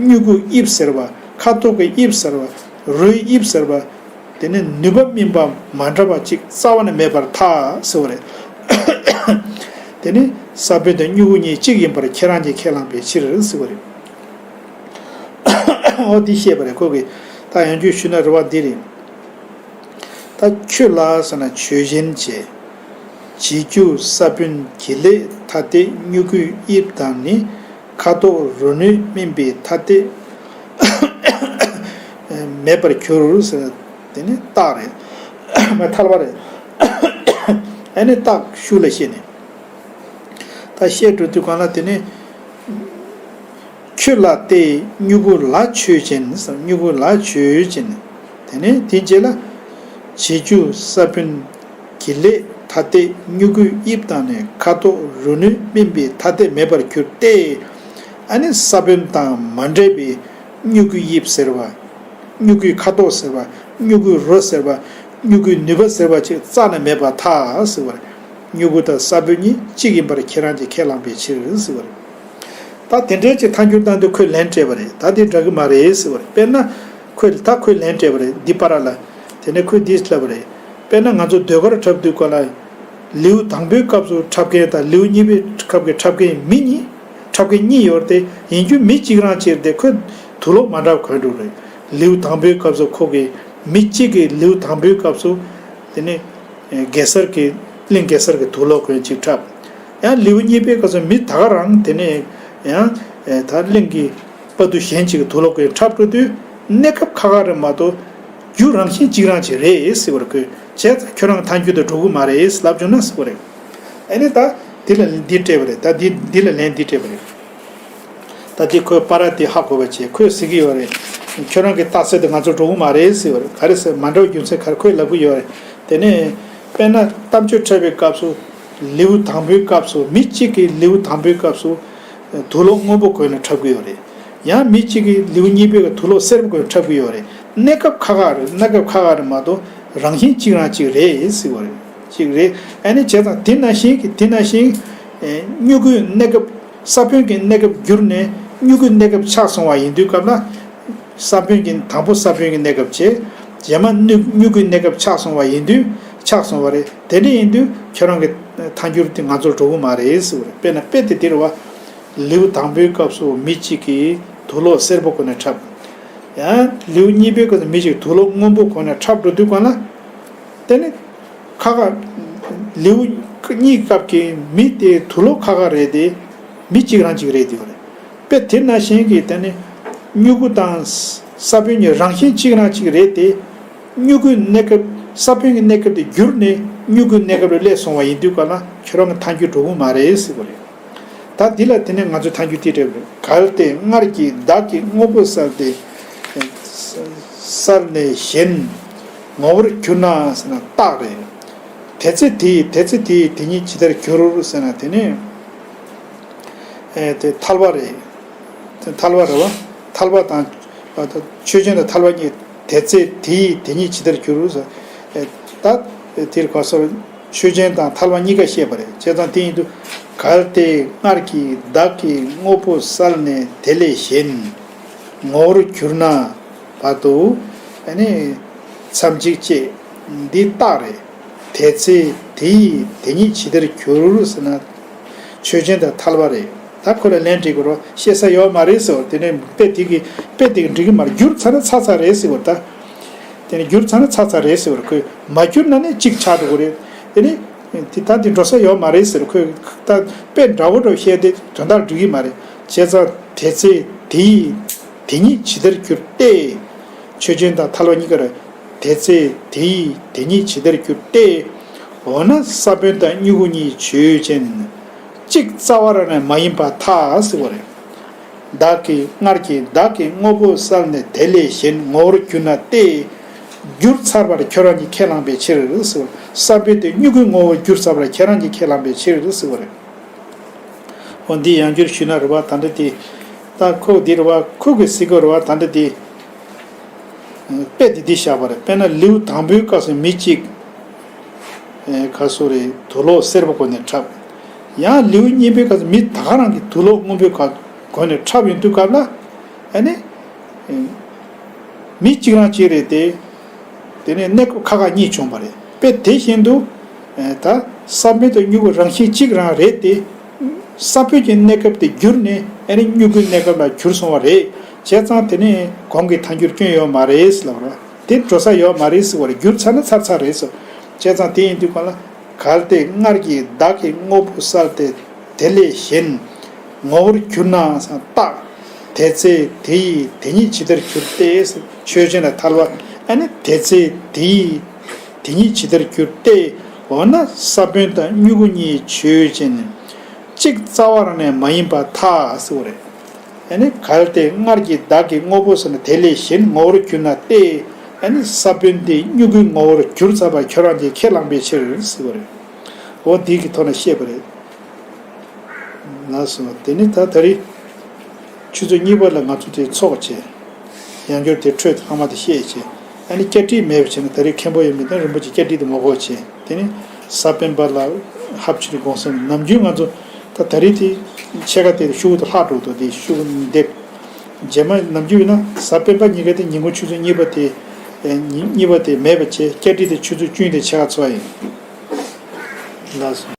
མྱུ་གུའི་དབྱིབས་ཟེར་བ། ཁ་དོག་གི་དབྱིབས་ཟེར་བ། རོའི་དབྱིབས་ཟེར་བ། དེ་ནི་ནུས་པ་སྨིན་པ་མ་འདྲ་བ་ཅིག་རྩ་བ་ནས་མེད་པར་ཐལ་ཟེར་བ་རེད། དེ་ནི་ས་བོན་དང་མྱུ་གུ་གཉིས་གཅིག་ཡིན་པར་ཁྱེད་རང་གིས་ཁས་བླངས་པའི་ཕྱིར་ཟེར་བ་རེད། འོ་འདི་བཤད་པ་རེད། ཁོ་གིས་ད་ཡང་བསྐྱར་ཞུས་ན་རེ་བ་འདི་རེད། ད་ཁྱོད་ལ་ཟེར་ན་ཆོས་ཅན་བྱེད། བྱེད་རྒྱུ་ས་བོན་གྱི་ལས་ཐ་དད་མྱུ་གུའི་དབྱིབས་དང་ནི། ཁ་དོག་རོ་ནུས་སྨིན་པའི་ཐ་དད་མེད་པར་གྱུར་ཟེར། དེ་ནི་རྟགས་རེད། མ་ཐལ་བ་རེད། ཨ་ནི་རྟགས་ཤུགས་ལ་བཤད་ནས། ད་བཤད་འགྲོ་དུས་གང་ལ་དེ་ནི། ཁྱོད་ལ་སྟེ་མྱུ་གུ་ལ་ཆོས་ཅན་ཟེར། མྱུ་གུ་ལ་ཆོས་ཅན། དེ་ནས་དེའི་རྗེས་ལ། བྱེད་རྒྱུ་ས་བོན་གྱི་ལས་ཐ་དད་མྱུ་གུའི་དབྱིབས་དང་ནི། ཁ་དོག་རོ་ནུས་སྨིན་པའི་ཐ་དད་མེད་པར་གྱུར་ཏེ། ཨ་ནི་ས་བོན་དང་མ་འདྲ་བའི་མྱུ་གུའི་དབྱིབས་ཟེར་བ། མྱུ་གུའི་ཁ་དོག་ཟེར་བ། མྱུ་གུའི་རོ་ཟེར་བ། མྱུ་གུའི་ནུས་པ་ཟེར་བ་ཅིག་རྩ་ནས་མེད་པར་ཐལ་ཟེར་བ་རེད། མྱུ་གུ་དང་ས་བོན་གཉིས་གཅིག་ཡིན་པར་ཁྱེད་རང་གིས་ཁས་བླངས་པའི་ཕྱིར་ཟེར་བ་རེད། ད་དེ་འདྲའི་ཅིག་ཐལ་འགྱུར་བཏང་དུས་ཁོས་ལན་སྤྲད་པ་རེད། ད་དེ་འདྲ་གི་མ་རེད་ཟེར་བ་རེད། དཔེར་ན། ཁོས་ད་ཁོས་ལན་སྤྲད་པ་རེད། འདི་པར་ལ། དེ་ནས་ཁོས་འདི་ལབ་པ་རེད། དཔེར་ན་ང་ཚོ་ཟློས་གར་འཁྲབ་དུས་སྐབས་ལ། ལེའུ་དང་པོའི་སྐབས་སུ་འཁྲབ་མཁན་དང་ལེའུ་གཉིས་པའི་སྐབས་ཀྱི་འཁྲབ་མཁན་མི་གཉིས། འཁྲབ་མཁན་གཉིས་ཡོད་དེ། ཡིན་རྒྱུ་མི་གཅིག་རང་བྱས་ཏེ་ཁོས་དུག་ལོག་མ་འདྲ་བ་གོན་འགྲོ་རེད། ལེའུ་དང་པོའི་སྐབས་སུ་ཁོ་གིས་མི་གཅིག་གིས་ལེའུ་དང་པོའི་སྐབས་སུ། དེ་ནས་གེ་སར་གྱི། གླིང་གེ་སར་གྱི་དུག་ལོག་གོན་ཅིག་འཁྲབ། ཡང་ལེའུ་གཉིས་པའི་སྐབས་སུ་མི་ད་ག་རང་དེ་ནས་ཡང་ད་གླིང་གི་དཔའ་བདུད་གཞན་གཅིག་གི་དུག་ལོག་གོན་འཁྲབ་འགྲོ་དུས་གནས་སྐབས་ཁག་ཁག་རེད་མ་གཏོགས་རྒྱུ་རང་བཞིན་གཅིག་རང་གཅིག་རེད་ཟེར་བར་ཁོས། བྱས་ཙང་ཁྱོད་རང་ཐལ་འགྱུར་དུ་འགྲོ་གི་མ་རེད་ལབ་བྱུང་ན་ཟེར་བ་རེད། ཨ་ནི་ད་འདི་ལ་འདི་སྤྲད་པ་རེད། ད་འདི་འདི་ལ་ལན་འདི་སྤྲད་པ་རེད། ད་དེ་ཁོས་པར་དེ་ཧ་གོ་བ་བྱས། ཁོས་ཟེར་གྱི་ཡོད་རེད། ཁྱོད་རང་གི་རྟགས་གསལ་དེ་ང་ཚོ་འགྲོ་གི་མ་རེད་ཟེར་བ་རེད། ག་རེ་ཟེར། མ་འདྲ་བའི་རྒྱུ་མཚན་ག་རེ། ཁོས་ལབ་གི་ཡོད་རེད། དེ་ནས་དཔེར་ན་གཏམ་བརྗོད་འཁྲབ་པའི་སྐབས་སུ། ལེའུ་དང་པོའི་སྐབས་སུ། མི་གཅིག་གིས་ལེའུ་དང་པོའི་སྐབས་སུ་དུག་ལོག་སྔོན་པོ་གོན་ནས་འཁྲབ་གི་ཡོད་རེད། ཡང་མི་གཅིག་གིས་ལེའུ་གཉིས་པའི་གི་དུག་ལོག་སེར་པོ་གོན་འཁྲབ་གི་ཡོད་རེད། གནས་སྐབས་ཁག་ཁག་རེད། གནས་སྐབས་ཁག་ཁག་རེད་མ་གཏོགས་རང་བཞིན་གཅིག་རང་གཅིག་རེད་ཟེར་བ་རེད། གཅིག་རེད། ཨ་ནི་བྱས་ཙང་དེ་ནང་བཞིན་གྱི་དེ་ནང་བཞིན་ཨེ་མྱུ་གུའི་གནས་སྐབས་ས་བོན་གྱི་གནས་སྐབས་གྱུར་ནས་མྱུ་གུའི་གནས་སྐབས་ཆགས་སོང་བ་ཡིན་དུས་སྐབས་ལ། ས་བོན་གྱི་དང་པོ་ས་བོན་གྱི་གནས་སྐབས་བྱས། རྗེས་མ་མྱུ་མྱུ་གུའི་གནས་སྐབས་ཆགས་སོང་བ་ཡིན་དུས་ཆགས་སོང་བ་རེད། དེ་འདྲ་ཡིན་དུས་ཁྱོད་རང་གི་ཐལ་འགྱུར་དེ་ང་ཚོར་འགྲོ་གི་མ་རེད་ཟེར་བ་རེད། དཔེར་ན་དཔེ་དེ་འདི་རེད་བ། ལེའུ་དང་པོའི་སྐབས་སུ་མི་གཅིག་གིས་དུག་ལོག་སེར་པོ་གོན་ནས་འཁྲབ། ཡང་ལེའུ་གཉིས་པའི་སྐབས་སུ་མི་གཅིག་དུག་ལོག་སྔོན་པོ་གོན་ནས་འཁྲབ་འགྲོ་དུས་གང་ལ། དེ་ནི་ཁ་ཁ་ལེའུ་གཉིས་སྐབས་ཀྱི་མི་དེ་དུག་ལོག་ཁ་ཁ་རེད་དེ། མི་གཅིག་རང་གཅིག་རེད་དེ་བ་རེད། དཔེ་དེ་ནང་བཞིན་གྱི་དེ་ནི་མྱུ་གུ་དང་ས་བོན་གྱི་རང་བཞིན་གཅིག་རང་གཅིག་རེད་དེ། མྱུ་གུའི་གནས་སྐབས་ས་བོན་གྱི་གནས་སྐབས་དེ་གྱུར་ནས་མྱུ་གུའི་གནས་སྐབས་ལ་སླེབས་སོང་བ་ཡིན་དུས་ག་ལ་ཁྱོད་རང་གི་ཐལ་འགྱུར་འགྲོ་གི་མ་རེད་ཟེར་བ་རེད། ད་འདི་ལ་དེ་ནས་ང་ཚོས་ཐལ་འགྱུར་དེ་འགྲེལ་དགོས། གལ་ཏེ་སྔར་གྱི་བདག་གི་དངོས་པོ་བསལ་ཏེ། བསལ་ནས་གཞན་ངོ་བོར་གྱུར་ན་ཟེར་ན་རྟགས་རེད། དེ་ཚེ་དེ་ཡི་དེ་ཚེ་དེ་ཡི་དེ་ཉིད་ཇི་ལྟར་གྱུར་ཟེར་ན་དེ་ནི། ཨེ་དེ་ཐལ་བ་རེད། དེ་ཐལ་བ་རེད་བ། ཐལ་བ་དང་། ཆོས་ཅན་དང་ཐལ་བ་གཉིས་དེ་ཚེ་དེ་ཡི་དེ་ཉིད་ཇི་ལྟར་གྱུར་ཟེར། ཨེ་ད་དེར་ག་སོར་ཆོས་ཅན་དང་ཐལ་བ་གཉིས་ཀ་བཤད་པ་རེད། བྱས་ཙང་དེ་ཡིན་དུས་གལ་ཏེ་སྔར་གྱི་བདག་གི་དངོས་པོ་བསལ་ནས་དེ་ལས་གཞན་ངོ་བོར་གྱུར་ན་བར་དུ་ཨ་ནི་མཚམས་གཅིག་ཅེས་འདི་རྟགས་རེད། དེ་ཚེ་དེ་ཡི་དེ་ཉིད་ཇི་ལྟར་གྱུར་ཟེར་ན། ཆོས་ཅན་དང་ཐལ་བ་རེད། ད་ཁོ་ལ་ལན་འགྲིག་གི་རོ་བཤད་ས་ཡོད་མ་རེད་ཟེར་བ་དེ་ནས་དཔེ་དེ་གི་དཔེ་དེ་གི་འགྲིག་གི་མ་རེད། བསྒྱུར་ཚར་ན་ཚར་ཚར་རེད་ཟེར་བ་ད། དེ་ནས་བསྒྱུར་ཚར་ན་ཚར་ཚར་རེད་ཟེར་བ་ཁོས་མ་བསྒྱུར་ན་ནི་གཅིག་ཆགས་འགྲོ་གི་རེད། དེ་ནས་དེ་ད་དེ་འགྲོ་ས་ཡོད་མ་རེད་ཟེར་ཁོས་ད་དཔེ་འདྲ་བོ་འདྲ་བོ་བཤད་དེ་དོན་དག་འགྲིག་གི་མ་རེད། བྱས་ཙང་དེ་ཚེ་དེ་ཡི་དེ་ཉིད་ཇི་ལྟར་གྱུར་ཏེ། ཆོས་ཅན་དང་ཐལ་བ་གཉིས་ཀ་རེད། དེ་ཚེ་དེ་ཡི་དེ་ཉིད་ཇི་ལྟར་གྱུར་ཏེ། འོ་ན་ས་བོན་དང་མྱུ་གུ་གཉིས་ཆོས་ཅན། གཅིག་རྩ་བ་རང་ནས་མ་ཡིན་པར་ཐལ་ཟེར་བ་རེད། བདག་གིས་སྔར་གྱི་བདག་གི་དངོས་པོ་བསལ་ནས་དེ་ལས་གཞན་ངོ་བོར་གྱུར་ན་སྟེ། བསྒྱུར་ཚར་བར་ཁྱོད་རང་གིས་ཁས་བླངས་པའི་ཕྱིར་ཟེར་བ། ས་བོན་དེ་མྱུ་གུའི་ངོ་བོར་བསྒྱུར་ཚར་བར་ཁྱེད་རང་གིས་ཁས་བླངས་པའི་ཕྱིར་ཟེར་བ་རེད། འོ་འདི་ཡང་བསྒྱུར་ཞུས་ན་རེད་བ། ད་འདི་དེ། ད་ཁོ་འདི་རེད་བ། ཁོ་གི་སྲིད་གོ་རེད་བ། ད་འདི་དེ། དཔེ་འདི་འདི་བཞག་པ་རེད། དཔེར་ན་ལེའུ་དང་པོའི་སྐབས་སུ་མི་གཅིག་ཨེ་ཁ་སོ་རེ་དུག་ལོག་སེར་པོ་གོན་ནས་འཁྲབ། ཡང་ལེའུ་གཉིས་པའི་སྐབས་སུ་མི་ད་ག་རང་གི་དུག་ལོག་སྔོན་པོའི་ཁ་གོན་ནས་འཁྲབ་ཡོང་དུས་སྐབས་ལ། ཨ་ནི། ཨེ་མི་གཅིག་རང་གཅིག་རེད་དེ། དེ་ནས་གནས་སྐབས་ཁག་ཁག་གཉིས་བྱུང་བ་རེད། དཔེ་དེ་བཞིན་དུ། ཨེ་ད་ས་བོན་དང་མྱུ་གུ་རང་བཞིན་གཅིག་རང་རེད་དེ། ས་བོན་གྱི་གནས་སྐབས་དེ་གྱུར་ནས་ཨ་ནི་མྱུ་གུའི་གནས་སྐབས་ལ་གྱུར་སོང་བ་རེད། བྱས་ཙང་དེ་ནི་གོང་གི་ཐལ་འགྱུར་སྐྱོན་ཡོད་མ་རེད་ལབ་ར། དེ་འགྲོ་ས་ཡོད་མ་རེད་ཟེར་བ་རེད། བསྒྱུར་ཚར་ན་ཚར་ཚར་རེད་ཟེར། བྱས་ཙང་དེ་ཡིན་དུས་གང་ལ། གལ་ཏེ་སྔར་གྱི་བདག་གི་དངོས་པོ་བསལ་ཏེ་དེ་ལས་གཞན་ངོ་བོར་གྱུར་ན་ཟེར་རྟགས། དེ་ཚེ་དེ་ཡི་དེ་ཉིད་ཇི་ལྟར་གྱུར་ཏེ་ཟེར། ཆོས་ཅན་ལ་ཐལ་བ། ཨ་ནི་དེ་ཚེ་དེ་ཡི་དེ་ཉིད་ཇི་ལྟར་གྱུར་ཏེ། འོ་ན་ས་བོན་དང་མྱུ་གུ་གཉིས་ཆོས་ཅན། གཅིག་རྩ་བ་རང་ནས་མ་ཡིན་པར་ཐལ་ཟེར་བ་རེད། ཨ་ནི་གལ་ཏེ་སྔར་གྱི་བདག་གི་དངོས་པོ་ཟེར་ན་དེ་ལས་གཞན་ངོ་བོར་གྱུར་ན་སྟེ། ཨ་ནི་ས་བོན་དེ་མྱུ་གུའི་ངོ་བོར་གྱུར་ཚར་བར་ཁྱོད་རང་གིས་ཁས་བླངས་པའི་ཕྱིར་ཟེར་བ་རེད། འོ་འདི་གི་ཐོག་ནས་བཤད་པ་རེད། ལགས་སོ། དེ་ནི་ད་ད་རེས་ཆུ་ཚོད་གཉིས་པ་ལ་ང་ཚོ་དེ་ཚོགས་བྱས། ཡང་བསྐྱར་དེ་འཕྲོས་ལྷག་མ་དེ་བཤད་བྱས། ཨ་ནི་བསྐྱར་སྒྲིག་མེད་པ་བྱས་ན་ད་རེས་མཁན་པོ་ཡོད་མེད་དང་རིན་པོ་ཆེ་བསྐྱར་སྒྲིག་དེ་མ་དགོས་བྱས། དེ་ནི་ས་པཎ་པ་ལ་ཧབ་ཆུ་དགོངས་སེལ། ནམ་རྒྱུན་ང་ཚོ་ད་ད་རེས་དེ་ཕྱེད་ཀ་དེ་ཤོག་བུ་དེ་ལྷག་འགྲོ་འདུག་དེ་ཤོག་བུ་འདེབས། རྗེས་མ་ནམ་རྒྱུན་ཡིན་ན་ས་པཎ་པ་གཉིས་ཀ་དེ་ཉིན་གུང་ཆུ་ཚོད་གཉིས་པ་དེ། ཨེ་ཉིན་གཉིས་པ་དེ་མེད་པ་བྱས། བསྐྱར་སྒྲིག་དེ་ཆུ་ཚོད་བཅུ་དེ་ཕྱེད་ཀ་ཚོགས་ཡིན། ལགས་སོ།